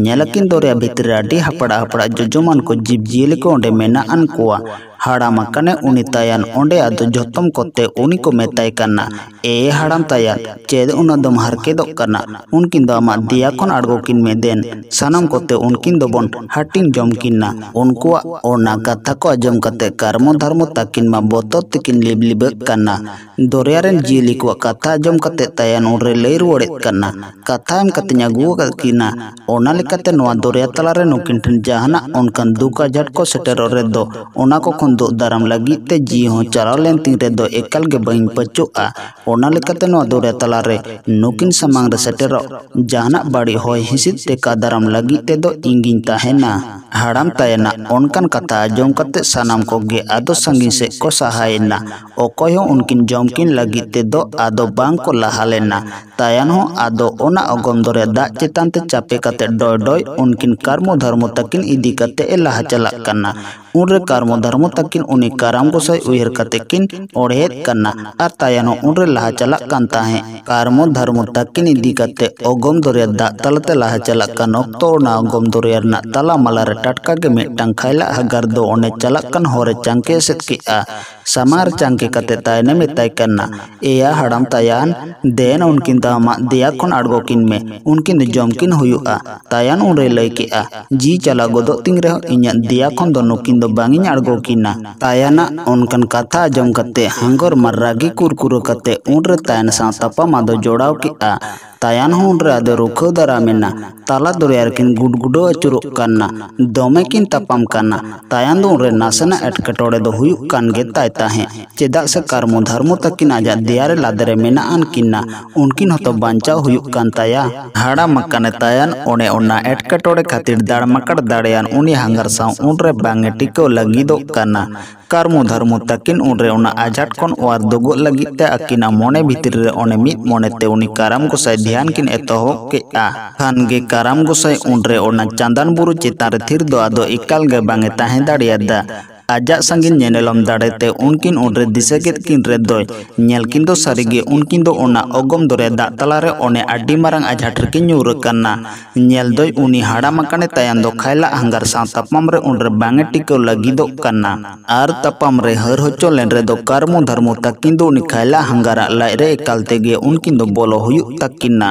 ᱧᱮᱞ ᱟᱹᱠᱤᱱ ᱫᱚᱨᱭᱟ ᱵᱷᱤᱛᱨᱤ ᱨᱮ ᱟᱹᱰᱤ ᱦᱟᱯᱲᱟᱜ ᱦᱟᱯᱲᱟᱜ ᱡᱚᱡᱚᱢᱟᱱ ᱠᱚ ᱡᱤᱵᱽ ᱡᱤᱭᱟᱹᱞᱤ ᱠᱚ ᱚᱸᱰᱮ ᱢᱮᱱᱟᱜ ᱟᱱ ᱠᱚᱣᱟ᱾ ᱦᱟᱲᱟᱢ ᱟᱠᱟᱱᱮ ᱩᱱᱤ ᱛᱟᱭᱟᱱ ᱚᱸᱰᱮ ᱟᱫᱚ ᱡᱚᱛᱚᱢ ᱠᱚᱛᱮ ᱩᱱᱤ ᱠᱚ ᱢᱮᱛᱟᱭ ᱠᱟᱱᱟ, "ᱮ ᱦᱟᱲᱟᱢ ᱛᱟᱭᱟᱱ, ᱪᱮᱫ ᱩᱱᱟᱹᱜ ᱫᱚᱢ ᱦᱟᱨᱠᱮᱛᱚᱜ ᱠᱟᱱᱟ? ᱩᱱᱠᱤᱱ ᱫᱚ ᱟᱢᱟᱜ ᱫᱮᱭᱟ ᱠᱷᱚᱱ ᱟᱬᱜᱚ ᱠᱤᱱ ᱢᱮ ᱫᱮᱱ, ᱥᱟᱱᱟᱢ ᱠᱚᱛᱮ ᱩᱱᱠᱤᱱ ᱫᱚᱵᱚᱱ ᱦᱟᱹᱴᱤᱧ ᱡᱚᱢ ᱠᱤᱱᱟ᱾" ᱩᱱᱠᱩᱣᱟᱜ ᱚᱱᱟ ᱠᱟᱛᱷᱟ ᱠᱚ ᱟᱸᱡᱚᱢ ᱠᱟᱛᱮ ᱠᱟᱨᱢᱚ ᱫᱷᱟᱨᱢᱚ ᱛᱟᱹᱠᱤᱱ ᱢᱟ ᱵᱚᱛᱚᱨ ᱛᱮᱠᱤᱱ ᱞᱤᱵ ᱞᱤᱵᱟᱹᱜ ᱠᱟᱱᱟ᱾ ᱫᱚᱨᱭᱟ ᱨᱮᱱ ᱡᱤᱭᱟᱹᱞᱤ ᱠᱚᱣᱟᱜ ᱠᱟᱛᱷᱟ ᱟᱸᱡᱚᱢ ᱠᱟᱛᱮ ᱛᱟᱭᱟᱱ ᱩᱱᱨᱮ ᱞᱟᱹᱭ ᱨᱩᱣᱟᱹᱲᱮᱫ ᱠᱟᱱᱟ, "ᱠᱟᱛᱷᱟ ᱮᱢ ᱠᱟᱛᱮᱧ ᱟᱹᱜᱩ ᱟᱠᱟᱫ ᱠᱤᱱᱟ, ᱚᱱᱟ ᱞᱮᱠᱟᱛᱮ ᱱᱚᱣᱟ ᱫᱚᱨᱭᱟ ᱛᱟᱞᱟᱨᱮ ᱱᱩᱠᱤᱱ ᱴᱷᱮᱱ ᱡᱟᱦᱟᱱᱟᱜ ᱚᱱᱠᱟᱱ ᱫᱩᱠ ᱟᱡᱷᱟᱴ ᱠᱚ ᱥᱮᱴᱮᱨᱚᱜ ᱨᱮᱫᱚ, ᱚᱱᱟ ᱠᱚ ᱠᱷᱚᱱ ᱫᱩᱜ ᱫᱟᱨᱟᱢ ᱞᱟᱹᱜᱤᱫ ᱛᱮ ᱡᱤᱣᱤ ᱦᱚᱸ ᱪᱟᱞᱟᱣ ᱞᱮᱱ ᱛᱤᱧ ᱨᱮᱫᱚ ᱮᱠᱟᱞ ᱜᱮ ᱵᱟᱹᱧ ᱯᱟᱹᱪᱚᱜᱼᱟ᱾ ᱚᱱᱟ ᱞᱮᱠᱟᱛᱮ ᱱᱚᱣᱟ ᱫᱚᱨᱭᱟ ᱛᱟᱞᱟᱨᱮ ᱱᱩᱠᱤᱱ ᱥᱟᱢᱟᱝ ᱨᱮ ᱥᱮᱴᱮᱨᱚᱜ ᱡᱟᱦᱟᱱᱟᱜ ᱵᱟᱹᱲᱤᱡ ᱦᱚᱭ ᱦᱤᱸᱥᱤᱫ ᱴᱮᱠᱟᱣ ᱫᱟᱨᱟᱢ ᱞᱟᱹᱜᱤᱫ ᱛᱮᱫᱚ ᱤᱧᱜᱤᱧ ᱛᱟᱦᱮᱱᱟ᱾" ᱦᱟᱲᱟᱢ ᱛᱟᱭᱟᱱᱟᱜ ᱚᱱᱠᱟᱱ ᱠᱟᱛᱷᱟ ᱟᱸᱡᱚᱢ ᱠᱟᱛᱮ ᱥᱟᱱᱟᱢ ᱠᱚᱜᱮ ᱟᱫᱚ ᱥᱟᱺᱜᱤᱧ ᱥᱮᱫ ᱠᱚ ᱥᱟᱦᱟᱭᱮᱱᱟ᱾ ᱚᱠᱚᱭ ᱦᱚᱸ ᱩᱱᱠᱤᱱ ᱡᱚᱢ ᱠᱤᱱ ᱞᱟᱹᱜᱤᱫ ᱛᱮᱫᱚ ᱟᱫᱚ ᱵᱟᱝ ᱠᱚ ᱞᱟᱦᱟ ᱞᱮᱱᱟ᱾ ᱛᱟᱭᱟᱱ ᱦᱚᱸ ᱟᱫᱚ ᱚᱱᱟ ᱚᱜᱚᱢ ᱫᱚᱨᱭᱟ ᱫᱟᱜ ᱪᱮᱛᱟᱱ ᱛᱮ ᱪᱟᱯᱮ ᱠᱟᱛᱮ ᱰᱚᱭ ᱰᱚᱭ ᱩᱱᱠᱤᱱ ᱠᱟᱨᱢᱚ ᱫᱷᱟᱨᱢᱚ ᱛᱟᱹᱠᱤᱱ ᱤᱫᱤ ᱠᱟᱛᱮ ᱮ ᱞᱟᱦᱟ ᱪᱟᱞᱟᱜ ᱠᱟᱱᱟ᱾ ᱩᱱᱨᱮ ᱠᱟᱨᱢᱚ ᱫᱷᱟᱨᱢᱚ ᱛᱟᱹᱠᱤᱱ ᱩᱱᱤ ᱠᱟᱨᱟᱢ ᱜᱚᱸᱥᱟᱭ ᱩᱭᱦᱟᱹᱨ ᱠᱟᱛᱮ ᱠᱤᱱ ᱚᱲᱦᱮᱫ ᱠᱟᱱᱟ ᱟᱨ ᱛᱟᱭᱟᱱ ᱦᱚᱸ ᱩᱱᱨᱮ ᱞᱟᱦᱟ ᱪᱟᱞᱟᱜ ᱠᱟᱱ ᱛᱟᱦᱮᱸᱫ᱾ ᱠᱟᱨᱢᱚ ᱫᱷᱟᱨᱢᱚ ᱛᱟᱹᱠᱤᱱ ᱤᱫᱤ ᱠᱟᱛᱮ ᱚᱜᱚᱢ ᱫᱚᱨᱭᱟ ᱫᱟᱜ ᱛᱟᱞᱟᱛᱮ ᱞᱟᱦᱟ ᱪᱟᱞᱟᱜ ᱠᱟᱱ ᱚᱠᱛᱚ, ᱚᱱᱟ ᱚᱜᱚᱢ ᱫᱚᱨᱭᱟ ᱨᱮᱱᱟᱜ ᱛᱟᱞᱟ ᱢᱟᱞᱟ ᱨᱮ ᱴᱟᱴᱠᱟ ᱜᱮ ᱢᱤᱫᱴᱟᱝ ᱠᱷᱟᱭᱞᱟᱜ ᱦᱟᱜᱟᱨ ᱫᱚ ᱚᱸᱰᱮ ᱪᱟᱞᱟᱜ ᱠᱟᱱ ᱦᱚᱨ ᱮ ᱪᱟᱝᱠᱮ ᱮᱥᱮᱫ ᱠᱮᱫᱼᱟ᱾ ᱥᱟᱢᱟᱝ ᱨᱮ ᱪᱟᱝᱠᱮ ᱠᱟᱛᱮ ᱛᱟᱭᱱᱮ ᱢᱮᱛᱟᱭ ᱠᱟᱱᱟ, "ᱮᱭᱟ ᱦᱟᱲᱟᱢ ᱛᱟᱭᱟᱱ, ᱫᱮᱱ ᱩᱱᱠᱤᱱ ᱫᱚ ᱟᱢᱟᱜ ᱫᱮᱭᱟ ᱠᱷᱚᱱ ᱟᱬᱜᱚ ᱠᱤᱱ ᱢᱮ, ᱩᱱᱠᱤᱱ ᱫᱚ ᱡᱚᱢ ᱠᱤᱱ ᱦᱩᱭᱩᱜᱼᱟ᱾" ᱛᱟᱭᱟᱱ ᱩᱱᱨᱮᱭ ᱞᱟᱹᱭ ᱠᱮᱫᱼᱟ, "ᱡᱤᱣᱤ ᱪᱟᱞᱟᱣ ᱜᱚᱫᱚᱜ ᱛᱤᱧ ᱨᱮᱦᱚᱸ ᱤᱧᱟᱹᱜ ᱫᱮᱭᱟ ᱠᱷᱚᱱ ᱫᱚ ᱱᱩᱠᱤᱱ ᱫᱚ ᱵᱟᱝ ᱤᱧ ᱟᱬᱜᱚ ᱠᱤᱱᱟ᱾ ᱛᱟᱭᱟᱱᱟᱜ ᱚᱱᱠᱟᱱ ᱠᱟᱛᱷᱟ ᱟᱸᱡᱚᱢ ᱠᱟᱛᱮ ᱦᱟᱸᱜᱚᱨ ᱢᱟ ᱨᱟᱹᱜᱤ ᱠᱩᱨᱠᱩᱨᱟᱹ ᱠᱟᱛᱮ ᱩᱱᱨᱮ ᱛᱟᱭᱟᱱ ᱥᱟᱶ ᱛᱟᱯᱟᱢ ᱟᱫᱚ ᱡᱚᱲᱟᱣ ᱠᱮᱫᱼᱟ᱾ ᱛᱟᱭᱟᱱ ᱦᱚᱸ ᱩᱱᱨᱮ ᱟᱫᱚ ᱨᱩᱠᱷᱟᱹᱣ ᱫᱟᱨᱟᱢ ᱮᱱᱟ᱾ ᱛᱟᱞᱟ ᱫᱚᱨᱭᱟ ᱨᱮᱠᱤᱱ ᱜᱩᱰᱜᱩᱰᱟᱹᱣ ᱟᱹᱪᱩᱨᱚᱜ ᱠᱟᱱᱟ᱾ ᱫᱚᱢᱮ ᱠᱤᱱ ᱛᱟᱯᱟᱢ ᱠᱟᱱᱟ᱾ ᱛᱟᱭᱟᱱ ᱫᱚ ᱩᱱᱨᱮ ᱱᱟᱥᱮᱱᱟᱜ ᱮᱴᱠᱮᱴᱚᱬᱮ ᱫᱚ ᱦᱩᱭᱩᱜ ᱠᱟᱱ ᱜᱮ ᱛᱟᱭ ᱛᱟᱦᱮᱸᱫ᱾ ᱪᱮᱫᱟᱜ ᱥᱮ ᱠᱟᱨᱢᱩ ᱫᱷᱟᱨᱢᱩ ᱛᱟᱹᱠᱤᱱ ᱟᱡᱟᱜ ᱫᱮᱭᱟ ᱨᱮ ᱞᱟᱫᱮ ᱨᱮ ᱢᱮᱱᱟᱜ ᱟᱱ ᱠᱤᱱᱟ᱾ ᱩᱱᱠᱤᱱ ᱦᱚᱸᱛᱚ ᱵᱟᱧᱪᱟᱣ ᱦᱩᱭᱩᱜ ᱠᱟᱱ ᱛᱟᱭᱟ᱾ ᱦᱟᱲᱟᱢ ᱟᱠᱟᱱᱮ ᱛᱟᱭᱟᱱ ᱚᱱᱮ ᱚᱱᱟ ᱮᱴᱠᱮᱴᱚᱬᱮ ᱠᱷᱟᱹᱛᱤᱨ ᱫᱟᱲᱢᱟᱠᱟᱲ ᱫᱟᱲᱮᱭᱟᱱ ᱩᱱᱤ ᱦᱟᱸᱜᱟᱨ ᱥᱟᱶ ᱩᱱᱨᱮ ᱵᱟᱝ ᱮ ᱴᱤᱠᱟᱹᱣ ᱞᱟᱹᱜᱤᱫᱚᱜ ᱠᱟᱱᱟ᱾ ᱠᱟᱨᱢᱩ ᱫᱷᱟᱨᱢᱩ ᱛᱟᱹᱠᱤᱱ ᱩᱱᱨᱮ ᱚᱱᱟ ᱟᱡᱷᱟᱴ ᱠᱷᱚᱱ ᱚᱣᱟᱨ ᱫᱩᱜᱚᱜ ᱞᱟᱹᱜᱤᱫ ᱛᱮ ᱟᱹᱠᱤᱱᱟᱜ ᱢᱚᱱᱮ ᱵᱷᱤᱛᱨᱤ ᱨᱮ ᱚᱱᱮ ᱢᱤᱫ ᱢᱚᱱᱮ ᱛᱮ ᱩᱱᱤ ᱠᱟᱨᱟᱢ ᱜᱚᱸᱥᱟᱭ ᱫᱷᱮᱭᱟᱱ ᱠᱤᱱ ᱮᱛᱚᱦᱚᱵ ᱠᱮᱫᱼᱟ᱾ ᱠᱷᱟᱱ ᱜᱮ ᱠᱟᱨᱟᱢ ᱜᱚᱸᱥᱟᱭ ᱩᱱᱨᱮ ᱚᱱᱟ ᱪᱟᱸᱫᱟᱱ ᱵᱩᱨᱩ ᱪᱮᱛᱟᱱ ᱨᱮ ᱛᱷᱤᱨ ᱫᱚ ᱟᱫᱚ ᱮᱠᱟᱞ ᱜᱮ ᱵᱟᱝ ᱮ ᱛᱟᱦᱮᱸ ᱫᱟᱲᱮᱭᱟᱫᱟ᱾ ᱟᱡᱟᱜ ᱥᱟᱺᱜᱤᱧ ᱧᱮᱱᱮᱞᱚᱢ ᱫᱟᱲᱮᱛᱮ ᱩᱱᱠᱤᱱ ᱩᱱᱨᱮ ᱫᱤᱥᱟᱹ ᱠᱮᱫ ᱠᱤᱱ ᱨᱮᱫᱚᱭ ᱧᱮᱞ ᱠᱤᱱ ᱫᱚ ᱥᱟᱹᱨᱤᱜᱮ ᱩᱱᱠᱤᱱ ᱫᱚ ᱚᱱᱟ ᱚᱜᱚᱢ ᱫᱚᱨᱭᱟ ᱫᱟᱜ ᱛᱟᱞᱟᱨᱮ ᱚᱱᱮ ᱟᱹᱰᱤ ᱢᱟᱨᱟᱝ ᱟᱡᱷᱟᱴ ᱨᱮᱠᱤᱱ ᱧᱩᱨ ᱟᱠᱟᱱᱟ᱾ ᱧᱮᱞ ᱫᱚᱭ ᱩᱱᱤ ᱦᱟᱲᱟᱢ ᱟᱠᱟᱱᱮ ᱛᱟᱭᱟᱱ ᱫᱚ ᱠᱷᱟᱭᱞᱟᱜ ᱦᱟᱸᱜᱟᱨ ᱥᱟᱶ ᱛᱟᱯᱟᱢ ᱨᱮ ᱩᱱᱨᱮ ᱵᱟᱝ ᱮ ᱴᱤᱠᱟᱹᱣ ᱞᱟᱹᱜᱤᱫᱚᱜ ᱠᱟᱱᱟ᱾ ᱟᱨ ᱛᱟᱯᱟᱢ ᱨᱮ ᱦᱟᱹᱨ ᱦᱚᱪᱚ ᱞᱮᱱ ᱨᱮᱫᱚ ᱠᱟᱨᱢᱩ ᱫᱷᱟᱨᱢᱩ ᱛᱟᱹᱠᱤᱱ ᱫᱚ ᱩᱱᱤ ᱠᱷᱟᱭᱞᱟᱜ ᱦᱟᱸᱜᱟᱨᱟᱜ ᱞᱟᱡ ᱨᱮ ᱮᱠᱟᱞ ᱛᱮᱜᱮ ᱩᱱᱠᱤᱱ ᱫᱚ ᱵᱚᱞᱚ ᱦᱩᱭᱩᱜ ᱛᱟᱹᱠᱤᱱᱟ᱾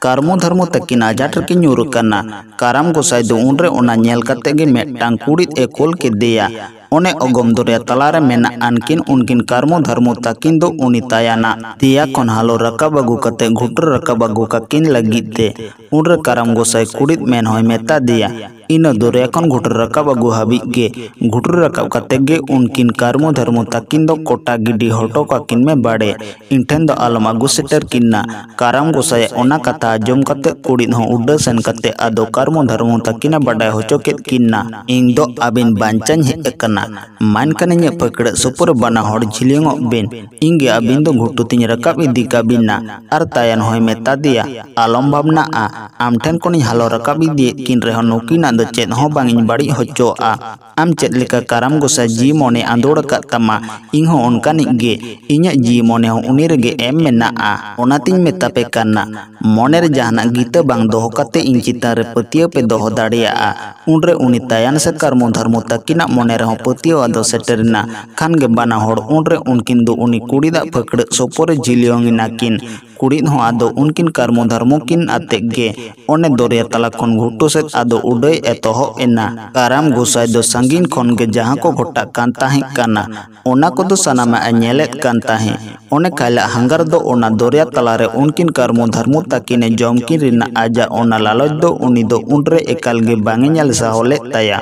ᱠᱟᱨᱢᱩ ᱫᱷᱟᱨᱢᱩ ᱛᱟᱹᱠᱤᱱ ᱟᱡᱷᱟᱴ ᱨᱮᱠᱤᱱ ᱧᱩᱨ ᱟᱠᱟᱱᱟ᱾ ᱠᱟᱨᱟᱢ ᱜᱚᱸᱥᱟᱭ ᱫᱚ ᱩᱱᱨᱮ ᱚᱱᱟ ᱧᱮᱞ ᱠᱟᱛᱮ ᱜᱮ ᱢᱤᱫᱴᱟᱝ ᱠᱩᱲᱤᱫ ᱮ ᱠᱩᱞ ᱠᱮᱫᱮᱭᱟ᱾ ᱚᱱᱮ ᱚᱜᱚᱢ ᱫᱚᱨᱭᱟ ᱛᱟᱞᱟᱨᱮ ᱢᱮᱱᱟᱜ ᱟᱱᱠᱤᱱ ᱩᱱᱠᱤᱱ ᱠᱟᱨᱢᱩ ᱫᱷᱟᱨᱢᱩ ᱛᱟᱹᱠᱤᱱ ᱫᱚ ᱩᱱᱤ ᱛᱟᱭᱟᱱᱟᱜ ᱫᱮᱭᱟ ᱠᱷᱚᱱ ᱦᱟᱞᱚ ᱨᱟᱠᱟᱵ ᱟᱹᱜᱩ ᱠᱟᱛᱮ ᱜᱷᱩᱴᱩᱨ ᱨᱟᱠᱟᱵ ᱟᱹᱜᱩ ᱠᱟᱹᱠᱤᱱ ᱞᱟᱹᱜᱤᱫ ᱛᱮ᱾ ᱩᱱᱨᱮ ᱠᱟᱨᱟᱢ ᱜᱚᱸᱥᱟᱭ ᱠᱩᱲᱤᱫ ᱢᱮᱱ ᱦᱚᱸᱭ ᱢᱮᱛᱟ ᱫᱮᱭᱟ, ᱤᱱᱟᱹ ᱫᱚᱨᱭᱟ ᱠᱷᱚᱱ ᱜᱷᱩᱴᱩᱨ ᱨᱟᱠᱟᱵ ᱟᱹᱜᱩ ᱦᱟᱹᱵᱤᱡ ᱜᱮ ᱜᱷᱩᱴᱩᱨ ᱨᱟᱠᱟᱵ ᱠᱟᱛᱮ ᱜᱮ ᱩᱱᱠᱤᱱ ᱠᱟᱨᱢᱩ ᱫᱷᱟᱨᱢᱩ ᱛᱟᱹᱠᱤᱱ ᱫᱚ ᱠᱚᱴᱟ ᱜᱤᱰᱤ ᱦᱚᱴᱚ ᱠᱟᱹᱠᱤᱱ ᱢᱮ ᱵᱟᱲᱮ᱾ ᱤᱧ ᱴᱷᱮᱱ ᱫᱚ ᱟᱞᱚᱢ ᱟᱹᱜᱩ ᱥᱮᱴᱮᱨ ᱠᱤᱱᱟ᱾ ᱠᱟᱨᱟᱢ ᱜᱚᱸᱥᱟᱭᱟᱜ ᱚᱱᱟ ᱠᱟᱛᱷᱟ ᱟᱸᱡᱚᱢ ᱠᱟᱛᱮ ᱠᱩᱲᱤᱫ ᱦᱚᱸ ᱩᱰᱟᱹ ᱥᱮᱱ ᱠᱟᱛᱮ ᱟᱫᱚ ᱠᱟᱨᱢᱩ ᱫᱷᱟᱨᱢᱩ ᱛᱟᱹᱠᱤᱱᱮ ᱵᱟᱰᱟᱭ ᱦᱚᱪᱚ ᱠᱮᱫ ᱠᱤᱱᱟ, ᱤᱧ ᱫᱚ ᱟᱹᱵᱤᱱ ᱵᱟᱧᱪᱟᱧ ᱦᱮᱡ ᱟᱠᱟᱱᱟ᱾ ᱢᱟ ᱮᱱᱠᱷᱟᱱ ᱤᱧᱟᱹᱜ ᱯᱷᱟᱹᱠᱲᱟᱹᱜ ᱥᱩᱯᱩᱨ ᱨᱮ ᱵᱟᱱᱟ ᱦᱚᱲ ᱡᱷᱤᱞᱤᱭᱚᱝᱚᱜ ᱵᱤᱱ᱾ ᱤᱧ ᱜᱮ ᱟᱹᱵᱤᱱ ᱫᱚ ᱜᱷᱩᱴᱩ ᱛᱤᱧ ᱨᱟᱠᱟᱵ ᱤᱫᱤ ᱠᱟᱵᱤᱱᱟ᱾ ᱟᱨ ᱛᱟᱭᱟᱱ ᱦᱚᱸᱭ ᱢᱮᱛᱟ ᱫᱮᱭᱟ, ᱟᱞᱚᱢ ᱵᱷᱟᱵᱽᱱᱟᱜᱼᱟ᱾ ᱟᱢ ᱴᱷᱮᱱ ᱠᱷᱚᱱᱤᱧ ᱦᱟᱞᱚ ᱨᱟᱠᱟᱵ ᱤᱫᱤᱭᱮᱫ ᱠᱤᱱ ᱨᱮᱦᱚᱸ ᱱᱩᱠᱤᱱᱟᱜ ᱫᱚ ᱪᱮᱫ ᱦᱚᱸ ᱵᱟᱝ ᱤᱧ ᱵᱟᱹᱲᱤᱡ ᱦᱚᱪᱚᱣᱟᱜᱼᱟ᱾ ᱟᱢ ᱪᱮᱫ ᱞᱮᱠᱟ ᱠᱟᱨᱟᱢ ᱜᱚᱸᱥᱟᱭ ᱡᱤᱣᱤ ᱢᱚᱱᱮ ᱟᱸᱫᱳᱲ ᱟᱠᱟᱫ ᱛᱟᱢᱟ, ᱤᱧ ᱦᱚᱸ ᱚᱱᱠᱟᱱᱤᱡ ᱜᱮ᱾ ᱤᱧᱟᱹᱜ ᱡᱤᱣᱤ ᱢᱚᱱᱮ ᱦᱚᱸ ᱩᱱᱤ ᱨᱮᱜᱮ ᱮᱢ ᱢᱮᱱᱟᱜᱼᱟ᱾ ᱚᱱᱟᱛᱤᱧ ᱢᱮᱛᱟ ᱯᱮ ᱠᱟᱱᱟ, ᱢᱚᱱᱮ ᱨᱮ ᱡᱟᱦᱟᱱᱟᱜ ᱜᱤᱛᱟᱹ ᱵᱟᱝ ᱫᱚᱦᱚ ᱠᱟᱛᱮ ᱤᱧ ᱪᱮᱛᱟᱱ ᱨᱮ ᱯᱟᱹᱛᱭᱟᱹᱣ ᱯᱮ ᱫᱚᱦᱚ ᱫᱟᱲᱮᱭᱟᱜᱼᱟ᱾ ᱩᱱᱨᱮ ᱩᱱᱤ ᱛᱟᱭᱟᱱ ᱥᱮ ᱠᱟᱨᱢᱚ ᱫᱷᱟᱨᱢᱚ ᱛᱟᱹᱠᱤᱱᱟᱜ ᱢᱚᱱᱮ ᱨᱮᱦᱚᱸ ᱯᱟᱹᱛᱭᱟᱹᱣ ᱟᱫᱚ ᱥᱮᱴᱮᱨᱮᱱᱟ᱾ ᱠᱷᱟᱱ ᱜᱮ ᱵᱟᱱᱟ ᱦᱚᱲ ᱩᱱᱨᱮ ᱩᱱᱠᱤᱱ ᱫᱚ ᱩᱱᱤ ᱠᱩᱲᱤᱫᱟᱜ ᱯᱷᱟᱹᱠᱲᱟᱹᱜ ᱥᱚᱯᱚᱨᱮ ᱡᱤᱞᱤᱭᱚᱝ ᱮᱱᱟ ᱠᱤᱱ᱾ ᱠᱩᱲᱤᱫ ᱦᱚᱸ ᱟᱫᱚ ᱩᱱᱠᱤᱱ ᱠᱟᱨᱢᱚ ᱫᱷᱟᱨᱢᱚ ᱠᱤᱱ ᱟᱛᱮᱜ ᱜᱮ ᱚᱱᱮ ᱫᱚᱨᱭᱟ ᱛᱟᱞᱟ ᱠᱷᱚᱱ ᱜᱷᱩᱴᱩ ᱥᱮᱫ ᱟᱫᱚ ᱩᱰᱟᱹᱭ ᱮᱛᱚᱦᱚᱵ ᱮᱱᱟ᱾ ᱠᱟᱨᱟᱢ ᱜᱚᱸᱥᱟᱭ ᱫᱚ ᱥᱟᱺᱜᱤᱧ ᱠᱷᱚᱱ ᱜᱮ ᱡᱟᱦᱟᱸ ᱠᱚ ᱜᱷᱚᱴᱟᱜ ᱠᱟᱱ ᱛᱟᱦᱮᱸ ᱠᱟᱱᱟ, ᱚᱱᱟ ᱠᱚᱫᱚ ᱥᱟᱱᱟᱢᱟᱜ ᱮ ᱧᱮᱞᱮᱫ ᱠᱟᱱ ᱛᱟᱦᱮᱸ᱾ ᱚᱱᱮ ᱠᱷᱟᱭᱞᱟᱜ ᱦᱟᱸᱜᱟᱨ ᱫᱚ ᱚᱱᱟ ᱫᱚᱨᱭᱟ ᱛᱟᱞᱟᱨᱮ ᱩᱱᱠᱤᱱ ᱠᱟᱨᱢᱚ ᱫᱷᱟᱨᱢᱚ ᱛᱟᱹᱠᱤᱱᱮ ᱡᱚᱢ ᱠᱤᱱ ᱨᱮᱱᱟᱜ ᱟᱡᱟᱜ ᱚᱱᱟ ᱞᱟᱞᱚᱪ ᱫᱚ ᱩᱱᱤ ᱫᱚ ᱩᱱᱨᱮ ᱮᱠᱟᱞ ᱜᱮ ᱵᱟᱝ ᱮ ᱧᱮᱞ ᱥᱟᱦᱟᱣ ᱞᱮᱫ ᱛᱟᱭᱟ᱾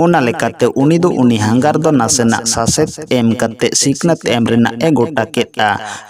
ᱚᱱᱟ ᱞᱮᱠᱟᱛᱮ ᱩᱱᱤ ᱫᱚ ᱩᱱᱤ ᱦᱟᱸᱜᱟᱨ ᱫᱚ ᱱᱟᱥᱮᱱᱟᱜ ᱥᱟᱥᱮᱛ ᱮᱢ ᱠᱟᱛᱮ ᱥᱤᱠᱷᱱᱟᱹᱛ ᱮᱢ ᱨᱮᱱᱟᱜ ᱮ ᱜᱚᱴᱟ ᱠᱮᱫᱼᱟ᱾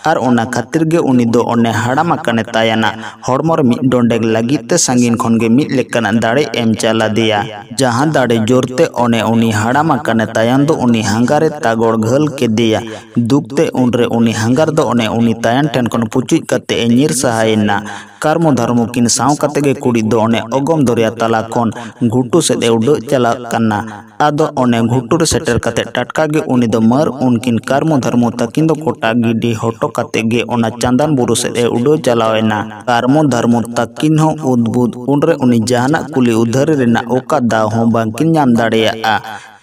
ᱟᱨ ᱚᱱᱟ ᱠᱷᱟᱹᱛᱤᱨ ᱜᱮ ᱩᱱᱤ ᱫᱚ ᱚᱱᱮ ᱦᱟᱲᱟᱢ ᱟᱠᱟᱱᱮ ᱛᱟᱭᱟᱱᱟᱜ ᱦᱚᱲᱢᱚ ᱨᱮ ᱢᱤᱫ ᱰᱚᱸᱰᱮᱠ ᱞᱟᱹᱜᱤᱫ ᱛᱮ ᱥᱟᱺᱜᱤᱧ ᱠᱷᱚᱱ ᱜᱮ ᱢᱤᱫ ᱞᱮᱠᱟᱱᱟᱜ ᱫᱟᱲᱮ ᱮᱢ ᱪᱟᱞ ᱟᱫᱮᱭᱟ, ᱡᱟᱦᱟᱸ ᱫᱟᱲᱮ ᱡᱳᱨ ᱛᱮ ᱚᱱᱮ ᱩᱱᱤ ᱦᱟᱲᱟᱢ ᱟᱠᱟᱱᱮ ᱛᱟᱭᱟᱱ ᱫᱚ ᱩᱱᱤ ᱦᱟᱸᱜᱟᱨᱮ ᱛᱟᱜᱚᱲ ᱜᱷᱟᱹᱞ ᱠᱮᱫᱮᱭᱟ᱾ ᱫᱩᱠ ᱛᱮ ᱩᱱᱨᱮ ᱩᱱᱤ ᱦᱟᱸᱜᱟᱨ ᱫᱚ ᱚᱱᱮ ᱩᱱᱤ ᱛᱟᱭᱟᱱ ᱴᱷᱮᱱ ᱠᱷᱚᱱ ᱯᱩᱪᱩᱡ ᱠᱟᱛᱮ ᱮ ᱧᱤᱨ ᱥᱟᱦᱟᱭᱮᱱᱟ᱾ ᱠᱟᱨᱢᱚ ᱫᱷᱟᱨᱢᱚ ᱠᱤᱱ ᱥᱟᱶ ᱠᱟᱛᱮ ᱜᱮ ᱠᱩᱲᱤᱫ ᱫᱚ ᱚᱱᱮ ᱚᱜᱚᱢ ᱫᱚᱨᱭᱟ ᱛᱟᱞᱟ ᱠᱷᱚᱱ ᱜᱷᱩᱴᱩ ᱥᱮᱫ ᱮ ᱩᱰᱟᱹᱜ ᱪᱟᱞᱟᱜ ᱠᱟᱱᱟ᱾ ᱟᱫᱚ ᱚᱱᱮ ᱜᱷᱩᱴᱩ ᱨᱮ ᱥᱮᱴᱮᱨ ᱠᱟᱛᱮ ᱴᱟᱴᱠᱟ ᱜᱮ ᱩᱱᱤ ᱫᱚ ᱢᱟᱹᱨ ᱩᱱᱠᱤᱱ ᱠᱟᱨᱢᱚ ᱫᱷᱟᱨᱢᱚ ᱛᱟᱹᱠᱤᱱ ᱫᱚ ᱠᱚᱴᱟ ᱜᱤᱰᱤ ᱦᱚᱴᱚ ᱠᱟᱛᱮ ᱜᱮ ᱚᱱᱟ ᱪᱟᱸᱫᱟᱱ ᱵᱩᱨᱩ ᱥᱮᱫ ᱮ ᱩᱰᱟᱹᱣ ᱪᱟᱞᱟᱣ ᱮᱱᱟ᱾ ᱠᱟᱨᱢᱚ ᱫᱷᱟᱨᱢᱚ ᱛᱟᱹᱠᱤᱱ ᱦᱚᱸ ᱩᱫᱵᱩᱫ ᱩᱱᱨᱮ ᱩᱱᱤ ᱡᱟᱦᱟᱱᱟᱜ ᱠᱩᱞᱤ ᱩᱫᱷᱟᱹᱨᱤ ᱨᱮᱱᱟᱜ ᱚᱠᱟ ᱫᱟᱣ ᱦᱚᱸ ᱵᱟᱝᱠᱤᱱ ᱧᱟᱢ ᱫᱟᱲᱮᱭᱟᱜᱼᱟ᱾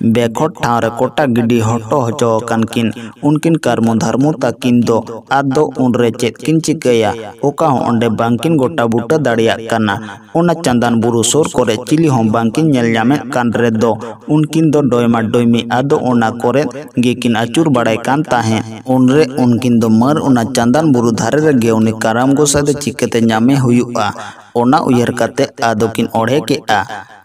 ᱵᱮᱠᱷᱚᱴ ᱴᱷᱟᱶ ᱨᱮ ᱠᱚᱴᱟ ᱜᱤᱰᱤ ᱦᱚᱴᱚ ᱦᱚᱪᱚ ᱟᱠᱟᱱ ᱠᱤᱱ ᱩᱱᱠᱤᱱ ᱠᱟᱨᱢᱚ ᱫᱷᱟᱨᱢᱚ ᱛᱟᱹᱠᱤᱱ ᱫᱚ ᱟᱫᱚ ᱩᱱᱨᱮ ᱪᱮᱫ ᱠᱤᱱ ᱪᱤᱠᱟᱹᱭᱟ, ᱚᱠᱟ ᱦᱚᱸ ᱚᱸᱰᱮ ᱵᱟᱝᱠᱤᱱ ᱜᱚᱴᱟ ᱵᱩᱴᱟᱹ ᱫᱟᱲᱮᱭᱟᱜ ᱠᱟᱱᱟ᱾ ᱚᱱᱟ ᱪᱟᱸᱫᱟᱱ ᱵᱩᱨᱩ ᱥᱩᱨ ᱠᱚᱨᱮ ᱪᱤᱞᱤ ᱦᱚᱸ ᱵᱟᱝᱠᱤᱱ ᱧᱮᱞ ᱧᱟᱢᱮᱫ ᱠᱟᱱ ᱨᱮᱫᱚ ᱩᱱᱠᱤᱱ ᱫᱚ ᱰᱚᱭᱢᱟ ᱰᱚᱭᱢᱤ ᱟᱫᱚ ᱚᱱᱟ ᱠᱚᱨᱮ ᱜᱮᱠᱤᱱ ᱟᱹᱪᱩᱨ ᱵᱟᱲᱟᱭ ᱠᱟᱱ ᱛᱟᱦᱮᱸᱫ᱾ ᱩᱱᱨᱮ ᱩᱱᱠᱤᱱ ᱫᱚ ᱢᱟᱹᱨ ᱚᱱᱟ ᱪᱟᱸᱫᱟᱱ ᱵᱩᱨᱩ ᱫᱷᱟᱨᱮ ᱨᱮᱜᱮ ᱩᱱᱤ ᱠᱟᱨᱟᱢ ᱜᱚᱸᱥᱟᱭ ᱫᱚ ᱪᱤᱠᱟᱹᱛᱮ ᱧᱟᱢᱮ ᱦᱩᱭᱩᱜᱼᱟ, ᱚᱱᱟ ᱩᱭᱦᱟᱹᱨ ᱠᱟᱛᱮ ᱟᱫᱚ ᱠᱤᱱ ᱚᱲᱦᱮ ᱠᱮᱫᱼᱟ᱾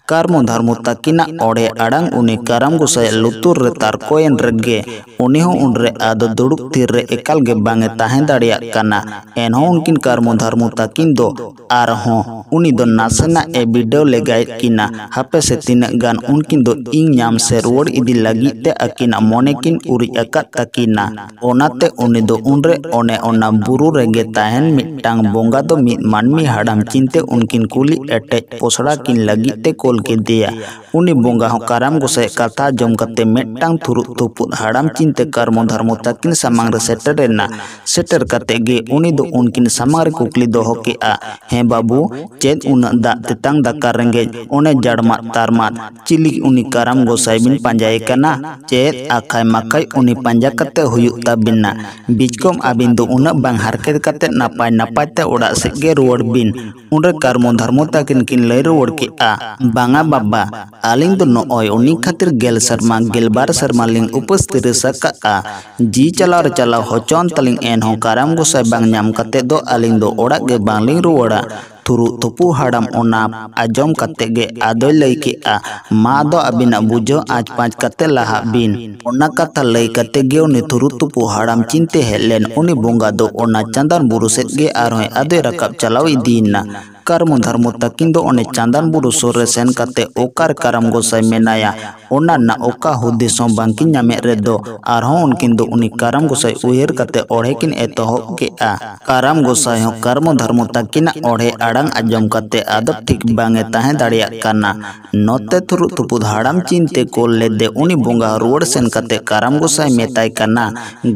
ᱠᱟᱨᱢᱚ ᱫᱷᱟᱨᱢᱚ ᱛᱟᱹᱠᱤᱱᱟᱜ ᱚᱲᱦᱮ ᱟᱲᱟᱝ ᱩᱱᱤ ᱠᱟᱨᱟᱢ ᱜᱚᱸᱥᱟᱭᱟᱜ ᱞᱩᱛᱩᱨ ᱨᱮ ᱛᱟᱨᱠᱚᱭᱮᱱ ᱨᱮᱜᱮ ᱩᱱᱤ ᱦᱚᱸ ᱩᱱᱨᱮ ᱟᱫᱚ ᱫᱩᱲᱩᱵ ᱛᱷᱤᱨ ᱨᱮ ᱮᱠᱟᱞ ᱜᱮ ᱵᱟᱝ ᱮ ᱛᱟᱦᱮᱸ ᱫᱟᱲᱮᱭᱟᱜ ᱠᱟᱱᱟ᱾ ᱮᱱᱦᱚᱸ ᱩᱱᱠᱤᱱ ᱠᱟᱨᱢᱚ ᱫᱷᱟᱨᱢᱚ ᱛᱟᱹᱠᱤᱱ ᱫᱚ ᱟᱨᱦᱚᱸ ᱩᱱᱤ ᱫᱚ ᱱᱟᱥᱮᱱᱟᱜ ᱮ ᱵᱤᱰᱟᱹᱣ ᱞᱮᱜᱟᱭᱮᱫ ᱠᱤᱱᱟ, ᱦᱟᱯᱮ ᱥᱮ ᱛᱤᱱᱟᱹᱜ ᱜᱟᱱ ᱩᱱᱠᱤᱱ ᱫᱚ ᱤᱧ ᱧᱟᱢ ᱥᱮ ᱨᱩᱣᱟᱹᱲ ᱤᱫᱤ ᱞᱟᱹᱜᱤᱫ ᱛᱮ ᱟᱹᱠᱤᱱᱟᱜ ᱢᱚᱱᱮ ᱠᱤᱱ ᱩᱨᱤᱡ ᱟᱠᱟᱫ ᱛᱟᱹᱠᱤᱱᱟ᱾ ᱚᱱᱟᱛᱮ ᱩᱱᱤ ᱫᱚ ᱩᱱᱨᱮ ᱚᱱᱮ ᱚᱱᱟ ᱵᱩᱨᱩ ᱨᱮᱜᱮ ᱛᱟᱦᱮᱱ ᱢᱤᱫᱴᱟᱝ ᱵᱚᱸᱜᱟ ᱫᱚ ᱢᱤᱫ ᱢᱟᱹᱱᱢᱤ ᱦᱟᱲᱟᱢ ᱪᱤᱱᱛᱮ ᱩᱱᱠᱤᱱ ᱠᱩᱞᱤ ᱮᱴᱮᱡ ᱯᱚᱥᱲᱟ ᱠᱤᱱ ᱞᱟᱹᱜᱤᱫ ᱛᱮ ᱠᱳᱞ ᱠᱮᱫᱮᱭᱟ᱾ ᱩᱱᱤ ᱵᱚᱸᱜᱟ ᱦᱚᱸ ᱠᱟᱨᱟᱢ ᱜᱚᱸᱥᱟᱭ ᱠᱟᱛᱷᱟ ᱟᱸᱡᱚᱢ ᱠᱟᱛᱮ ᱢᱤᱫᱴᱟᱝ ᱛᱷᱩᱨᱩᱜ ᱛᱩᱯᱩᱫ ᱦᱟᱲᱟᱢ ᱪᱤᱱᱛᱮ ᱠᱟᱨᱢᱚ ᱫᱷᱟᱨᱢᱚ ᱛᱟᱹᱠᱤᱱ ᱥᱟᱢᱟᱝ ᱨᱮ ᱥᱮᱴᱮᱨ ᱮᱱᱟ᱾ ᱥᱮᱴᱮᱨ ᱠᱟᱛᱮ ᱜᱮ ᱩᱱᱤ ᱫᱚ ᱩᱱᱠᱤᱱ ᱥᱟᱢᱟᱝ ᱨᱮ ᱠᱩᱠᱞᱤ ᱫᱚᱦᱚ ᱠᱮᱫᱼᱟ, "ᱦᱮᱸ ᱵᱟᱹᱵᱩ, ᱪᱮᱫ ᱩᱱᱟᱹᱜ ᱫᱟᱜ ᱛᱮᱛᱟᱝ ᱫᱟᱠᱟ ᱨᱮᱸᱜᱮᱡ ᱚᱱᱮ ᱡᱟᱲᱢᱟᱫ ᱛᱟᱨᱢᱟᱫ ᱪᱤᱞᱤ ᱩᱱᱤ ᱠᱟᱨᱟᱢ ᱜᱚᱸᱥᱟᱭ ᱵᱤᱱ ᱯᱟᱸᱡᱟᱭᱮ ᱠᱟᱱᱟ? ᱪᱮᱫ ᱟᱠᱷᱟᱭ ᱢᱟᱠᱷᱟᱭ ᱩᱱᱤ ᱯᱟᱸᱡᱟ ᱠᱟᱛᱮ ᱦᱩᱭᱩᱜ ᱛᱟᱵᱤᱱᱟ? ᱵᱤᱪᱠᱚᱢ ᱟᱹᱵᱤᱱ ᱫᱚ ᱩᱱᱟᱹᱜ ᱵᱟᱝ ᱦᱟᱨᱠᱮᱛ ᱠᱟᱛᱮ ᱱᱟᱯᱟᱭ ᱱᱟᱯᱟᱭ ᱛᱮ ᱚᱲᱟᱜ ᱥᱮᱫ ᱜᱮ ᱨᱩᱣᱟᱹᱲ ᱵᱤᱱ᱾" ᱩᱱᱨᱮ ᱠᱟᱨᱢᱚ ᱫᱷᱟᱨᱢᱚ ᱛᱟᱹᱠᱤᱱ ᱠᱤᱱ ᱞᱟᱹᱭ ᱨᱩᱣᱟᱹᱲ ᱠᱮᱫᱼᱟ, "ᱵᱟᱝᱟ ᱵᱟᱵᱟ, ᱟᱹᱞᱤᱧ ᱫᱚ ᱱᱚᱜᱼᱚᱭ ᱩᱱᱤ ᱠᱷᱟᱹᱛᱤᱨ ᱜᱮᱞ ᱥᱮᱨᱢᱟ, ᱜᱮᱞᱵᱟᱨ ᱥᱮᱨᱢᱟ ᱞᱤᱧ ᱩᱯᱟᱹᱥ ᱛᱤᱨᱤᱥ ᱟᱠᱟᱫᱼᱟ᱾ ᱡᱤᱣᱤ ᱪᱟᱞᱟᱣ ᱨᱮ ᱪᱟᱞᱟᱣ ᱦᱚᱪᱚᱣᱟᱱ ᱛᱟᱹᱞᱤᱧ, ᱮᱱᱦᱚᱸ ᱠᱟᱨᱟᱢ ᱜᱚᱸᱥᱟᱭ ᱵᱟᱝ ᱧᱟᱢ ᱠᱟᱛᱮ ᱫᱚ ᱟᱹᱞᱤᱧ ᱫᱚ ᱚᱲᱟᱜ ᱜᱮ ᱵᱟᱝᱞᱤᱧ ᱨᱩᱣᱟᱹᱲᱟ᱾" ᱛᱷᱩᱨᱩᱜ ᱛᱩᱯᱩ ᱦᱟᱲᱟᱢ ᱚᱱᱟ ᱟᱸᱡᱚᱢ ᱠᱟᱛᱮ ᱜᱮ ᱟᱫᱚᱭ ᱞᱟᱹᱭ ᱠᱮᱫᱼᱟ, "ᱢᱟ ᱫᱚ ᱟᱹᱵᱤᱱᱟᱜ ᱵᱩᱡᱷᱟᱹᱣ ᱟᱸᱪ ᱯᱟᱸᱪ ᱠᱟᱛᱮ ᱞᱟᱦᱟᱜ ᱵᱤᱱ᱾" ᱚᱱᱟ ᱠᱟᱛᱷᱟ ᱞᱟᱹᱭ ᱠᱟᱛᱮ ᱜᱮ ᱩᱱᱤ ᱛᱷᱩᱨᱩᱜ ᱛᱩᱯᱩ ᱦᱟᱲᱟᱢ ᱪᱤᱱᱛᱮ ᱦᱮᱡ ᱞᱮᱱ ᱩᱱᱤ ᱵᱚᱸᱜᱟ ᱫᱚ ᱚᱱᱟ ᱪᱟᱸᱫᱟᱱ ᱵᱩᱨᱩ ᱥᱮᱫ ᱜᱮ ᱟᱨᱦᱚᱸᱭ ᱟᱫᱚᱭ ᱨᱟᱠᱟᱵ ᱪᱟᱞᱟᱣ ᱤᱫᱤᱭᱮᱱᱟ᱾ ᱠᱟᱨᱢᱚ ᱫᱷᱟᱨᱢᱚ ᱛᱟᱹᱠᱤᱱ ᱫᱚ ᱚᱱᱮ ᱪᱟᱸᱫᱟᱱ ᱵᱩᱨᱩ ᱥᱩᱨ ᱨᱮ ᱥᱮᱱ ᱠᱟᱛᱮ ᱚᱠᱟᱨᱮ ᱠᱟᱨᱟᱢ ᱜᱚᱸᱥᱟᱭ ᱢᱮᱱᱟᱭᱟ, ᱚᱱᱟ ᱨᱮᱱᱟᱜ ᱚᱠᱟ ᱦᱩᱫᱤᱥ ᱦᱚᱸ ᱵᱟᱝᱠᱤᱱ ᱧᱟᱢᱮᱫ ᱨᱮᱫᱚ ᱟᱨᱦᱚᱸ ᱩᱱᱠᱤᱱ ᱫᱚ ᱩᱱᱤ ᱠᱟᱨᱟᱢ ᱜᱚᱸᱥᱟᱭ ᱩᱭᱦᱟᱹᱨ ᱠᱟᱛᱮ ᱚᱲᱦᱮ ᱠᱤᱱ ᱮᱛᱚᱦᱚᱵ ᱠᱮᱫᱼᱟ᱾ ᱠᱟᱨᱟᱢ ᱜᱚᱸᱥᱟᱭ ᱦᱚᱸ ᱠᱟᱨᱢᱚ ᱫᱷᱟᱨᱢᱚ ᱛᱟᱹᱠᱤᱱᱟᱜ ᱚᱲᱦᱮ ᱟᱲᱟᱝ ᱟᱸᱡᱚᱢ ᱠᱟᱛᱮ ᱟᱫᱚ ᱴᱷᱤᱠ ᱵᱟᱝ ᱮ ᱛᱟᱦᱮᱸ ᱫᱟᱲᱮᱭᱟᱜ ᱠᱟᱱᱟ᱾ ᱱᱚᱛᱮ ᱛᱷᱩᱨᱩᱜ ᱛᱩᱯᱩᱫ ᱦᱟᱲᱟᱢ ᱪᱤᱱᱛᱮ ᱠᱚ ᱞᱮᱫᱮ ᱩᱱᱤ ᱵᱚᱸᱜᱟ ᱨᱩᱣᱟᱹᱲ ᱥᱮᱱ ᱠᱟᱛᱮ ᱠᱟᱨᱟᱢ ᱜᱚᱸᱥᱟᱭ ᱢᱮᱛᱟᱭ ᱠᱟᱱᱟ,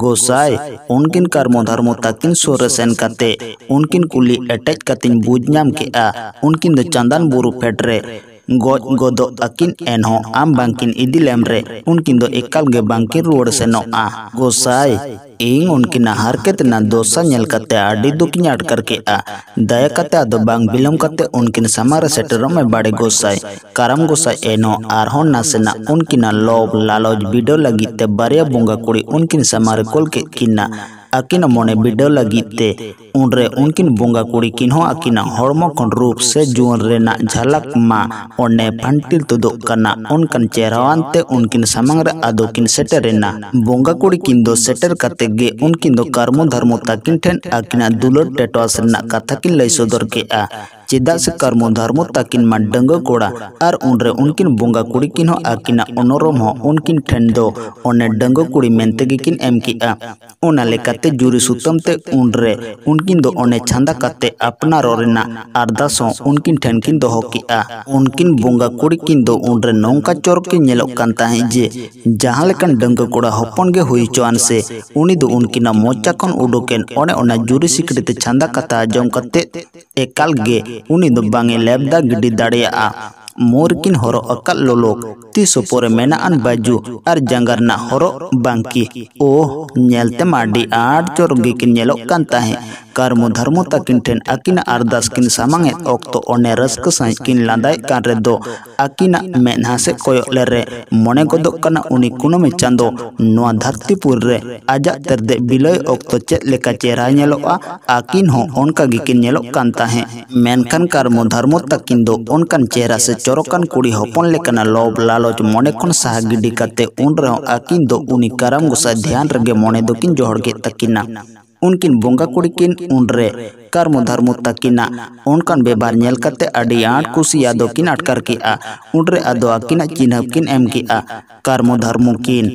"ᱜᱚᱸᱥᱟᱭ, ᱩᱱᱠᱤᱱ ᱠᱟᱨᱢᱚ ᱫᱷᱟᱨᱢᱚ ᱛᱟᱹᱠᱤᱱ ᱥᱩᱨ ᱨᱮ ᱥᱮᱱ ᱠᱟᱛᱮ ᱩᱱᱠᱤᱱ ᱠᱩᱞᱤ ᱮᱴᱮᱡ ᱠᱟᱛᱮᱧ ᱵᱩᱡᱽ ᱧᱟᱢ ᱠᱮᱫᱼᱟ, ᱩᱱᱠᱤᱱ ᱫᱚ ᱪᱟᱸᱫᱟᱱ ᱵᱩᱨᱩ ᱯᱷᱮᱰ ᱨᱮ ᱜᱚᱡ ᱜᱚᱫᱚᱜ ᱟᱹᱠᱤᱱ, ᱮᱱᱦᱚᱸ ᱟᱢ ᱵᱟᱝᱠᱤᱱ ᱤᱫᱤ ᱞᱮᱢ ᱨᱮ ᱩᱱᱠᱤᱱ ᱫᱚ ᱮᱠᱟᱞ ᱜᱮ ᱵᱟᱝᱠᱤᱱ ᱨᱩᱣᱟᱹᱲ ᱥᱮᱱᱚᱜᱼᱟ᱾ ᱜᱚᱸᱥᱟᱭ, ᱤᱧ ᱩᱱᱠᱤᱱᱟᱜ ᱦᱟᱨᱠᱮᱛ ᱨᱮᱱᱟᱜ ᱫᱚᱥᱟ ᱧᱮᱞ ᱠᱟᱛᱮ ᱟᱹᱰᱤ ᱫᱩᱠᱤᱧ ᱟᱴᱠᱟᱨ ᱠᱮᱫᱼᱟ᱾ ᱫᱟᱭᱟ ᱠᱟᱛᱮ ᱟᱫᱚ ᱵᱟᱝ ᱵᱤᱞᱚᱢ ᱠᱟᱛᱮ ᱩᱱᱠᱤᱱ ᱥᱟᱢᱟᱝ ᱨᱮ ᱥᱮᱴᱮᱨᱚᱜ ᱢᱮ ᱵᱟᱲᱮ ᱜᱚᱸᱥᱟᱭ᱾" ᱠᱟᱨᱟᱢ ᱜᱚᱸᱥᱟᱭ ᱮᱱᱦᱚᱸ ᱟᱨᱦᱚᱸ ᱱᱟᱥᱮᱱᱟᱜ ᱩᱱᱠᱤᱱᱟᱜ ᱞᱚᱵᱽ ᱞᱟᱞᱚᱪ ᱵᱤᱰᱟᱹᱣ ᱞᱟᱹᱜᱤᱫ ᱛᱮ ᱵᱟᱨᱭᱟ ᱵᱚᱸᱜᱟ ᱠᱩᱲᱤ ᱩᱱᱠᱤᱱ ᱥᱟᱢᱟᱝ ᱨᱮ ᱠᱳᱞ ᱠᱮᱫ ᱠᱤᱱᱟ ᱟᱹᱠᱤᱱᱟᱜ ᱢᱚᱱᱮ ᱵᱤᱰᱟᱹᱣ ᱞᱟᱹᱜᱤᱫ ᱛᱮ᱾ ᱩᱱᱨᱮ ᱩᱱᱠᱤᱱ ᱵᱚᱸᱜᱟ ᱠᱩᱲᱤ ᱠᱤᱱ ᱦᱚᱸ ᱟᱹᱠᱤᱱᱟᱜ ᱦᱚᱲᱢᱚ ᱠᱷᱚᱱ ᱨᱩᱯ ᱥᱮ ᱡᱩᱣᱟᱹᱱ ᱨᱮᱱᱟᱜ ᱡᱷᱟᱞᱟᱠ ᱢᱟ ᱚᱱᱮ ᱯᱷᱟᱱᱴᱤᱞ ᱛᱩᱫᱩᱜ ᱠᱟᱱᱟ, ᱚᱱᱠᱟᱱ ᱪᱮᱦᱨᱟᱣᱟᱱ ᱛᱮ ᱩᱱᱠᱤᱱ ᱥᱟᱢᱟᱝ ᱨᱮ ᱟᱫᱚ ᱠᱤᱱ ᱥᱮᱴᱮᱨ ᱮᱱᱟ᱾ ᱵᱚᱸᱜᱟ ᱠᱩᱲᱤ ᱠᱤᱱ ᱫᱚ ᱥᱮᱴᱮᱨ ᱠᱟᱛᱮ ᱜᱮ ᱩᱱᱠᱤᱱ ᱫᱚ ᱠᱟᱨᱢᱚ ᱫᱷᱟᱨᱢᱚ ᱛᱟᱹᱠᱤᱱ ᱴᱷᱮᱱ ᱟᱹᱠᱤᱱᱟᱜ ᱫᱩᱞᱟᱹᱲ ᱴᱮᱴᱣᱟᱥ ᱨᱮᱱᱟᱜ ᱠᱟᱛᱷᱟ ᱠᱤᱱ ᱞᱟᱹᱭ ᱥᱚᱫᱚᱨ ᱠᱮᱫᱼᱟ᱾ ᱪᱮᱫᱟᱜ ᱥᱮ ᱠᱟᱨᱢᱚ ᱫᱷᱟᱨᱢᱚ ᱛᱟᱹᱠᱤᱱ ᱢᱟ ᱰᱟᱺᱜᱩᱣᱟᱹ ᱠᱚᱲᱟ, ᱟᱨ ᱩᱱᱨᱮ ᱩᱱᱠᱤᱱ ᱵᱚᱸᱜᱟ ᱠᱩᱲᱤ ᱠᱤᱱ ᱦᱚᱸ ᱟᱹᱠᱤᱱᱟᱜ ᱚᱱᱚᱨᱚᱢ ᱦᱚᱸ ᱩᱱᱠᱤᱱ ᱴᱷᱮᱱ ᱫᱚ ᱚᱱᱮ ᱰᱟᱺᱜᱩᱣᱟᱹ ᱠᱩᱲᱤ ᱢᱮᱱᱛᱮ ᱜᱮᱠᱤᱱ ᱮᱢ ᱠᱮᱫᱼᱟ᱾ ᱚᱱᱟ ᱞᱮᱠᱟᱛᱮ ᱛᱮ ᱡᱩᱨᱤ ᱥᱩᱛᱟᱹᱢ ᱛᱮ᱾ ᱩᱱᱨᱮ ᱩᱱᱠᱤᱱ ᱫᱚ ᱚᱱᱮ ᱪᱷᱟᱸᱫᱟ ᱠᱟᱛᱮ ᱟᱯᱱᱟᱨᱚᱜ ᱨᱮᱱᱟᱜ ᱟᱨᱫᱟᱥ ᱦᱚᱸ ᱩᱱᱠᱤᱱ ᱴᱷᱮᱱ ᱠᱤᱱ ᱫᱚᱦᱚ ᱠᱮᱫᱼᱟ᱾ ᱩᱱᱠᱤᱱ ᱵᱚᱸᱜᱟ ᱠᱩᱲᱤ ᱠᱤᱱ ᱫᱚ ᱩᱱᱨᱮ ᱱᱚᱝᱠᱟ ᱪᱚᱨᱚᱠ ᱠᱤᱱ ᱧᱮᱞᱚᱜ ᱠᱟᱱ ᱛᱟᱦᱮᱸᱫ ᱡᱮ ᱡᱟᱦᱟᱸ ᱞᱮᱠᱟᱱ ᱰᱟᱺᱜᱩᱣᱟᱹ ᱠᱚᱲᱟ ᱦᱚᱯᱚᱱ ᱜᱮ ᱦᱩᱭ ᱦᱚᱪᱚᱣᱟᱱ ᱥᱮ, ᱩᱱᱤ ᱫᱚ ᱩᱱᱠᱤᱱᱟᱜ ᱢᱚᱪᱟ ᱠᱷᱚᱱ ᱩᱰᱩᱠᱮᱱ ᱚᱱᱮ ᱚᱱᱟ ᱡᱩᱨᱤ ᱥᱤᱠᱲᱤ ᱛᱮ ᱪᱷᱟᱸᱫᱟ ᱠᱟᱛᱷᱟ ᱟᱸᱡᱚᱢ ᱠᱟᱛᱮ ᱮᱠᱟᱞ ᱜᱮ ᱩᱱᱤ ᱫᱚ ᱵᱟᱝ ᱮ ᱞᱮᱵᱫᱟ ᱜᱤᱰᱤ ᱫᱟᱲᱮᱭᱟᱜᱼᱟ᱾ ᱢᱩ ᱨᱮᱠᱤᱱ ᱦᱚᱨᱚᱜ ᱟᱠᱟᱫ ᱞᱚᱞᱚᱠ, ᱛᱤ ᱥᱚᱯᱚ ᱨᱮ ᱢᱮᱱᱟᱜ ᱟᱱ ᱵᱟᱹᱡᱩ ᱟᱨ ᱡᱟᱸᱜᱟ ᱨᱮᱱᱟᱜ ᱦᱚᱨᱚᱜ ᱵᱟᱝᱠᱤ, ᱳᱦ, ᱧᱮᱞ ᱛᱮᱢᱟ ᱟᱹᱰᱤ ᱟᱸᱴ ᱪᱚᱨᱚᱠ ᱜᱮᱠᱤᱱ ᱧᱮᱞᱚᱜ ᱠᱟᱱ ᱛᱟᱦᱮᱸᱫ᱾ ᱠᱟᱨᱢᱚ ᱫᱷᱟᱨᱢᱚ ᱛᱟᱹᱠᱤᱱ ᱴᱷᱮᱱ ᱟᱹᱠᱤᱱᱟᱜ ᱟᱨᱫᱟᱥ ᱠᱤᱱ ᱥᱟᱢᱟᱝ ᱮᱫ ᱚᱠᱛᱚ ᱚᱱᱮ ᱨᱟᱹᱥᱠᱟᱹ ᱥᱟᱺᱦᱤᱡ ᱠᱤᱱ ᱞᱟᱸᱫᱟᱭᱮᱫ ᱠᱟᱱ ᱨᱮᱫᱚ ᱟᱹᱠᱤᱱᱟᱜ ᱢᱮᱫᱦᱟ ᱥᱮᱫ ᱠᱚᱭᱚᱜ ᱞᱮᱨᱮ ᱢᱚᱱᱮ ᱜᱚᱫᱚᱜ ᱠᱟᱱᱟ ᱩᱱᱤ ᱠᱩᱱᱟᱹᱢᱤ ᱪᱟᱸᱫᱚ ᱱᱚᱣᱟ ᱫᱷᱟᱹᱨᱛᱤᱯᱩᱨ ᱨᱮ ᱟᱡᱟᱜ ᱛᱮᱨᱫᱮᱡ ᱵᱤᱞᱟᱹᱭ ᱚᱠᱛᱚ ᱪᱮᱫ ᱞᱮᱠᱟ ᱪᱮᱦᱨᱟᱭ ᱧᱮᱞᱚᱜᱼᱟ, ᱟᱹᱠᱤᱱ ᱦᱚᱸ ᱚᱱᱠᱟ ᱜᱮᱠᱤᱱ ᱧᱮᱞᱚᱜ ᱠᱟᱱ ᱛᱟᱦᱮᱸᱫ᱾ ᱢᱮᱱᱠᱷᱟᱱ ᱠᱟᱨᱢᱚ ᱫᱷᱟᱨᱢᱚ ᱛᱟᱹᱠᱤᱱ ᱫᱚ ᱚᱱᱠᱟᱱ ᱪᱮᱦᱨᱟ ᱥᱮ ᱪᱚᱨᱚᱠᱟᱱ ᱠᱩᱲᱤ ᱦᱚᱯᱚᱱ ᱞᱮᱠᱟᱱᱟᱜ ᱞᱚᱵᱽ ᱞᱟᱞᱚᱪ ᱢᱚᱱᱮ ᱠᱷᱚᱱ ᱥᱟᱦᱟ ᱜᱤᱰᱤ ᱠᱟᱛᱮ ᱩᱱ ᱨᱮᱦᱚᱸ ᱟᱹᱠᱤᱱ ᱫᱚ ᱩᱱᱤ ᱠᱟᱨᱟᱢ ᱜᱚᱸᱥᱟᱭ ᱫᱷᱮᱭᱟᱱ ᱨᱮᱜᱮ ᱢᱚᱱᱮ ᱫᱚᱠᱤᱱ ᱡᱚᱦᱚᱲ ᱠᱮᱫ ᱛᱟᱹᱠᱤᱱᱟ᱾ ᱩᱱᱠᱤᱱ ᱵᱚᱸᱜᱟ ᱠᱩᱲᱤ ᱠᱤᱱ ᱩᱱᱨᱮ ᱠᱟᱨᱢᱚ ᱫᱷᱟᱨᱢᱚ ᱛᱟᱹᱠᱤᱱᱟᱜ ᱚᱱᱠᱟᱱ ᱵᱮᱵᱷᱟᱨ ᱧᱮᱞ ᱠᱟᱛᱮ ᱟᱹᱰᱤ ᱟᱸᱴ ᱠᱩᱥᱤ ᱟᱫᱚ ᱠᱤᱱ ᱟᱴᱠᱟᱨ ᱠᱮᱫᱼᱟ᱾ ᱩᱱᱨᱮ ᱟᱫᱚ ᱟᱹᱠᱤᱱᱟᱜ ᱪᱤᱱᱦᱟᱹᱯ ᱠᱤᱱ ᱮᱢ ᱠᱮᱫᱼᱟ᱾ ᱠᱟᱨᱢᱚ ᱫᱷᱟᱨᱢᱚ ᱠᱤᱱ,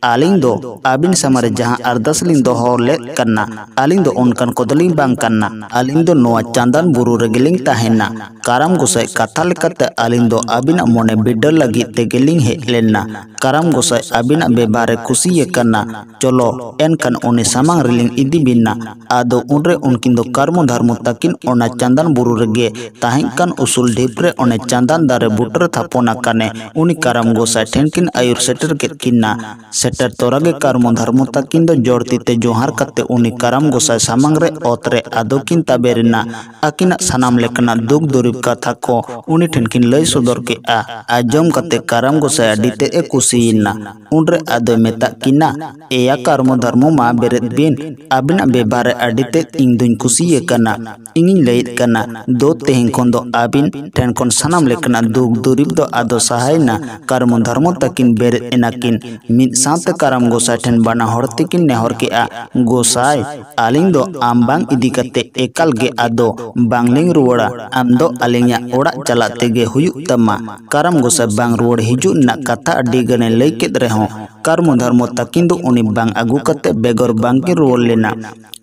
ᱟᱹᱞᱤᱧ ᱫᱚ ᱟᱹᱵᱤᱱ ᱥᱟᱢᱟᱝ ᱨᱮ ᱡᱟᱦᱟᱸ ᱟᱨᱫᱟᱥ ᱞᱤᱧ ᱫᱚᱦᱚ ᱞᱮᱫ ᱠᱟᱱᱟ, ᱟᱹᱞᱤᱧ ᱫᱚ ᱚᱱᱠᱟᱱ ᱠᱚᱫᱚᱞᱤᱧ ᱵᱟᱝ ᱠᱟᱱᱟ᱾ ᱟᱹᱞᱤᱧ ᱫᱚ ᱱᱚᱣᱟ ᱪᱟᱸᱫᱟᱱ ᱵᱩᱨᱩ ᱨᱮᱜᱮᱞᱤᱧ ᱛᱟᱦᱮᱱᱟ᱾ ᱠᱟᱨᱟᱢ ᱜᱚᱸᱥᱟᱭ ᱠᱟᱛᱷᱟ ᱞᱮᱠᱟᱛᱮ ᱟᱹᱞᱤᱧ ᱫᱚ ᱟᱹᱵᱤᱱᱟᱜ ᱢᱚᱱᱮ ᱵᱤᱰᱟᱹᱣ ᱞᱟᱹᱜᱤᱫ ᱛᱮᱜᱮᱞᱤᱧ ᱦᱮᱡ ᱞᱮᱱᱟ᱾ ᱠᱟᱨᱟᱢ ᱜᱚᱸᱥᱟᱭ ᱟᱹᱵᱤᱱᱟᱜ ᱵᱮᱵᱷᱟᱨᱮ ᱠᱩᱥᱤᱭᱟᱠᱟᱱᱟ᱾ ᱪᱚᱞᱚ, ᱮᱱᱠᱷᱟᱱ ᱩᱱᱤ ᱥᱟᱢᱟᱝ ᱨᱮᱞᱤᱧ ᱤᱫᱤ ᱵᱤᱱᱟ᱾ ᱟᱫᱚ ᱩᱱᱨᱮ ᱩᱱᱠᱤᱱ ᱫᱚ ᱠᱟᱨᱢᱚ ᱫᱷᱟᱨᱢᱚ ᱛᱟᱹᱠᱤᱱ ᱚᱱᱟ ᱪᱟᱸᱫᱟᱱ ᱵᱩᱨᱩ ᱨᱮᱜᱮ ᱛᱟᱦᱮᱸ ᱠᱟᱱ ᱩᱥᱩᱞ ᱰᱷᱤᱯ ᱨᱮ ᱚᱱᱮ ᱪᱟᱸᱫᱟᱱ ᱫᱟᱨᱮ ᱵᱩᱴᱟᱹᱨᱮ ᱛᱷᱟᱯᱚᱱ ᱟᱠᱟᱱᱮ ᱩᱱᱤ ᱠᱟᱨᱟᱢ ᱜᱚᱸᱥᱟᱭ ᱴᱷᱮᱱ ᱠᱤᱱ ᱟᱹᱭᱩᱨ ᱥᱮᱴᱮᱨ ᱠᱮᱫ ᱠᱤᱱᱟ᱾ ᱥᱮᱴᱮᱨ ᱛᱚᱨᱟ ᱜᱮ ᱠᱟᱨᱢᱚ ᱫᱷᱟᱨᱢᱚ ᱛᱟᱹᱠᱤᱱ ᱫᱚ ᱡᱚᱲ ᱛᱤ ᱛᱮ ᱡᱚᱦᱟᱨ ᱠᱟᱛᱮ ᱩᱱᱤ ᱠᱟᱨᱟᱢ ᱜᱚᱸᱥᱟᱭ ᱥᱟᱢᱟᱝ ᱨᱮ ᱚᱛ ᱨᱮ ᱟᱫᱚ ᱠᱤᱱ ᱛᱟᱵᱮᱨ ᱮᱱᱟ᱾ ᱟᱹᱠᱤᱱᱟᱜ ᱥᱟᱱᱟᱢ ᱞᱮᱠᱟᱱᱟᱜ ᱫᱩᱠ ᱫᱩᱨᱤᱵ ᱠᱟᱛᱷᱟ ᱠᱚ ᱩᱱᱤ ᱴᱷᱮᱱ ᱠᱤᱱ ᱞᱟᱹᱭ ᱥᱚᱫᱚᱨ ᱠᱮᱫᱼᱟ᱾ ᱟᱸᱡᱚᱢ ᱠᱟᱛᱮ ᱠᱟᱨᱟᱢ ᱜᱚᱸᱥᱟᱭ ᱟᱹᱰᱤ ᱛᱮᱫ ᱮ ᱠᱩᱥᱤᱭᱮᱱᱟ᱾ ᱩᱱᱨᱮ ᱟᱫᱚᱭ ᱢᱮᱛᱟᱜ ᱠᱤᱱᱟ, ᱮᱭᱟ ᱠᱟᱨᱢᱚ ᱫᱷᱟᱨᱢᱚ, ᱢᱟ ᱵᱮᱨᱮᱫ ᱵᱤᱱ᱾ ᱟᱹᱵᱤᱱᱟᱜ ᱵᱮᱵᱷᱟᱨ ᱨᱮ ᱟᱹᱰᱤ ᱛᱮᱫ ᱤᱧ ᱫᱩᱧ ᱠᱩᱥᱤᱭᱟᱠᱟᱱᱟ᱾ ᱤᱧᱤᱧ ᱞᱟᱹᱭᱮᱫ ᱠᱟᱱᱟ, ᱫᱚ ᱛᱮᱦᱮᱧ ᱠᱷᱚᱱ ᱫᱚ ᱟᱹᱵᱤᱱ ᱴᱷᱮᱱ ᱠᱷᱚᱱ ᱥᱟᱱᱟᱢ ᱞᱮᱠᱟᱱᱟᱜ ᱫᱩᱠ ᱫᱩᱨᱤᱵ ᱫᱚ ᱟᱫᱚ ᱥᱟᱦᱟᱭᱮᱱᱟ᱾ ᱠᱟᱨᱢᱚ ᱫᱷᱟᱨᱢᱚ ᱛᱟᱹᱠᱤᱱ ᱵᱮᱨᱮᱫ ᱮᱱᱟᱠᱤᱱ᱾ ᱢᱤᱫ ᱥᱟᱶᱛᱮ ᱠᱟᱨᱟᱢ ᱜᱚᱸᱥᱟᱭ ᱴᱷᱮᱱ ᱵᱟᱱᱟ ᱦᱚᱲ ᱛᱮᱠᱤᱱ ᱱᱮᱦᱚᱨ ᱠᱮᱫᱼᱟ, ᱜᱚᱸᱥᱟᱭ, ᱟᱹᱞᱤᱧ ᱫᱚ ᱟᱢ ᱵᱟᱝ ᱤᱫᱤ ᱠᱟᱛᱮ ᱮᱠᱟᱞ ᱜᱮ ᱟᱫᱚ ᱵᱟᱝᱞᱤᱧ ᱨᱩᱣᱟᱹᱲᱟ᱾ ᱟᱢ ᱫᱚ ᱟᱹᱞᱤᱧᱟᱜ ᱚᱲᱟᱜ ᱪᱟᱞᱟᱜ ᱛᱮᱜᱮ ᱦᱩᱭᱩᱜ ᱛᱟᱢᱟ᱾ ᱠᱟᱨᱟᱢ ᱜᱚᱸᱥᱟᱭ ᱵᱟᱝ ᱨᱩᱣᱟᱹᱲ ᱦᱤᱡᱩᱜ ᱨᱮᱱᱟᱜ ᱠᱟᱛᱷᱟ ᱟᱹᱰᱤ ᱜᱟᱱᱮ ᱞᱟᱹᱭ ᱠᱮᱫ ᱨᱮᱦᱚᱸ, ᱠᱟᱨᱢᱩ ᱫᱷᱟᱨᱢᱩ ᱛᱟᱹᱠᱤᱱ ᱫᱚ ᱩᱱᱤ ᱵᱟᱝ ᱟᱹᱜᱩ ᱠᱟᱛᱮ ᱵᱮᱜᱚᱨ ᱵᱟᱝ ᱠᱤᱱ ᱨᱩᱣᱟᱹᱲ ᱞᱮᱱᱟ᱾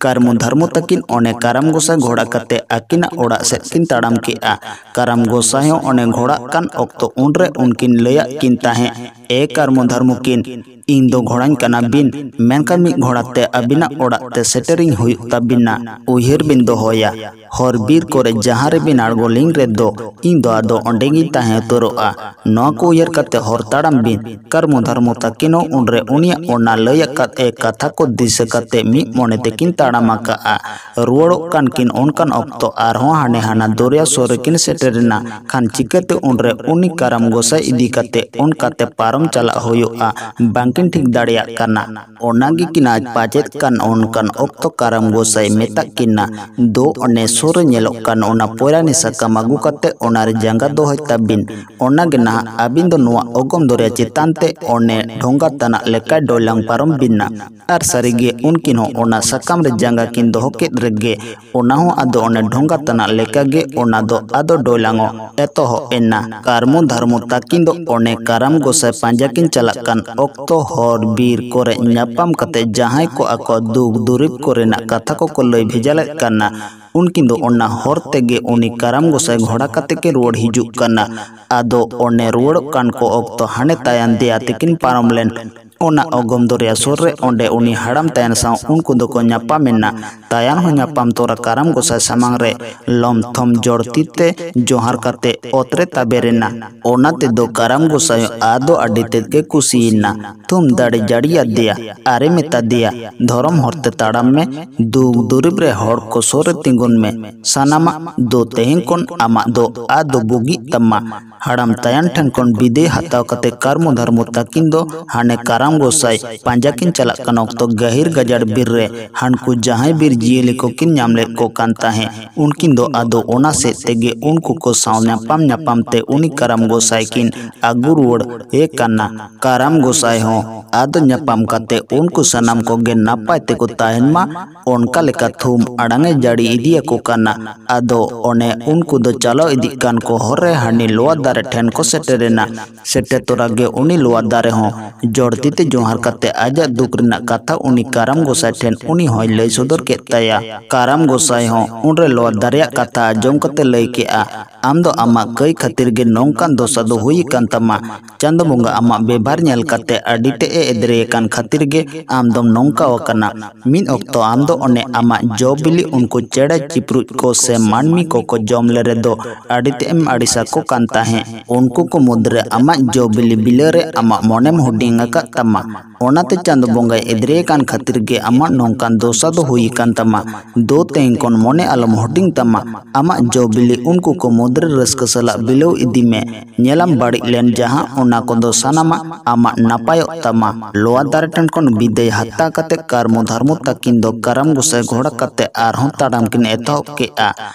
ᱠᱟᱨᱢᱩ ᱫᱷᱟᱨᱢᱩ ᱛᱟᱹᱠᱤᱱ ᱚᱱᱮ ᱠᱟᱨᱟᱢ ᱜᱚᱸᱥᱟᱭ ᱜᱷᱚᱲᱟ ᱠᱟᱛᱮ ᱟᱹᱠᱤᱱᱟᱜ ᱚᱲᱟᱜ ᱥᱮᱫ ᱠᱤᱱ ᱛᱟᱲᱟᱢ ᱠᱮᱫᱼᱟ᱾ ᱠᱟᱨᱟᱢ ᱜᱚᱸᱥᱟᱭ ᱦᱚᱸ ᱚᱱᱮ ᱜᱷᱚᱲᱟᱜ ᱠᱟᱱ ᱚᱠᱛᱚ ᱩᱱᱨᱮ ᱩᱱᱠᱤᱱ ᱞᱟᱹᱭᱟᱫ ᱠᱤᱱ ᱛᱟᱦᱮᱸᱫ, "ᱮ ᱠᱟᱨᱢᱩ ᱫᱷᱟᱨᱢᱩ ᱠᱤᱱ, ᱤᱧ ᱫᱚ ᱜᱷᱚᱲᱟᱧ ᱠᱟᱱᱟ ᱵᱤᱱ, ᱢᱮᱱᱠᱷᱟᱱ ᱢᱤᱫ ᱜᱷᱚᱲᱟ ᱛᱮ ᱟᱹᱵᱤᱱᱟᱜ ᱚᱲᱟᱜ ᱛᱮ ᱥᱮᱴᱮᱨᱤᱧ ᱦᱩᱭᱩᱜ ᱛᱟᱹᱵᱤᱱᱟ᱾ ᱩᱭᱦᱟᱹᱨ ᱵᱤᱱ ᱫᱚᱦᱚᱭᱟ, ᱦᱚᱨ ᱵᱤᱨ ᱠᱚᱨᱮ ᱡᱟᱦᱟᱸ ᱨᱮᱵᱤᱱ ᱟᱬᱜᱚ ᱞᱤᱧ ᱨᱮᱫᱚ, ᱤᱧ ᱫᱚ ᱟᱫᱚ ᱚᱸᱰᱮ ᱜᱤᱧ ᱛᱟᱦᱮᱸ ᱩᱛᱟᱹᱨᱚᱜᱼᱟ᱾ ᱱᱚᱣᱟ ᱠᱚ ᱩᱭᱦᱟᱹᱨ ᱠᱟᱛᱮ ᱦᱚᱨ ᱛᱟᱲᱟᱢ ᱵᱤᱱ᱾" ᱠᱟᱨᱢᱩ ᱫᱷᱟᱨᱢᱩ ᱛᱟᱹᱠᱤᱱ ᱦᱚᱸ ᱩᱱᱨᱮ ᱩᱱᱤᱭᱟᱜ ᱚᱱᱟ ᱞᱟᱹᱭ ᱟᱠᱟᱫ ᱮ ᱠᱟᱛᱷᱟ ᱠᱚ ᱫᱤᱥᱟᱹ ᱠᱟᱛᱮ ᱢᱤᱫ ᱢᱚᱱᱮ ᱛᱮᱠᱤᱱ ᱛᱟᱲᱟᱢ ᱟᱠᱟᱫᱼᱟ᱾ ᱨᱩᱣᱟᱹᱲᱚᱜ ᱠᱟᱱ ᱠᱤᱱ ᱚᱱᱠᱟᱱ ᱚᱠᱛᱚ ᱟᱨᱦᱚᱸ ᱦᱟᱱᱮ ᱦᱟᱱᱟ ᱫᱚᱨᱭᱟ ᱥᱩᱨ ᱨᱮᱠᱤᱱ ᱥᱮᱴᱮᱨᱮᱱᱟ᱾ ᱠᱷᱟᱱ ᱪᱤᱠᱟᱹᱛᱮ ᱩᱱᱨᱮ ᱩᱱᱤ ᱠᱟᱨᱟᱢ ᱜᱚᱸᱥᱟᱭ ᱤᱫᱤ ᱠᱟᱛᱮ ᱚᱱᱠᱟᱛᱮ ᱯᱟᱨᱚᱢ ᱪᱟᱞᱟᱜ ᱦᱩᱭᱩᱜᱼᱟ, ᱵᱟᱝᱠᱤᱱ ᱴᱷᱤᱠ ᱫᱟᱲᱮᱭᱟᱜ ᱠᱟᱱᱟ᱾ ᱚᱱᱟ ᱜᱮᱠᱤᱱ ᱟᱡ ᱯᱟᱪᱮᱫ ᱠᱟᱱ ᱚᱱᱠᱟᱱ ᱚᱠᱛᱚ ᱠᱟᱨᱟᱢ ᱜᱚᱸᱥᱟᱭ ᱢᱮᱛᱟᱜ ᱠᱤᱱᱟ, "ᱫᱚ ᱚᱱᱮ ᱥᱩᱨ ᱨᱮ ᱧᱮᱞᱚᱜ ᱠᱟᱱ ᱚᱱᱟ ᱯᱚᱭᱨᱟᱱᱤ ᱥᱟᱠᱟᱢ ᱟᱹᱜᱩ ᱠᱟᱛᱮ ᱚᱱᱟᱨᱮ ᱡᱟᱸᱜᱟ ᱫᱚᱦᱚᱭ ᱛᱟᱵᱤᱱ᱾ ᱚᱱᱟᱜᱮ ᱱᱟᱦᱟᱜ ᱟᱹᱵᱤᱱ ᱫᱚ ᱱᱚᱣᱟ ᱚᱜᱚᱢ ᱫᱚᱨᱭᱟ ᱪᱮᱛᱟᱱ ᱛᱮ ᱚᱱᱮ ᱰᱷᱚᱸᱜᱟ ᱛᱟᱱᱟᱜ ᱞᱮᱠᱟᱭ ᱰᱚᱭᱞᱟᱝ ᱯᱟᱨᱚᱢ ᱵᱤᱱᱟ᱾" ᱟᱨ ᱥᱟᱹᱨᱤᱜᱮ ᱩᱱᱠᱤᱱ ᱦᱚᱸ ᱚᱱᱟ ᱥᱟᱠᱟᱢ ᱨᱮ ᱡᱟᱸᱜᱟ ᱠᱤᱱ ᱫᱚᱦᱚ ᱠᱮᱫ ᱨᱮᱜᱮ ᱚᱱᱟ ᱦᱚᱸ ᱟᱫᱚ ᱚᱱᱮ ᱰᱷᱚᱸᱜᱟ ᱛᱟᱱᱟᱜ ᱞᱮᱠᱟᱜᱮ ᱚᱱᱟ ᱫᱚ ᱟᱫᱚ ᱰᱚᱭᱞᱟᱝᱚᱜ ᱮᱛᱚᱦᱚᱵ ᱮᱱᱟ᱾ ᱠᱟᱨᱢᱩ ᱫᱷᱟᱨᱢᱩ ᱛᱟᱹᱠᱤᱱ ᱫᱚ ᱚᱱᱮ ᱠᱟᱨᱟᱢ ᱜᱚᱸᱥᱟᱭ ᱯᱟᱸᱡᱟ ᱠᱤᱱ ᱪᱟᱞᱟᱜ ᱠᱟᱱ ᱚᱠᱛᱚ ᱦᱚᱨ ᱵᱤᱨ ᱠᱚᱨᱮ ᱧᱟᱯᱟᱢ ᱠᱟᱛᱮ ᱡᱟᱦᱟᱸᱭ ᱠᱚ ᱟᱠᱚᱣᱟᱜ ᱫᱩᱠ ᱫᱩᱨᱤᱵ ᱠᱚᱨᱮᱱᱟᱜ ᱠᱟᱛᱷᱟ ᱠᱚᱠᱚ ᱞᱟᱹᱭ ᱵᱷᱮᱡᱟ ᱞᱮᱫ ᱠᱟᱱᱟ, ᱩᱱᱠᱤᱱ ᱫᱚ ᱚᱱᱟ ᱦᱚᱨ ᱛᱮᱜᱮ ᱩᱱᱤ ᱠᱟᱨᱟᱢ ᱜᱚᱸᱥᱟᱭ ᱜᱷᱚᱲᱟ ᱠᱟᱛᱮ ᱠᱤᱱ ᱨᱩᱣᱟᱹᱲ ᱦᱤᱡᱩᱜ ᱠᱟᱱᱟ᱾ ᱟᱫᱚ ᱚᱱᱮ ᱨᱩᱣᱟᱹᱲᱚᱜ ᱠᱟᱱ ᱠᱚ ᱚᱠᱛᱚ ᱦᱟᱱᱮ ᱛᱟᱭᱟᱱ ᱫᱮᱭᱟ ᱛᱮᱠᱤᱱ ᱯᱟᱨᱚᱢ ᱞᱮᱱ ᱚᱱᱟ ᱚᱜᱚᱢ ᱫᱚᱨᱭᱟ ᱥᱩᱨ ᱨᱮ ᱚᱸᱰᱮ ᱩᱱᱤ ᱦᱟᱲᱟᱢ ᱛᱟᱭᱟᱱ ᱥᱟᱶ ᱩᱱᱠᱩ ᱫᱚᱠᱚ ᱧᱟᱯᱟᱢ ᱮᱱᱟ᱾ ᱛᱟᱭᱟᱱ ᱦᱚᱸ ᱧᱟᱯᱟᱢ ᱛᱚᱨᱟ ᱠᱟᱨᱟᱢ ᱜᱚᱸᱥᱟᱭ ᱥᱟᱢᱟᱝ ᱨᱮ ᱞᱚᱢᱛᱷᱚᱢ ᱡᱚᱲᱛᱤ ᱛᱮ ᱡᱚᱦᱟᱨ ᱠᱟᱛᱮ ᱚᱛ ᱨᱮ ᱛᱟᱵᱮᱨ ᱮᱱᱟ᱾ ᱚᱱᱟ ᱛᱮᱫᱚ ᱠᱟᱨᱟᱢ ᱜᱚᱸᱥᱟᱭ ᱦᱚᱸ ᱟᱫᱚ ᱟᱹᱰᱤ ᱛᱮᱫ ᱜᱮ ᱠᱩᱥᱤᱭᱮᱱᱟ᱾ ᱛᱷᱩᱢ ᱫᱟᱲᱮ ᱡᱟᱹᱲᱤᱭᱟᱫᱮᱭᱟ ᱟᱨᱮ ᱢᱮᱛᱟ ᱫᱮᱭᱟ, "ᱫᱷᱚᱨᱚᱢ ᱦᱚᱨ ᱛᱮ ᱛᱟᱲᱟᱢ ᱢᱮ, ᱫᱩᱠ ᱫᱩᱨᱤᱵ ᱨᱮ ᱦᱚᱲ ᱠᱚ ᱥᱩᱨ ᱨᱮ ᱛᱤᱸᱜᱩᱱ ᱢᱮ, ᱥᱟᱱᱟᱢᱟᱜ ᱫᱚ ᱛᱮᱦᱮᱧ ᱠᱷᱚᱱ ᱟᱢᱟᱜ ᱫᱚ ᱟᱫᱚ ᱵᱩᱜᱤᱜ ᱛᱟᱢᱟ᱾" ᱦᱟᱲᱟᱢ ᱛᱟᱭᱟᱱ ᱴᱷᱮᱱ ᱠᱷᱚᱱ ᱵᱤᱫᱟᱹᱭ ᱦᱟᱛᱟᱣ ᱠᱟᱛᱮ ᱠᱟᱨᱢᱩ ᱫᱷᱟᱨᱢᱩ ᱛᱟᱹᱠᱤᱱ ᱫᱚ ᱦᱟᱱᱮ ᱠᱟᱨᱟᱢ ᱜᱚᱸᱥᱟᱭ ᱯᱟᱸᱡᱟ ᱠᱤᱱ ᱪᱟᱞᱟᱜ ᱠᱟᱱ ᱚᱠᱛᱚ ᱜᱟᱹᱦᱤᱨ ᱜᱟᱡᱟᱲ ᱵᱤᱨ ᱨᱮ ᱦᱟᱱᱠᱩ ᱡᱟᱦᱟᱸᱭ ᱵᱤᱨ ᱡᱤᱭᱟᱹᱞᱤ ᱠᱚᱠᱤᱱ ᱧᱟᱢ ᱞᱮᱫ ᱠᱚ ᱠᱟᱱ ᱛᱟᱦᱮᱸᱫ, ᱩᱱᱠᱤᱱ ᱫᱚ ᱟᱫᱚ ᱚᱱᱟ ᱥᱮᱫ ᱛᱮᱜᱮ ᱩᱱᱠᱩ ᱠᱚ ᱥᱟᱶ ᱧᱟᱯᱟᱢ ᱧᱟᱯᱟᱢ ᱛᱮ ᱩᱱᱤ ᱠᱟᱨᱟᱢ ᱜᱚᱸᱥᱟᱭ ᱠᱤᱱ ᱟᱹᱜᱩ ᱨᱩᱣᱟᱹᱲ ᱮ ᱠᱟᱱᱟ᱾ ᱠᱟᱨᱟᱢ ᱜᱚᱸᱥᱟᱭ ᱦᱚᱸ ᱟᱫᱚ ᱧᱟᱯᱟᱢ ᱠᱟᱛᱮ ᱩᱱᱠᱩ ᱥᱟᱱᱟᱢ ᱠᱚᱜᱮ ᱱᱟᱯᱟᱭ ᱛᱮᱠᱚ ᱛᱟᱦᱮᱱ ᱢᱟ, ᱚᱱᱠᱟ ᱞᱮᱠᱟ ᱛᱷᱩᱢ ᱟᱲᱟᱝ ᱮ ᱡᱟᱹᱲᱤ ᱤᱫᱤᱭᱟᱠᱚ ᱠᱟᱱᱟ᱾ ᱟᱫᱚ ᱚᱱᱮ ᱩᱱᱠᱩ ᱫᱚ ᱪᱟᱞᱟᱣ ᱤᱫᱤᱜ ᱠᱟᱱ ᱠᱚ ᱦᱚᱨ ᱨᱮ ᱦᱟᱹᱱᱤ ᱞᱚᱣᱟ ᱫᱟᱨᱮ ᱴᱷᱮᱱ ᱠᱚ ᱥᱮᱴᱮᱨᱮᱱᱟ᱾ ᱥᱮᱴᱮᱨ ᱛᱚᱨᱟ ᱜᱮ ᱩᱱᱤ ᱞᱚᱣᱟ ᱫᱟᱨᱮ ᱦᱚᱸ ᱡᱚᱲᱛᱤ ᱛᱤᱛᱮ ᱡᱚᱦᱟᱨ ᱠᱟᱛᱮ ᱟᱡᱟᱜ ᱫᱩᱠ ᱨᱮᱱᱟᱜ ᱠᱟᱛᱷᱟ ᱩᱱᱤ ᱠᱟᱨᱟᱢ ᱜᱚᱸᱥᱟᱭ ᱴᱷᱮᱱ ᱩᱱᱤ ᱦᱚᱸᱭ ᱞᱟᱹᱭ ᱥᱚᱫᱚᱨ ᱠᱮᱫ ᱛᱟᱭᱟ᱾ ᱠᱟᱨᱟᱢ ᱜᱚᱸᱥᱟᱭ ᱦᱚᱸ ᱩᱱᱨᱮ ᱞᱚᱣᱟ ᱫᱟᱨᱮᱭᱟᱜ ᱠᱟᱛᱷᱟ ᱟᱸᱡᱚᱢ ᱠᱟᱛᱮ ᱞᱟᱹᱭ ᱠᱮᱫᱼᱟ, ᱟᱢ ᱫᱚ ᱟᱢᱟᱜ ᱠᱟᱹᱭ ᱠᱷᱟᱹᱛᱤᱨ ᱜᱮ ᱱᱚᱝᱠᱟᱱ ᱫᱚᱥᱟ ᱫᱚ ᱦᱩᱭ ᱟᱠᱟᱱ ᱛᱟᱢᱟ᱾ ᱪᱟᱸᱫᱚ ᱵᱚᱸᱜᱟ ᱟᱢᱟᱜ ᱵᱮᱵᱷᱟᱨ ᱧᱮᱞ ᱠᱟᱛᱮ ᱟᱹᱰᱤ ᱛᱮᱫ ᱮ ᱮᱫᱽᱨᱮ ᱟᱠᱟᱱ ᱠᱷᱟᱹᱛᱤᱨ ᱜᱮ ᱟᱢ ᱫᱚᱢ ᱱᱚᱝᱠᱟ ᱟᱠᱟᱱᱟ᱾ ᱢᱤᱫ ᱚᱠᱛᱚ ᱟᱢ ᱫᱚ ᱚᱱᱮ ᱟᱢᱟᱜ ᱡᱚ ᱵᱤᱞᱤ ᱩᱱᱠᱩ ᱪᱮᱬᱮ ᱪᱤᱯᱨᱩᱡ ᱠᱚ ᱥᱮ ᱢᱟᱹᱱᱢᱤ ᱠᱚᱠᱚ ᱡᱚᱢ ᱞᱮ ᱨᱮᱫᱚ ᱟᱹᱰᱤ ᱛᱮᱫ ᱮᱢ ᱟᱹᱲᱤᱥ ᱟᱠᱚ ᱠᱟᱱ ᱛᱟᱦᱮᱸᱫ᱾ ᱩᱱᱠᱩ ᱠᱚ ᱢᱩᱫᱽᱨᱮ ᱟᱢᱟᱜ ᱡᱚ ᱵᱤᱞᱤ ᱵᱤᱞᱟᱹ ᱨᱮ ᱟᱢᱟᱜ ᱢᱚᱱᱮᱢ ᱦᱩᱰᱤᱧ ᱟᱠᱟᱫ ᱛᱟᱢᱟ᱾ ᱚᱱᱟᱛᱮ ᱪᱟᱸᱫᱚ ᱵᱚᱸᱜᱟᱭ ᱮᱫᱽᱨᱮ ᱟᱠᱟᱱ ᱠᱷᱟᱹᱛᱤᱨ ᱜᱮ ᱟᱢᱟᱜ ᱱᱚᱝᱠᱟᱱ ᱫᱚᱥᱟ ᱫᱚ ᱦᱩᱭ ᱟᱠᱟᱱ ᱛᱟᱢᱟ᱾ ᱫᱳ ᱛᱮᱦᱮᱧ ᱠᱷᱚᱱ ᱢᱚᱱᱮ ᱟᱞᱚᱢ ᱦᱩᱰᱤᱧ ᱛᱟᱢᱟ᱾ ᱟᱢᱟᱜ ᱡᱚ ᱵᱤᱞᱤ ᱩᱱᱠᱩ ᱠᱚ ᱢᱩᱫᱽᱨᱮ ᱨᱟᱹᱥᱠᱟᱹ ᱥᱟᱞᱟᱜ ᱵᱤᱞᱟᱹᱣ ᱤᱫᱤ ᱢᱮ᱾ ᱧᱮᱞᱟᱢ ᱵᱟᱹᱲᱤᱡ ᱞᱮᱱ ᱡᱟᱦᱟᱸ, ᱚᱱᱟ ᱠᱚᱫᱚ ᱥᱟᱱᱟᱢᱟᱜ ᱟᱢᱟᱜ ᱱᱟᱯᱟᱭᱚᱜ ᱛᱟᱢᱟ᱾ ᱞᱚᱣᱟ ᱫᱟᱨᱮ ᱴᱷᱮᱱ ᱠᱷᱚᱱ ᱵᱤᱫᱟᱹᱭ ᱦᱟᱛᱟᱣ ᱠᱟᱛᱮ ᱠᱟᱨᱢᱩ ᱫᱷᱟᱨᱢᱩ ᱛᱟᱹᱠᱤᱱ ᱫᱚ ᱠᱟᱨᱟᱢ ᱜᱚᱸᱥᱟᱭ ᱜᱷᱚᱲᱟ ᱠᱟᱛᱮ ᱟᱨᱦᱚᱸ ᱛᱟᱲᱟᱢ ᱠᱤᱱ ᱮᱛᱚᱦᱚᱵ ᱠᱮᱫᱼᱟ᱾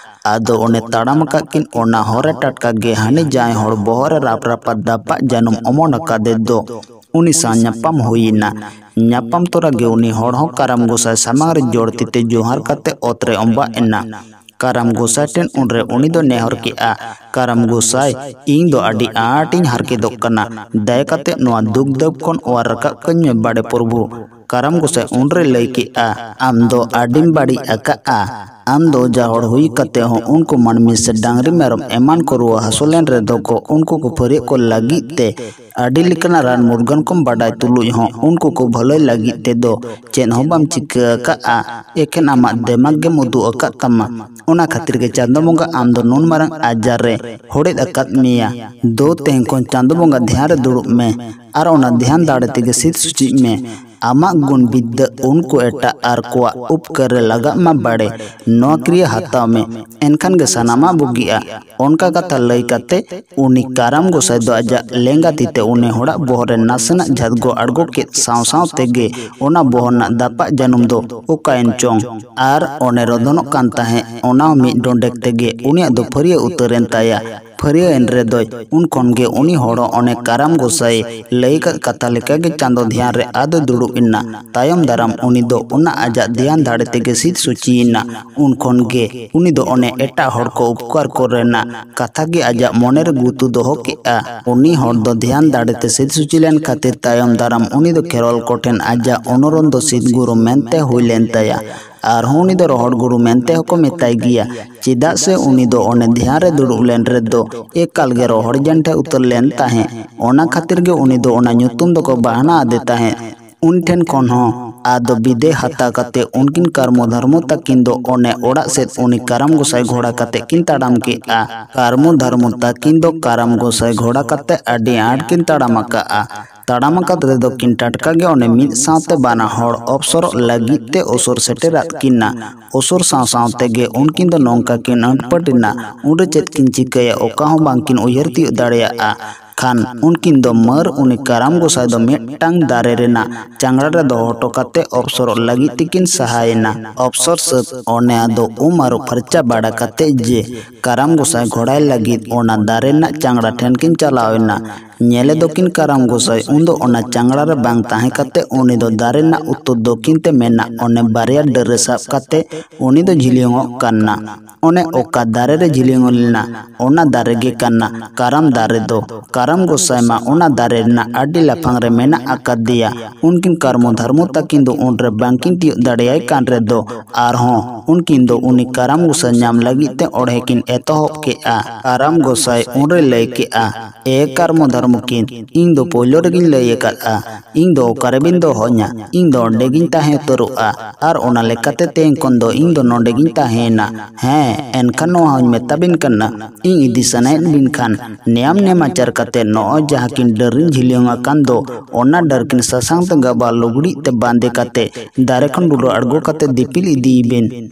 ᱟᱫᱚ ᱚᱱᱮ ᱛᱟᱲᱟᱢ ᱟᱠᱟᱫ ᱠᱤᱱ, ᱚᱱᱟ ᱦᱚᱨ ᱨᱮ ᱴᱟᱴᱠᱟ ᱜᱮ ᱦᱟᱹᱱᱤ ᱡᱟᱦᱟᱸᱭ ᱦᱚᱲ ᱵᱚᱦᱚᱜ ᱨᱮ ᱨᱟᱯ ᱨᱟᱯᱟᱜ ᱫᱟᱯᱟᱜ ᱡᱟᱹᱱᱩᱢ ᱚᱢᱚᱱ ᱟᱠᱟᱫᱮ ᱫᱚ, ᱩᱱᱤ ᱥᱟᱶ ᱧᱟᱯᱟᱢ ᱦᱩᱭ ᱮᱱᱟ᱾ ᱧᱟᱯᱟᱢ ᱛᱚᱨᱟ ᱜᱮ ᱩᱱᱤ ᱦᱚᱲ ᱦᱚᱸ ᱠᱟᱨᱟᱢ ᱜᱚᱸᱥᱟᱭ ᱥᱟᱢᱟᱝ ᱨᱮ ᱡᱳᱲ ᱛᱤ ᱛᱮ ᱡᱚᱦᱟᱨ ᱠᱟᱛᱮ ᱚᱛ ᱨᱮ ᱚᱸᱵᱟᱜ ᱮᱱᱟ᱾ ᱠᱟᱨᱟᱢ ᱜᱚᱸᱥᱟᱭ ᱴᱷᱮᱱ ᱩᱱᱨᱮ ᱩᱱᱤ ᱫᱚ ᱱᱮᱦᱚᱨ ᱠᱮᱫᱼᱟ, ᱠᱟᱨᱟᱢ ᱜᱚᱸᱥᱟᱭ, ᱤᱧ ᱫᱚ ᱟᱹᱰᱤ ᱟᱸᱴ ᱤᱧ ᱦᱟᱨᱠᱮᱛᱚᱜ ᱠᱟᱱᱟ᱾ ᱫᱟᱭᱟ ᱠᱟᱛᱮ ᱱᱚᱣᱟ ᱫᱩᱠ ᱫᱟᱹᱵ ᱠᱷᱚᱱ ᱚᱣᱟᱨ ᱨᱟᱠᱟᱵ ᱠᱟᱹᱧ ᱢᱮ ᱵᱟᱲᱮ ᱯᱨᱚᱵᱷᱩ᱾ ᱠᱟᱨᱟᱢ ᱜᱚᱸᱥᱟᱭ ᱩᱱᱨᱮ ᱞᱟᱹᱭ ᱠᱮᱫᱼᱟ, ᱟᱢ ᱫᱚ ᱟᱹᱰᱤᱢ ᱵᱟᱹᱲᱤᱡ ᱟᱠᱟᱫᱼᱟ᱾ ᱟᱢ ᱫᱚ ᱚᱡᱷᱟ ᱦᱚᱲ ᱦᱩᱭ ᱠᱟᱛᱮ ᱦᱚᱸ ᱩᱱᱠᱩ ᱢᱟᱹᱱᱢᱤ ᱥᱮ ᱰᱟᱝᱨᱤ ᱢᱮᱨᱚᱢ ᱮᱢᱟᱱ ᱠᱚ ᱨᱩᱣᱟᱹ ᱦᱟᱹᱥᱩ ᱞᱮᱱ ᱨᱮᱫᱚ ᱠᱚ ᱩᱱᱠᱩ ᱠᱚ ᱯᱷᱟᱹᱨᱭᱟᱹᱜ ᱠᱚ ᱞᱟᱹᱜᱤᱫ ᱛᱮ ᱟᱹᱰᱤ ᱞᱮᱠᱟᱱᱟᱜ ᱨᱟᱱ ᱢᱩᱨᱜᱟᱹᱱ ᱠᱚᱢ ᱵᱟᱰᱟᱭ ᱛᱩᱞᱩᱡ ᱦᱚᱸ ᱩᱱᱠᱩ ᱠᱚ ᱵᱷᱟᱹᱞᱟᱹᱭ ᱞᱟᱹᱜᱤᱫ ᱛᱮᱫᱚ ᱪᱮᱫ ᱦᱚᱸ ᱵᱟᱢ ᱪᱤᱠᱟᱹ ᱟᱠᱟᱫᱼᱟ᱾ ᱮᱠᱷᱮᱱ ᱟᱢᱟᱜ ᱫᱮᱢᱟᱜᱽ ᱜᱮᱢ ᱩᱫᱩᱜ ᱟᱠᱟᱫ ᱛᱟᱢᱟ᱾ ᱚᱱᱟ ᱠᱷᱟᱹᱛᱤᱨ ᱜᱮ ᱪᱟᱸᱫᱚ ᱵᱚᱸᱜᱟ ᱟᱢ ᱫᱚ ᱱᱩᱱ ᱢᱟᱨᱟᱝ ᱟᱡᱟᱨ ᱨᱮ ᱦᱚᱲᱮᱫ ᱟᱠᱟᱫ ᱢᱮᱭᱟ᱾ ᱫᱳ ᱛᱮᱦᱮᱧ ᱠᱷᱚᱱ ᱪᱟᱸᱫᱚ ᱵᱚᱸᱜᱟ ᱫᱷᱮᱭᱟᱱ ᱨᱮ ᱫᱩᱲᱩᱵ ᱢᱮ ᱟᱨ ᱚᱱᱟ ᱫᱷᱮᱭᱟᱱ ᱫᱟᱲᱮ ᱛᱮᱜᱮ ᱥᱤᱫ ᱥᱩᱪᱤᱡ ᱢᱮ᱾ ᱟᱢᱟᱜ ᱜᱩᱱ ᱵᱤᱫᱽᱫᱟᱹ ᱩᱱᱠᱩ ᱮᱴᱟᱜ ᱟᱨ ᱠᱚᱣᱟᱜ ᱩᱯᱠᱟᱹᱨ ᱨᱮ ᱞᱟᱜᱟᱜ ᱢᱟ ᱵᱟᱲᱮ᱾ ᱱᱚᱣᱟ ᱠᱨᱤᱭᱟ ᱦᱟᱛᱟᱣ ᱢᱮ, ᱮᱱᱠᱷᱟᱱ ᱜᱮ ᱥᱟᱱᱟᱢᱟᱜ ᱵᱩᱜᱤᱜᱼᱟ᱾ ᱚᱱᱠᱟ ᱠᱟᱛᱷᱟ ᱞᱟᱹᱭ ᱠᱟᱛᱮ ᱩᱱᱤ ᱠᱟᱨᱟᱢ ᱜᱚᱸᱥᱟᱭ ᱫᱚ ᱟᱡᱟᱜ ᱞᱮᱸᱜᱟ ᱛᱤ ᱛᱮ ᱩᱱᱤ ᱦᱚᱲᱟᱜ ᱵᱚᱦᱚᱜ ᱨᱮ ᱱᱟᱥᱮᱱᱟᱜ ᱡᱷᱟᱫᱜᱚ ᱟᱬᱜᱚ ᱠᱮᱫ ᱥᱟᱶ ᱥᱟᱶ ᱛᱮᱜᱮ ᱚᱱᱟ ᱵᱚᱦᱚᱜ ᱨᱮᱱᱟᱜ ᱫᱟᱯᱟᱜ ᱡᱟᱹᱱᱩᱢ ᱫᱚ ᱚᱠᱟᱭᱮᱱ ᱪᱚᱝ ᱟᱨ ᱚᱱᱮ ᱨᱚᱫᱚᱱᱚᱜ ᱠᱟᱱ ᱛᱟᱦᱮᱸᱫ, ᱚᱱᱟ ᱦᱚᱸ ᱢᱤᱫ ᱰᱚᱸᱰᱮᱠ ᱛᱮᱜᱮ ᱩᱱᱤᱭᱟᱜ ᱫᱚ ᱯᱷᱟᱹᱨᱭᱟᱹ ᱩᱛᱟᱹᱨ ᱮᱱ ᱛᱟᱭᱟ᱾ ᱯᱷᱟᱹᱨᱭᱟᱹ ᱮᱱ ᱨᱮᱫᱚᱭ, ᱩᱱ ᱠᱷᱚᱱ ᱜᱮ ᱩᱱᱤ ᱦᱚᱲ ᱦᱚᱸ ᱚᱱᱮ ᱠᱟᱨᱟᱢ ᱜᱚᱸᱥᱟᱭ ᱞᱟᱹᱭ ᱟᱠᱟᱫ ᱠᱟᱛᱷᱟ ᱞᱮᱠᱟᱜᱮ ᱪᱟᱸᱫᱚ ᱫᱷᱮᱭᱟᱱ ᱨᱮ ᱟᱫᱚᱭ ᱫᱩᱲᱩᱵ ᱮᱱᱟ᱾ ᱛᱟᱭᱚᱢ ᱫᱟᱨᱟᱢ ᱩᱱᱤ ᱫᱚ ᱚᱱᱟ ᱟᱡᱟᱜ ᱫᱷᱮᱭᱟᱱ ᱫᱟᱲᱮ ᱛᱮᱜᱮ ᱥᱤᱫ ᱥᱩᱪᱤᱭᱮᱱᱟ᱾ ᱩᱱ ᱠᱷᱚᱱ ᱜᱮ ᱩᱱᱤ ᱫᱚ ᱚᱱᱮ ᱮᱴᱟᱜ ᱦᱚᱲ ᱠᱚ ᱩᱯᱠᱟᱨ ᱠᱚ ᱨᱮᱱᱟᱜ ᱠᱟᱛᱷᱟ ᱜᱮ ᱟᱡᱟᱜ ᱢᱚᱱᱮ ᱨᱮ ᱜᱩᱛᱩ ᱫᱚᱦᱚ ᱠᱮᱫᱼᱟ᱾ ᱩᱱᱤ ᱦᱚᱲ ᱫᱚ ᱫᱷᱮᱭᱟᱱ ᱫᱟᱲᱮ ᱛᱮ ᱥᱤᱫ ᱥᱩᱪᱤ ᱞᱮᱱ ᱠᱷᱟᱹᱛᱤᱨ ᱛᱟᱭᱚᱢ ᱫᱟᱨᱟᱢ ᱩᱱᱤ ᱫᱚ ᱠᱷᱮᱨᱣᱟᱞ ᱠᱚᱴᱷᱮᱱ ᱟᱡᱟᱜ ᱚᱱᱩᱨᱚᱱ ᱫᱚ ᱥᱤᱫ ᱜᱩᱨᱩ ᱢᱮᱱᱛᱮ ᱦᱩᱭ ᱞᱮᱱ ᱛᱟᱭᱟ᱾ ᱟᱨᱦᱚᱸ ᱩᱱᱤ ᱫᱚ ᱨᱚᱦᱚᱲ ᱜᱩᱨᱩ ᱢᱮᱱᱛᱮ ᱦᱚᱸᱠᱚ ᱢᱮᱛᱟᱭ ᱜᱮᱭᱟ, ᱪᱮᱫᱟᱜ ᱥᱮ ᱩᱱᱤ ᱫᱚ ᱚᱱᱮ ᱫᱷᱮᱭᱟᱱ ᱨᱮ ᱫᱩᱲᱩᱵ ᱞᱮᱱ ᱨᱮᱫᱚ ᱮᱠᱟᱞ ᱜᱮ ᱨᱚᱦᱚᱲ ᱡᱟᱱᱴᱷᱮ ᱩᱛᱟᱹᱨ ᱞᱮᱱ ᱛᱟᱦᱮᱸᱫ᱾ ᱚᱱᱟ ᱠᱷᱟᱹᱛᱤᱨ ᱜᱮ ᱩᱱᱤ ᱫᱚ ᱚᱱᱟ ᱧᱩᱛᱩᱢ ᱫᱚᱠᱚ ᱵᱟᱦᱱᱟ ᱟᱫᱮ ᱛᱟᱦᱮᱸᱫ᱾ ᱩᱱ ᱴᱷᱮᱱ ᱠᱷᱚᱱ ᱦᱚᱸ ᱟᱫᱚ ᱵᱤᱫᱟᱹᱭ ᱦᱟᱛᱟᱣ ᱠᱟᱛᱮ ᱩᱱᱠᱤᱱ ᱠᱟᱨᱢᱚ ᱫᱷᱚᱨᱢᱚ ᱛᱟᱹᱠᱤᱱ ᱫᱚ ᱚᱱᱮ ᱚᱲᱟᱜ ᱥᱮᱫ ᱩᱱᱤ ᱠᱟᱨᱟᱢ ᱜᱚᱸᱥᱟᱭ ᱜᱷᱚᱲᱟ ᱠᱟᱛᱮ ᱠᱤᱱ ᱛᱟᱲᱟᱢ ᱠᱮᱫᱼᱟ᱾ ᱠᱟᱨᱢᱚ ᱫᱷᱚᱨᱢᱚ ᱛᱟᱹᱠᱤᱱ ᱫᱚ ᱠᱟᱨᱟᱢ ᱜᱚᱸᱥᱟᱭ ᱜᱷᱚᱲᱟ ᱠᱟᱛᱮ ᱟᱹᱰᱤ ᱟᱸᱴ ᱠᱤᱱ ᱛᱟᱲᱟᱢ ᱟᱠᱟᱫᱼᱟ᱾ ᱛᱟᱲᱟᱢ ᱟᱠᱟᱫ ᱨᱮᱫᱚ ᱠᱤᱱ ᱴᱟᱴᱠᱟ ᱜᱮ ᱚᱱᱮ ᱢᱤᱫ ᱥᱟᱶᱛᱮ ᱵᱟᱱᱟ ᱦᱚᱲ ᱚᱯᱥᱚᱨᱚᱜ ᱞᱟᱹᱜᱤᱫ ᱛᱮ ᱚᱥᱩᱨ ᱥᱮᱴᱮᱨᱟᱫ ᱠᱤᱱᱟ᱾ ᱚᱥᱩᱨ ᱥᱟᱶ ᱥᱟᱶ ᱛᱮᱜᱮ ᱩᱱᱠᱤᱱ ᱫᱚ ᱱᱚᱝᱠᱟ ᱠᱤᱱ ᱟᱹᱴᱯᱟᱹᱴ ᱮᱱᱟ, ᱩᱱᱨᱮ ᱪᱮᱫ ᱠᱤᱱ ᱪᱤᱠᱟᱹᱭᱟ ᱚᱠᱟ ᱦᱚᱸ ᱵᱟᱝᱠᱤᱱ ᱩᱭᱦᱟᱹᱨ ᱛᱤᱭᱳᱜ ᱫᱟᱲᱮᱭᱟᱜᱼᱟ᱾ ᱠᱷᱟᱱ ᱩᱱᱠᱤᱱ ᱫᱚ ᱢᱟᱹᱨ ᱩᱱᱤ ᱠᱟᱨᱟᱢ ᱜᱚᱸᱥᱟᱭ ᱫᱚ ᱢᱤᱫᱴᱟᱝ ᱫᱟᱨᱮ ᱨᱮᱱᱟᱜ ᱪᱟᱝᱲᱟ ᱨᱮ ᱫᱚᱦᱚ ᱦᱚᱴᱚ ᱠᱟᱛᱮ ᱚᱯᱥᱚᱨᱚᱜ ᱞᱟᱹᱜᱤᱫ ᱛᱮᱠᱤᱱ ᱥᱟᱦᱟᱭᱮᱱᱟ᱾ ᱚᱯᱥᱚᱨ ᱥᱟᱹᱛ ᱚᱱᱮ ᱟᱫᱚ ᱩᱢ ᱟᱹᱨᱩᱵ ᱯᱷᱟᱨᱪᱟ ᱵᱟᱲᱟ ᱠᱟᱛᱮ ᱡᱮ ᱠᱟᱨᱟᱢ ᱜᱚᱸᱥᱟᱭ ᱜᱷᱚᱲᱟᱭ ᱞᱟᱹᱜᱤᱫ ᱚᱱᱟ ᱫᱟᱨᱮ ᱨᱮᱱᱟᱜ ᱪᱟᱝᱲᱟ ᱴᱷᱮᱱ ᱠᱤᱱ ᱪᱟᱞᱟᱣ ᱮᱱᱟ᱾ ᱧᱮᱞᱮ ᱫᱚᱠᱤᱱ ᱠᱟᱨᱟᱢ ᱜᱚᱸᱥᱟᱭ ᱩᱱᱫᱚ ᱚᱱᱟ ᱪᱟᱝᱲᱟ ᱨᱮ ᱵᱟᱝ ᱛᱟᱦᱮᱸ ᱠᱟᱛᱮ ᱩᱱᱤ ᱫᱚ ᱫᱟᱨᱮ ᱨᱮᱱᱟᱜ ᱩᱛᱛᱚᱨ ᱫᱚᱠᱠᱷᱤᱱ ᱛᱮ ᱢᱮᱱᱟᱜ ᱚᱱᱮ ᱵᱟᱨᱭᱟ ᱰᱟᱹᱨ ᱨᱮ ᱥᱟᱵ ᱠᱟᱛᱮ ᱩᱱᱤ ᱫᱚ ᱡᱷᱤᱞᱭᱚᱝᱚᱜ ᱠᱟᱱᱟ᱾ ᱚᱱᱮ ᱚᱠᱟ ᱫᱟᱨᱮ ᱨᱮ ᱡᱷᱤᱞᱭᱚᱝ ᱞᱮᱱᱟ, ᱚᱱᱟ ᱫᱟᱨᱮ ᱜᱮ ᱠᱟᱱᱟ ᱠᱟᱨᱟᱢ ᱫᱟᱨᱮ ᱫᱚ᱾ ᱠᱟᱨᱟᱢ ᱜᱚᱸᱥᱟᱭ ᱢᱟ ᱚᱱᱟ ᱫᱟᱨᱮ ᱨᱮᱱᱟᱜ ᱟᱹᱰᱤ ᱞᱟᱯᱷᱟᱝ ᱨᱮ ᱢᱮᱱᱟᱜ ᱟᱠᱟᱫᱮᱭᱟ᱾ ᱩᱱᱠᱤᱱ ᱠᱟᱨᱢᱚ ᱫᱷᱚᱨᱢᱚ ᱛᱟᱹᱠᱤᱱ ᱫᱚ ᱩᱱᱨᱮ ᱵᱟᱝᱠᱤᱱ ᱛᱤᱭᱳᱜ ᱫᱟᱲᱮᱭᱟᱭ ᱠᱟᱱ ᱨᱮᱫᱚ ᱟᱨᱦᱚᱸ ᱩᱱᱠᱤᱱ ᱫᱚ ᱩᱱᱤ ᱠᱟᱨᱟᱢ ᱜᱚᱸᱥᱟᱭ ᱧᱟᱢ ᱞᱟᱹᱜᱤᱫ ᱛᱮ ᱚᱲᱦᱮ ᱠᱤᱱ ᱮᱛᱚᱦᱚᱵ ᱠᱮᱫᱼᱟ᱾ ᱠᱟᱨᱟᱢ ᱜᱚᱸᱥᱟᱭ ᱩᱱᱨᱮ ᱞᱟᱹᱭ ᱠᱮᱫᱼᱟ, ᱮ ᱠᱟᱨᱢᱚ ᱫᱷᱚᱨᱢᱚ ᱠᱤᱱ, ᱤᱧ ᱫᱚ ᱯᱳᱭᱞᱳ ᱨᱮᱜᱤᱧ ᱞᱟᱹᱭ ᱟᱠᱟᱫᱼᱟ, ᱤᱧ ᱫᱚ ᱚᱠᱟᱨᱮᱵᱤᱱ ᱫᱚᱦᱚᱧᱟ? ᱤᱧ ᱫᱚ ᱚᱸᱰᱮ ᱜᱤᱧ ᱛᱟᱦᱮᱸ ᱩᱛᱟᱹᱨᱚᱜᱼᱟ᱾ ᱟᱨ ᱚᱱᱟ ᱞᱮᱠᱟᱛᱮ ᱛᱮᱦᱮᱧ ᱠᱷᱚᱱ ᱫᱚ ᱤᱧ ᱫᱚ ᱱᱚᱸᱰᱮ ᱜᱤᱧ ᱛᱟᱦᱮᱸᱭᱮᱱᱟ᱾ ᱦᱮᱸ, ᱮᱱᱠᱷᱟᱱ ᱱᱚᱣᱟ ᱦᱚᱸᱧ ᱢᱮᱛᱟ ᱵᱤᱱ ᱠᱟᱱᱟ, ᱤᱧ ᱤᱫᱤ ᱥᱟᱱᱟᱭᱮᱫ ᱵᱤᱱ ᱠᱷᱟᱱ ᱱᱮᱭᱟᱢ ᱱᱮᱢᱟᱪᱟᱨ ᱠᱟᱛᱮ ᱱᱚᱜᱼᱚᱭ ᱡᱟᱦᱟᱸ ᱠᱤᱱ ᱰᱟᱹᱨ ᱨᱤᱧ ᱡᱷᱤᱞᱭᱚᱝ ᱟᱠᱟᱱ ᱫᱚ, ᱚᱱᱟ ᱰᱟᱹᱨ ᱠᱤᱱ ᱥᱟᱥᱟᱝ ᱛᱮ ᱜᱟᱵᱟᱣ ᱞᱩᱜᱽᱲᱤᱡ ᱛᱮ ᱵᱟᱸᱫᱮ ᱠᱟᱛᱮ ᱫᱟᱨᱮ ᱠᱷᱚᱱ ᱰᱩᱞᱟᱹ ᱟᱬᱜᱚ ᱠᱟᱛᱮ ᱫᱤᱯᱤᱞ ᱤᱫᱤᱭᱮ ᱵᱤᱱ᱾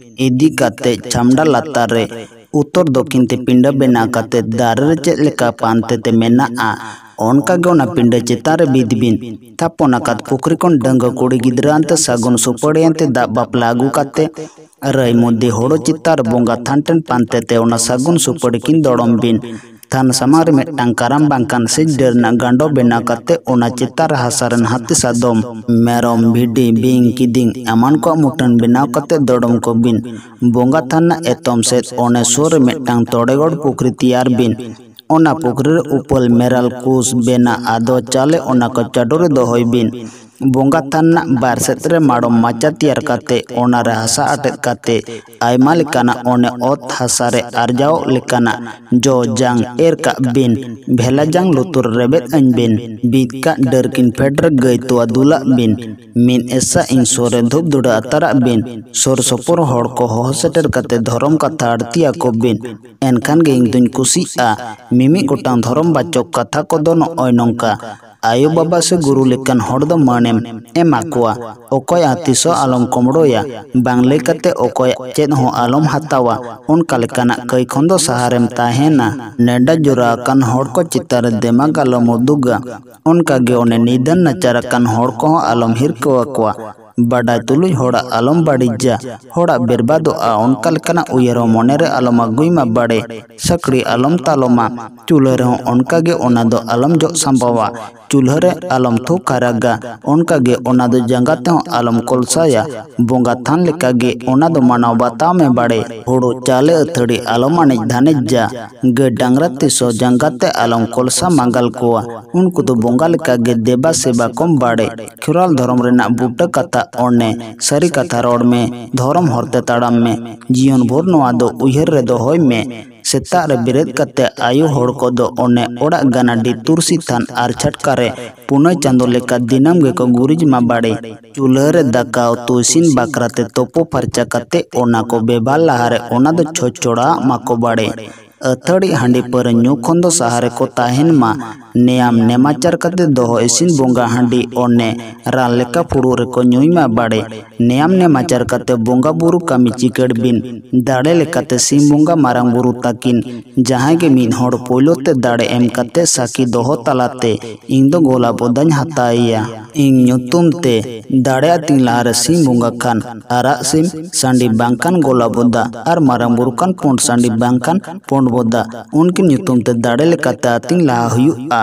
ᱤᱫᱤ ᱠᱟᱛᱮ ᱪᱷᱟᱢᱰᱟ ᱞᱟᱛᱟᱨ ᱨᱮ ᱩᱛᱛᱚᱨ ᱫᱚᱠᱠᱷᱤᱱ ᱛᱮ ᱯᱤᱸᱰᱟᱹ ᱵᱮᱱᱟᱣ ᱠᱟᱛᱮ ᱫᱟᱨᱮ ᱨᱮ ᱪᱮᱫ ᱞᱮᱠᱟ ᱯᱟᱱᱛᱮ ᱛᱮ ᱢᱮᱱᱟᱜᱼᱟ, ᱚᱱᱠᱟ ᱜᱮ ᱚᱱᱟ ᱯᱤᱸᱰᱟᱹ ᱪᱮᱛᱟᱱ ᱨᱮ ᱵᱤᱫ ᱵᱤᱱ᱾ ᱛᱷᱟᱯᱚᱱ ᱟᱠᱟᱫ ᱯᱩᱠᱷᱨᱤ ᱠᱷᱚᱱ ᱰᱟᱺᱜᱩᱣᱟᱹ ᱠᱩᱲᱤ ᱜᱤᱫᱽᱨᱟᱹ ᱟᱱᱛᱮ ᱥᱟᱹᱜᱩᱱ ᱥᱩᱯᱟᱹᱲᱤ ᱟᱱᱛᱮ ᱫᱟᱜ ᱵᱟᱯᱞᱟ ᱟᱹᱜᱩ ᱠᱟᱛᱮ ᱨᱟᱹᱭ ᱢᱩᱫᱤ ᱦᱳᱲᱳ ᱪᱮᱛᱟᱱ ᱨᱮ ᱵᱚᱸᱜᱟ ᱛᱷᱟᱱ ᱴᱷᱮᱱ ᱯᱟᱱᱛᱮ ᱛᱮ ᱚᱱᱟ ᱥᱟᱹᱜᱩᱱ ᱥᱩᱯᱟᱹᱲᱤ ᱠᱤᱱ ᱫᱚᱲᱚᱢ ᱵᱤᱱ᱾ ᱛᱷᱟᱱ ᱥᱟᱢᱟᱝ ᱨᱮ ᱢᱤᱫᱴᱟᱝ ᱠᱟᱨᱟᱢ ᱵᱟᱝᱠᱷᱟᱱ ᱥᱤᱡ ᱰᱟᱹᱨ ᱨᱮᱱᱟᱜ ᱜᱟᱸᱰᱚ ᱵᱮᱱᱟᱣ ᱠᱟᱛᱮ ᱚᱱᱟ ᱪᱮᱛᱟᱱ ᱨᱮ ᱦᱟᱥᱟ ᱨᱮᱱ ᱦᱟᱹᱛᱤ, ᱥᱟᱫᱚᱢ, ᱢᱮᱨᱚᱢ, ᱵᱷᱤᱰᱤ, ᱵᱤᱧ, ᱠᱤᱫᱤᱧ ᱮᱢᱟᱱ ᱠᱚᱣᱟᱜ ᱢᱩᱴᱷᱟᱹᱱ ᱵᱮᱱᱟᱣ ᱠᱟᱛᱮ ᱫᱚᱰᱚᱢ ᱠᱚ ᱵᱤᱱ᱾ ᱵᱚᱸᱜᱟ ᱛᱷᱟᱱ ᱨᱮᱱᱟᱜ ᱮᱛᱚᱢ ᱥᱮᱫ ᱚᱱᱮ ᱥᱩᱨ ᱨᱮ ᱢᱤᱫᱴᱟᱝ ᱛᱚᱲᱮ ᱜᱚᱲ ᱯᱩᱠᱷᱨᱤ ᱛᱮᱭᱟᱨ ᱵᱤᱱ᱾ ᱚᱱᱟ ᱯᱩᱠᱷᱨᱤ ᱨᱮ ᱩᱯᱟᱹᱞ ᱢᱮᱨᱟᱞ ᱠᱩᱥ ᱵᱮᱱᱟ ᱟᱫᱚ ᱪᱟᱣᱞᱮ ᱚᱱᱟ ᱠᱚ ᱪᱟᱰᱚ ᱨᱮ ᱫᱚᱦᱚᱭ ᱵᱤᱱ᱾ ᱵᱚᱸᱜᱟ ᱛᱷᱟᱱ ᱨᱮᱱᱟᱜ ᱵᱟᱨ ᱥᱮᱫ ᱨᱮ ᱢᱟᱲᱚᱢ ᱢᱟᱪᱟ ᱛᱮᱭᱟᱨ ᱠᱟᱛᱮ ᱚᱱᱟ ᱨᱮ ᱦᱟᱥᱟ ᱟᱴᱮᱫ ᱠᱟᱛᱮ ᱟᱭᱢᱟ ᱞᱮᱠᱟᱱᱟᱜ ᱚᱱᱮ ᱚᱛ ᱦᱟᱥᱟ ᱨᱮ ᱟᱨᱡᱟᱣ ᱞᱮᱠᱟᱱᱟᱜ ᱡᱚ, ᱡᱟᱝ ᱮᱨ ᱠᱟᱜ ᱵᱤᱱ᱾ ᱵᱷᱮᱞᱟ ᱡᱟᱝ ᱞᱩᱛᱩᱨ ᱨᱮᱵᱮᱫ ᱟᱹᱧ ᱵᱤᱱ᱾ ᱵᱤᱫ ᱠᱟᱜ ᱰᱟᱹᱨ ᱠᱤᱱ ᱯᱷᱮᱰ ᱨᱮ ᱜᱟᱹᱭ ᱛᱚᱣᱟ ᱫᱩᱞᱟᱜ ᱵᱤᱱ᱾ ᱢᱤᱫ ᱮᱥᱟ ᱤᱧ ᱥᱩᱨ ᱨᱮ ᱫᱷᱩᱯ ᱫᱷᱩᱲᱟᱹ ᱟᱛᱟᱨᱟᱜ ᱵᱤᱱ᱾ ᱥᱩᱨ ᱥᱩᱯᱩᱨ ᱦᱚᱲ ᱠᱚ ᱦᱚᱦᱚ ᱥᱮᱴᱮᱨ ᱠᱟᱛᱮ ᱫᱷᱚᱨᱚᱢ ᱠᱟᱛᱷᱟ ᱟᱹᱲᱛᱤ ᱟᱠᱚ ᱵᱤᱱ᱾ ᱮᱱᱠᱷᱟᱱ ᱜᱮ ᱤᱧ ᱫᱩᱧ ᱠᱩᱥᱤᱜᱼᱟ᱾ ᱢᱤᱢᱤᱫ ᱜᱚᱴᱟᱝ ᱫᱷᱚᱨᱚᱢ ᱵᱟᱪᱚᱠ ᱠᱟᱛᱷᱟ ᱠᱚᱫᱚ ᱱᱚᱜᱼᱚᱭ ᱱᱚᱝᱠᱟ: ᱟᱭᱳ ᱵᱟᱵᱟ ᱥᱮ ᱜᱩᱨᱩ ᱞᱮᱠᱟᱱ ᱦᱚᱲ ᱫᱚ ᱢᱟᱹᱱᱮᱢ ᱮᱢᱟ ᱠᱚᱣᱟ᱾ ᱚᱠᱚᱭᱟᱜ ᱛᱤᱥ ᱦᱚᱸ ᱟᱞᱚᱢ ᱠᱚᱢᱲᱚᱭᱟ᱾ ᱵᱟᱝ ᱞᱟᱹᱭ ᱠᱟᱛᱮ ᱚᱠᱚᱭᱟᱜ ᱪᱮᱫ ᱦᱚᱸ ᱟᱞᱚᱢ ᱦᱟᱛᱟᱣᱟ᱾ ᱚᱱᱠᱟ ᱞᱮᱠᱟᱱᱟᱜ ᱠᱟᱹᱭ ᱠᱷᱚᱱ ᱫᱚ ᱥᱟᱦᱟᱨᱮᱢ ᱛᱟᱦᱮᱱᱟ᱾ ᱱᱮᱰᱟ ᱡᱚᱨᱟ ᱟᱠᱟᱱ ᱦᱚᱲ ᱠᱚ ᱪᱮᱛᱟᱱ ᱨᱮ ᱫᱮᱢᱟᱜᱽ ᱟᱞᱚᱢ ᱩᱫᱩᱜᱟ᱾ ᱚᱱᱠᱟ ᱜᱮ ᱚᱱᱮ ᱱᱤᱫᱟᱹᱱ ᱱᱟᱪᱟᱨ ᱟᱠᱟᱱ ᱦᱚᱲ ᱠᱚᱦᱚᱸ ᱟᱞᱚᱢ ᱦᱤᱨᱠᱟᱹ ᱟᱠᱚᱣᱟ᱾ ᱵᱟᱰᱟᱭ ᱛᱩᱞᱩᱡ ᱦᱚᱲᱟᱜ ᱟᱞᱚᱢ ᱵᱟᱹᱲᱤᱡᱟ᱾ ᱦᱚᱲᱟᱜ ᱵᱮᱨᱵᱟᱫᱚᱜᱼᱟ ᱚᱱᱠᱟ ᱞᱮᱠᱟᱱᱟᱜ ᱩᱭᱦᱟᱹᱨ ᱦᱚᱸ ᱢᱚᱱᱮ ᱨᱮ ᱟᱞᱚᱢ ᱟᱹᱜᱩᱭ ᱢᱟ ᱵᱟᱲᱮ᱾ ᱥᱟᱹᱠᱲᱤ ᱟᱞᱚᱢ ᱛᱟᱞᱚᱢᱟ᱾ ᱪᱩᱞᱦᱟᱹ ᱨᱮᱦᱚᱸ ᱚᱱᱠᱟ ᱜᱮ ᱚᱱᱟ ᱫᱚ ᱟᱞᱚᱢ ᱡᱚᱜ ᱥᱟᱢᱵᱟᱣᱟ᱾ ᱪᱩᱞᱦᱟᱹ ᱨᱮ ᱟᱞᱚᱢ ᱛᱷᱩ ᱠᱷᱟᱨᱟᱜᱟ᱾ ᱚᱱᱠᱟ ᱜᱮ ᱚᱱᱟ ᱫᱚ ᱡᱟᱸᱜᱟ ᱛᱮᱦᱚᱸ ᱟᱞᱚᱢ ᱠᱚᱞᱥᱟᱭᱟ᱾ ᱵᱚᱸᱜᱟ ᱛᱷᱟᱱ ᱞᱮᱠᱟ ᱜᱮ ᱚᱱᱟ ᱫᱚ ᱢᱟᱱᱟᱣ ᱵᱟᱛᱟᱣ ᱢᱮ ᱵᱟᱲᱮ᱾ ᱦᱳᱲᱳ ᱪᱟᱣᱞᱮ ᱟᱹᱛᱷᱟᱹᱲᱤ ᱟᱞᱚᱢ ᱟᱱᱮᱡ ᱫᱷᱟᱱᱮᱡᱟ᱾ ᱜᱟᱹᱭ ᱰᱟᱝᱨᱟ ᱛᱤᱥ ᱦᱚᱸ ᱡᱟᱸᱜᱟ ᱛᱮ ᱟᱞᱚᱢ ᱠᱚᱞᱥᱟ ᱢᱟᱸᱜᱟᱞ ᱠᱚᱣᱟ᱾ ᱩᱱᱠᱩ ᱫᱚ ᱵᱚᱸᱜᱟ ᱞᱮᱠᱟ ᱜᱮ ᱫᱮᱵᱟ ᱥᱮᱵᱟ ᱠᱚᱢ ᱵᱟᱲᱮ᱾ ᱠᱷᱮᱨᱣᱟᱞ ᱫᱷᱚᱨᱚᱢ ᱨᱮᱱᱟᱜ ᱵᱩᱴᱟᱹ ᱠᱟᱛᱷᱟ ᱚᱱᱮ ᱥᱟᱹᱨᱤ ᱠᱟᱛᱷᱟ ᱨᱚᱲ ᱢᱮ, ᱫᱷᱚᱨᱚᱢ ᱦᱚᱨ ᱛᱮ ᱛᱟᱲᱟᱢ ᱢᱮ᱾ ᱡᱤᱭᱚᱱ ᱵᱷᱳᱨ ᱱᱚᱣᱟ ᱫᱚ ᱩᱭᱦᱟᱹᱨ ᱨᱮ ᱫᱚᱦᱚᱭ ᱢᱮ᱾ ᱥᱮᱛᱟᱜ ᱨᱮ ᱵᱮᱨᱮᱫ ᱠᱟᱛᱮ ᱟᱭᱳ ᱦᱚᱲ ᱠᱚᱫᱚ ᱚᱱᱮ ᱚᱲᱟᱜ ᱜᱟᱱᱟᱰᱤ ᱛᱩᱨᱥᱤ ᱛᱷᱟᱱ ᱟᱨ ᱪᱷᱟᱴᱠᱟ ᱨᱮ ᱯᱩᱱᱟᱹᱭ ᱪᱟᱸᱫᱚ ᱞᱮᱠᱟ ᱫᱤᱱᱟᱹᱢ ᱜᱮᱠᱚ ᱜᱩᱨᱤᱡ ᱢᱟ ᱵᱟᱲᱮ᱾ ᱪᱩᱞᱦᱟᱹ ᱨᱮ ᱫᱟᱠᱟ ᱩᱛᱩ ᱤᱥᱤᱱ ᱵᱟᱠᱷᱨᱟ ᱛᱮ ᱛᱳᱯᱳ ᱯᱷᱟᱨᱪᱟ ᱠᱟᱛᱮ ᱚᱱᱟ ᱠᱚ ᱵᱮᱵᱷᱟᱨ ᱞᱟᱦᱟ ᱨᱮ ᱚᱱᱟ ᱫᱚ ᱪᱷᱚᱸᱪ ᱪᱷᱚᱲᱟᱣᱟᱜ ᱢᱟᱠᱚ ᱵᱟᱲᱮ᱾ ᱟᱹᱛᱷᱟᱹᱲᱤ ᱦᱟᱺᱰᱤ ᱯᱟᱹᱣᱨᱟᱹ ᱧᱩ ᱠᱷᱚᱱ ᱫᱚ ᱥᱟᱦᱟ ᱨᱮᱠᱚ ᱛᱟᱦᱮᱱ ᱢᱟ᱾ ᱱᱮᱭᱟᱢ ᱱᱮᱢᱟᱪᱟᱨ ᱠᱟᱛᱮ ᱫᱚᱦᱚ ᱤᱥᱤᱱ ᱵᱚᱸᱜᱟ ᱦᱟᱺᱰᱤ ᱚᱱᱮ ᱨᱟᱱ ᱞᱮᱠᱟ ᱯᱷᱩᱲᱩᱜ ᱨᱮᱠᱚ ᱧᱩᱭ ᱢᱟ ᱵᱟᱲᱮ᱾ ᱱᱮᱭᱟᱢ ᱱᱮᱢᱟᱪᱟᱨ ᱠᱟᱛᱮ ᱵᱚᱸᱜᱟ ᱵᱩᱨᱩ ᱠᱟᱹᱢᱤ ᱪᱤᱠᱟᱹᱲ ᱵᱤᱱ᱾ ᱫᱟᱲᱮ ᱞᱮᱠᱟᱛᱮ ᱥᱤᱢ ᱵᱚᱸᱜᱟ ᱢᱟᱨᱟᱝ ᱵᱩᱨᱩ ᱛᱟᱹᱠᱤᱱ ᱡᱟᱦᱟᱸᱭ ᱜᱮ ᱢᱤᱫ ᱦᱚᱲ ᱯᱳᱭᱞᱳ ᱛᱮ ᱫᱟᱲᱮ ᱮᱢ ᱠᱟᱛᱮ ᱥᱟᱹᱠᱷᱤ ᱫᱚᱦᱚ ᱛᱟᱞᱟᱛᱮ ᱤᱧ ᱫᱚ ᱜᱳᱞᱟ ᱵᱚᱫᱟᱧ ᱦᱟᱛᱟᱣᱮᱭᱟ᱾ ᱤᱧ ᱧᱩᱛᱩᱢ ᱛᱮ ᱫᱟᱲᱮ ᱟᱹᱛᱤᱧ ᱞᱟᱦᱟᱨᱮ ᱥᱤᱢ ᱵᱚᱸᱜᱟ ᱠᱷᱟᱱ ᱟᱨᱟᱜ ᱥᱤᱢ ᱥᱟᱺᱰᱤ ᱵᱟᱝᱠᱷᱟᱱ ᱜᱳᱞᱟ ᱵᱚᱫᱟ ᱟᱨ ᱢᱟᱨᱟᱝ ᱵᱩᱨᱩ ᱠᱷᱟᱱ ᱯᱩᱸᱰ ᱥᱟᱺᱰᱤ ᱵᱟᱝᱠᱷᱟᱱ ᱯᱩᱸᱰ ᱵᱚᱫᱟ, ᱩᱱᱠᱤᱱ ᱧᱩᱛᱩᱢ ᱛᱮ ᱫᱟᱲᱮ ᱞᱮᱠᱟᱛᱮ ᱟᱹᱛᱤᱧ ᱞᱟᱦᱟ ᱦᱩᱭᱩᱜᱼᱟ᱾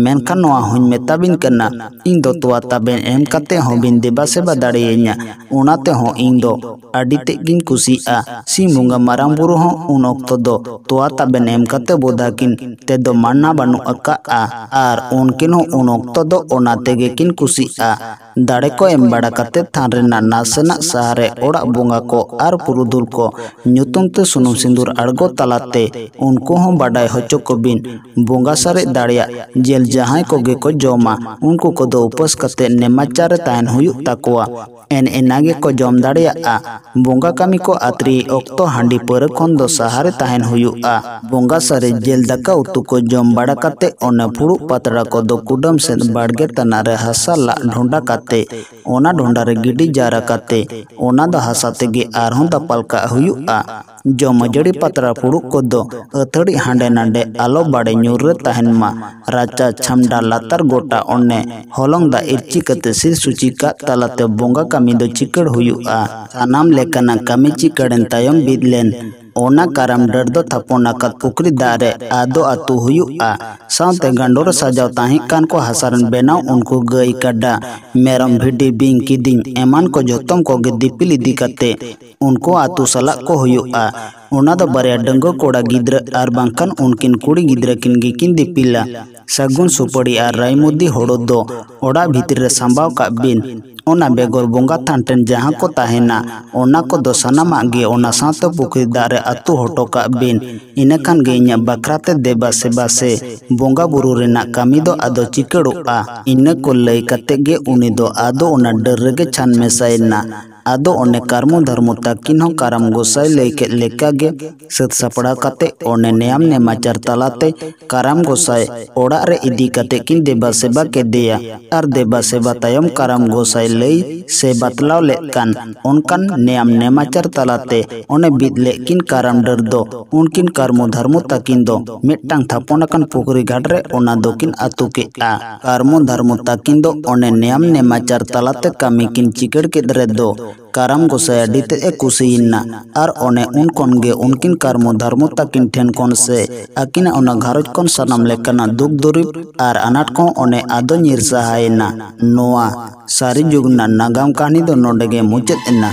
ᱢᱮᱱᱠᱷᱟᱱ ᱱᱚᱣᱟ ᱦᱚᱸᱧ ᱢᱮᱛᱟ ᱵᱤᱱ ᱠᱟᱱᱟ, ᱤᱧ ᱫᱚ ᱛᱚᱣᱟ ᱛᱟᱵᱮᱱ ᱮᱢ ᱠᱟᱛᱮ ᱦᱚᱸ ᱵᱤᱱ ᱫᱮᱵᱟ ᱥᱮᱵᱟ ᱫᱟᱲᱮᱭᱟᱹᱧᱟ, ᱚᱱᱟ ᱛᱮᱦᱚᱸ ᱤᱧ ᱫᱚ ᱟᱹᱰᱤ ᱛᱮᱫ ᱜᱤᱧ ᱠᱩᱥᱤᱜᱼᱟ᱾ ᱥᱤᱢ ᱵᱚᱸᱜᱟ ᱢᱟᱨᱟᱝ ᱵᱩᱨᱩ ᱦᱚᱸ ᱩᱱ ᱚᱠᱛᱚ ᱫᱚ ᱛᱚᱣᱟ ᱛᱟᱵᱮᱱ ᱮᱢ ᱠᱟᱛᱮ ᱵᱚᱫᱟ ᱠᱤᱱ ᱛᱮᱫᱚ ᱢᱟᱱᱟ ᱵᱟᱹᱱᱩᱜ ᱟᱠᱟᱫᱼᱟ, ᱟᱨ ᱩᱱᱠᱤᱱ ᱦᱚᱸ ᱩᱱ ᱚᱠᱛᱚ ᱫᱚ ᱚᱱᱟ ᱛᱮᱜᱮ ᱠᱤᱱ ᱠᱩᱥᱤᱜᱼᱟ᱾ ᱫᱟᱲᱮ ᱠᱚ ᱮᱢ ᱵᱟᱲᱟ ᱠᱟᱛᱮ ᱛᱷᱟᱱ ᱨᱮᱱᱟᱜ ᱱᱟᱥᱮᱱᱟᱜ ᱥᱟᱦᱟ ᱨᱮ ᱚᱲᱟᱜ ᱵᱚᱸᱜᱟ ᱠᱚ ᱟᱨ ᱯᱩᱨᱩᱫᱷᱩᱞ ᱠᱚ ᱧᱩᱛᱩᱢ ᱛᱮ ᱥᱩᱱᱩᱢ ᱥᱤᱸᱫᱩᱨ ᱟᱬᱜᱚ ᱛᱟᱞᱟᱛᱮ ᱩᱱᱠᱩ ᱦᱚᱸ ᱵᱟᱰᱟᱭ ᱦᱚᱪᱚ ᱠᱚᱵᱤᱱ, ᱵᱚᱸᱜᱟ ᱥᱟᱨᱮᱡ ᱫᱟᱲᱮᱭᱟᱜ ᱡᱤᱞ ᱡᱟᱦᱟᱸᱭ ᱠᱚᱜᱮ ᱠᱚ ᱡᱚᱢᱟ, ᱩᱱᱠᱩ ᱠᱚᱫᱚ ᱩᱯᱟᱹᱥ ᱠᱟᱛᱮ ᱱᱮᱢᱟᱪᱟᱨ ᱨᱮ ᱛᱟᱦᱮᱱ ᱦᱩᱭᱩᱜ ᱛᱟᱠᱚᱣᱟ᱾ ᱮᱱ ᱮᱱᱟ ᱜᱮᱠᱚ ᱡᱚᱢ ᱫᱟᱲᱮᱭᱟᱜᱼᱟ᱾ ᱵᱚᱸᱜᱟ ᱠᱟᱹᱢᱤ ᱠᱚ ᱟᱛᱨᱤ ᱚᱠᱛᱚ ᱦᱟᱺᱰᱤ ᱯᱟᱹᱣᱨᱟᱹ ᱠᱷᱚᱱ ᱫᱚ ᱥᱟᱦᱟᱨᱮ ᱛᱟᱦᱮᱱ ᱦᱩᱭᱩᱜᱼᱟ᱾ ᱵᱚᱸᱜᱟ ᱥᱟᱨᱮᱡ ᱡᱤᱞ ᱫᱟᱠᱟ ᱩᱛᱩ ᱠᱚ ᱡᱚᱢ ᱵᱟᱲᱟ ᱠᱟᱛᱮ ᱚᱱᱮ ᱯᱷᱩᱲᱩᱜ ᱯᱟᱛᱲᱟ ᱠᱚᱫᱚ ᱠᱩᱰᱟᱹᱢ ᱥᱮᱫ ᱵᱟᱲᱜᱮ ᱛᱟᱱᱟ ᱨᱮ ᱦᱟᱥᱟ ᱞᱟᱜ ᱰᱷᱚᱸᱰᱟ ᱠᱟᱛᱮ ᱚᱱᱟ ᱰᱷᱚᱸᱰᱟ ᱨᱮ ᱜᱤᱰᱤ ᱡᱟᱣᱨᱟ ᱠᱟᱛᱮ ᱚᱱᱟ ᱫᱚ ᱦᱟᱥᱟ ᱛᱮᱜᱮ ᱟᱨᱦᱚᱸ ᱫᱟᱯᱟᱞ ᱠᱟᱜ ᱦᱩᱭᱩᱜᱼᱟ᱾ ᱡᱚᱢ ᱟᱹᱡᱟᱹᱲᱤ ᱯᱟᱛᱲᱟ ᱯᱷᱩᱲᱩᱜ ᱠᱚᱫᱚ ᱟᱹᱛᱷᱟᱹᱲᱤ ᱦᱟᱸᱰᱮ ᱱᱟᱰᱮ ᱟᱞᱚ ᱵᱟᱲᱮ ᱧᱩᱨ ᱨᱮ ᱛᱟᱦᱮᱱ ᱢᱟ᱾ ᱨᱟᱪᱟ ᱪᱷᱟᱢᱰᱟ ᱞᱟᱛᱟᱨ ᱜᱚᱴᱟ ᱚᱱᱮ ᱦᱚᱞᱚᱝ ᱫᱟᱜ ᱤᱨᱪᱤ ᱠᱟᱛᱮ ᱥᱤᱨ ᱥᱩᱪᱤ ᱠᱟᱜ ᱛᱟᱞᱟᱛᱮ ᱵᱚᱸᱜᱟ ᱠᱟᱹᱢᱤ ᱫᱚ ᱪᱤᱠᱟᱹᱲ ᱦᱩᱭᱩᱜᱼᱟ᱾ ᱥᱟᱱᱟᱢ ᱞᱮᱠᱟᱱᱟᱜ ᱠᱟᱹᱢᱤ ᱪᱤᱠᱟᱹᱲᱮᱱ ᱛᱟᱭᱚᱢ ᱵᱤᱫ ᱞᱮᱱ ᱚᱱᱟ ᱠᱟᱨᱟᱢ ᱰᱟᱹᱨ ᱫᱚ ᱛᱷᱟᱯᱚᱱ ᱟᱠᱟᱫ ᱯᱩᱠᱷᱨᱤ ᱫᱟᱜ ᱨᱮ ᱟᱫᱚ ᱟᱹᱛᱩ ᱦᱩᱭᱩᱜᱼᱟ᱾ ᱥᱟᱶᱛᱮ ᱜᱟᱸᱰᱳ ᱨᱮ ᱥᱟᱡᱟᱣ ᱛᱟᱦᱮᱸ ᱠᱟᱱ ᱠᱚ ᱦᱟᱥᱟ ᱨᱮᱱ ᱵᱮᱱᱟᱣ ᱩᱱᱠᱩ ᱜᱟᱹᱭ, ᱠᱟᱰᱟ, ᱢᱮᱨᱚᱢ, ᱵᱷᱤᱰᱤ, ᱵᱤᱧ, ᱠᱤᱫᱤᱧ ᱮᱢᱟᱱ ᱠᱚ ᱡᱚᱛᱚᱢ ᱠᱚᱜᱮ ᱫᱤᱯᱤᱞ ᱤᱫᱤ ᱠᱟᱛᱮ ᱩᱱᱠᱩ ᱟᱹᱛᱩ ᱥᱟᱞᱟᱜ ᱠᱚ ᱦᱩᱭᱩᱜᱼᱟ᱾ ᱚᱱᱟ ᱫᱚ ᱵᱟᱨᱭᱟ ᱰᱟᱺᱜᱩᱣᱟᱹ ᱠᱚᱲᱟ ᱜᱤᱫᱽᱨᱟᱹ ᱟᱨ ᱵᱟᱝᱠᱷᱟᱱ ᱩᱱᱠᱤᱱ ᱠᱩᱲᱤ ᱜᱤᱫᱽᱨᱟᱹ ᱠᱤᱱ ᱜᱮᱠᱤᱱ ᱫᱤᱯᱤᱞᱟ᱾ ᱥᱟᱹᱜᱩᱱ ᱥᱩᱯᱟᱹᱲᱤ ᱟᱨ ᱨᱟᱭᱢᱩᱫᱤ ᱦᱳᱲᱳ ᱫᱚ ᱚᱲᱟᱜ ᱵᱷᱤᱛᱨᱤ ᱨᱮ ᱥᱟᱢᱵᱟᱣ ᱠᱟᱜ ᱵᱤᱱ᱾ ᱚᱱᱟ ᱵᱮᱜᱚᱨ ᱵᱚᱸᱜᱟ ᱛᱷᱟᱱ ᱴᱷᱮᱱ ᱡᱟᱦᱟᱸ ᱠᱚ ᱛᱟᱦᱮᱱᱟ, ᱚᱱᱟ ᱠᱚᱫᱚ ᱥᱟᱱᱟᱢᱟᱜ ᱜᱮ ᱚᱱᱟ ᱥᱟᱶᱛᱮ ᱯᱩᱠᱷᱨᱤ ᱫᱟᱜ ᱨᱮ ᱟᱹᱛᱩ ᱦᱚᱴᱚ ᱠᱟᱜ ᱵᱤᱱ᱾ ᱤᱱᱟᱹ ᱠᱷᱟᱱ ᱜᱮ ᱤᱧᱟᱹᱜ ᱵᱟᱠᱷᱨᱟ ᱛᱮ ᱫᱮᱵᱟ ᱥᱮᱵᱟ ᱥᱮ ᱵᱚᱸᱜᱟ ᱵᱩᱨᱩ ᱨᱮᱱᱟᱜ ᱠᱟᱹᱢᱤ ᱫᱚ ᱟᱫᱚ ᱪᱤᱠᱟᱹᱲᱚᱜᱼᱟ᱾ ᱤᱱᱟᱹ ᱠᱚ ᱞᱟᱹᱭ ᱠᱟᱛᱮ ᱜᱮ ᱩᱱᱤ ᱫᱚ ᱟᱫᱚ ᱚᱱᱟ ᱰᱟᱹᱨ ᱨᱮᱜᱮ ᱪᱷᱟᱱ ᱢᱮᱥᱟᱭᱮᱱᱟ᱾ ᱟᱫᱚ ᱚᱱᱮ ᱠᱟᱨᱢᱚ ᱫᱷᱟᱨᱢᱚ ᱛᱟᱹᱠᱤᱱ ᱦᱚᱸ ᱠᱟᱨᱟᱢ ᱜᱚᱸᱥᱟᱭ ᱞᱟᱹᱭ ᱠᱮᱫ ᱞᱮᱠᱟ ᱜᱮ ᱥᱟᱹᱛ ᱥᱟᱯᱲᱟᱣ ᱠᱟᱛᱮ ᱚᱱᱮ ᱱᱮᱭᱟᱢ ᱱᱮᱢᱟᱪᱟᱨ ᱛᱟᱞᱟᱛᱮ ᱠᱟᱨᱟᱢ ᱜᱚᱸᱥᱟᱭ ᱚᱲᱟᱜ ᱨᱮ ᱤᱫᱤ ᱠᱟᱛᱮ ᱠᱤᱱ ᱫᱮᱵᱟ ᱥᱮᱵᱟ ᱠᱮᱫᱮᱭᱟ᱾ ᱟᱨ ᱫᱮᱵᱟ ᱥᱮᱵᱟ ᱛᱟᱭᱚᱢ ᱠᱟᱨᱟᱢ ᱜᱚᱸᱥᱟᱭ ᱞᱟᱹᱭ ᱥᱮ ᱵᱟᱛᱞᱟᱣ ᱞᱮᱫ ᱠᱟᱱ ᱚᱱᱠᱟᱱ ᱱᱮᱭᱟᱢ ᱱᱮᱢᱟᱪᱟᱨ ᱛᱟᱞᱟᱛᱮ ᱚᱱᱮ ᱵᱤᱫ ᱞᱮᱫ ᱠᱤᱱ ᱠᱟᱨᱟᱢ ᱰᱟᱹᱨ ᱫᱚ ᱩᱱᱠᱤᱱ ᱠᱟᱨᱢᱚ ᱫᱷᱟᱨᱢᱚ ᱛᱟᱹᱠᱤᱱ ᱫᱚ ᱢᱤᱫᱴᱟᱝ ᱛᱷᱟᱯᱚᱱ ᱟᱠᱟᱱ ᱯᱩᱠᱷᱨᱤ ᱜᱷᱟᱴ ᱨᱮ ᱚᱱᱟ ᱫᱚᱠᱤᱱ ᱟᱹᱛᱩ ᱠᱮᱫᱼᱟ᱾ ᱠᱟᱨᱢᱚ ᱫᱷᱟᱨᱢᱚ ᱛᱟᱹᱠᱤᱱ ᱫᱚ ᱚᱱᱮ ᱱᱮᱭᱟᱢ ᱱᱮᱢᱟᱪᱟᱨ ᱛᱟᱞᱟᱛᱮ ᱠᱟᱹᱢᱤ ᱠᱤᱱ ᱪᱤᱠᱟᱹᱲ ᱠᱮᱫ ᱨᱮᱫᱚ ᱠᱟᱨᱟᱢ ᱜᱚᱸᱥᱟᱭ ᱟᱹᱰᱤ ᱛᱮᱫ ᱮ ᱠᱩᱥᱤᱭᱮᱱᱟ᱾ ᱟᱨ ᱚᱱᱮ ᱩᱱ ᱠᱷᱚᱱ ᱜᱮ ᱩᱱᱠᱤᱱ ᱠᱟᱨᱢᱚ ᱫᱷᱟᱨᱢᱚ ᱛᱟᱹᱠᱤᱱ ᱴᱷᱮᱱ ᱠᱷᱚᱱ ᱥᱮ ᱟᱹᱠᱤᱱᱟᱜ ᱚᱱᱟ ᱜᱷᱟᱨᱚᱸᱡᱽ ᱠᱷᱚᱱ ᱥᱟᱱᱟᱢ ᱞᱮᱠᱟᱱᱟᱜ ᱫᱩᱠ ᱫᱩᱨᱤᱵᱽ ᱟᱨ ᱟᱱᱟᱴ ᱠᱚᱦᱚᱸ ᱚᱱᱮ ᱟᱫᱚ ᱧᱤᱨ ᱥᱟᱦᱟᱭᱮᱱᱟ᱾ ᱱᱚᱣᱟ ᱥᱟᱹᱨᱤ ᱡᱩᱜᱽ ᱨᱮᱱᱟᱜ ᱱᱟᱜᱟᱢ ᱠᱟᱹᱦᱱᱤ ᱫᱚ ᱱᱚᱰᱮ ᱜᱮ ᱢᱩᱪᱟᱹᱫ ᱮᱱᱟ᱾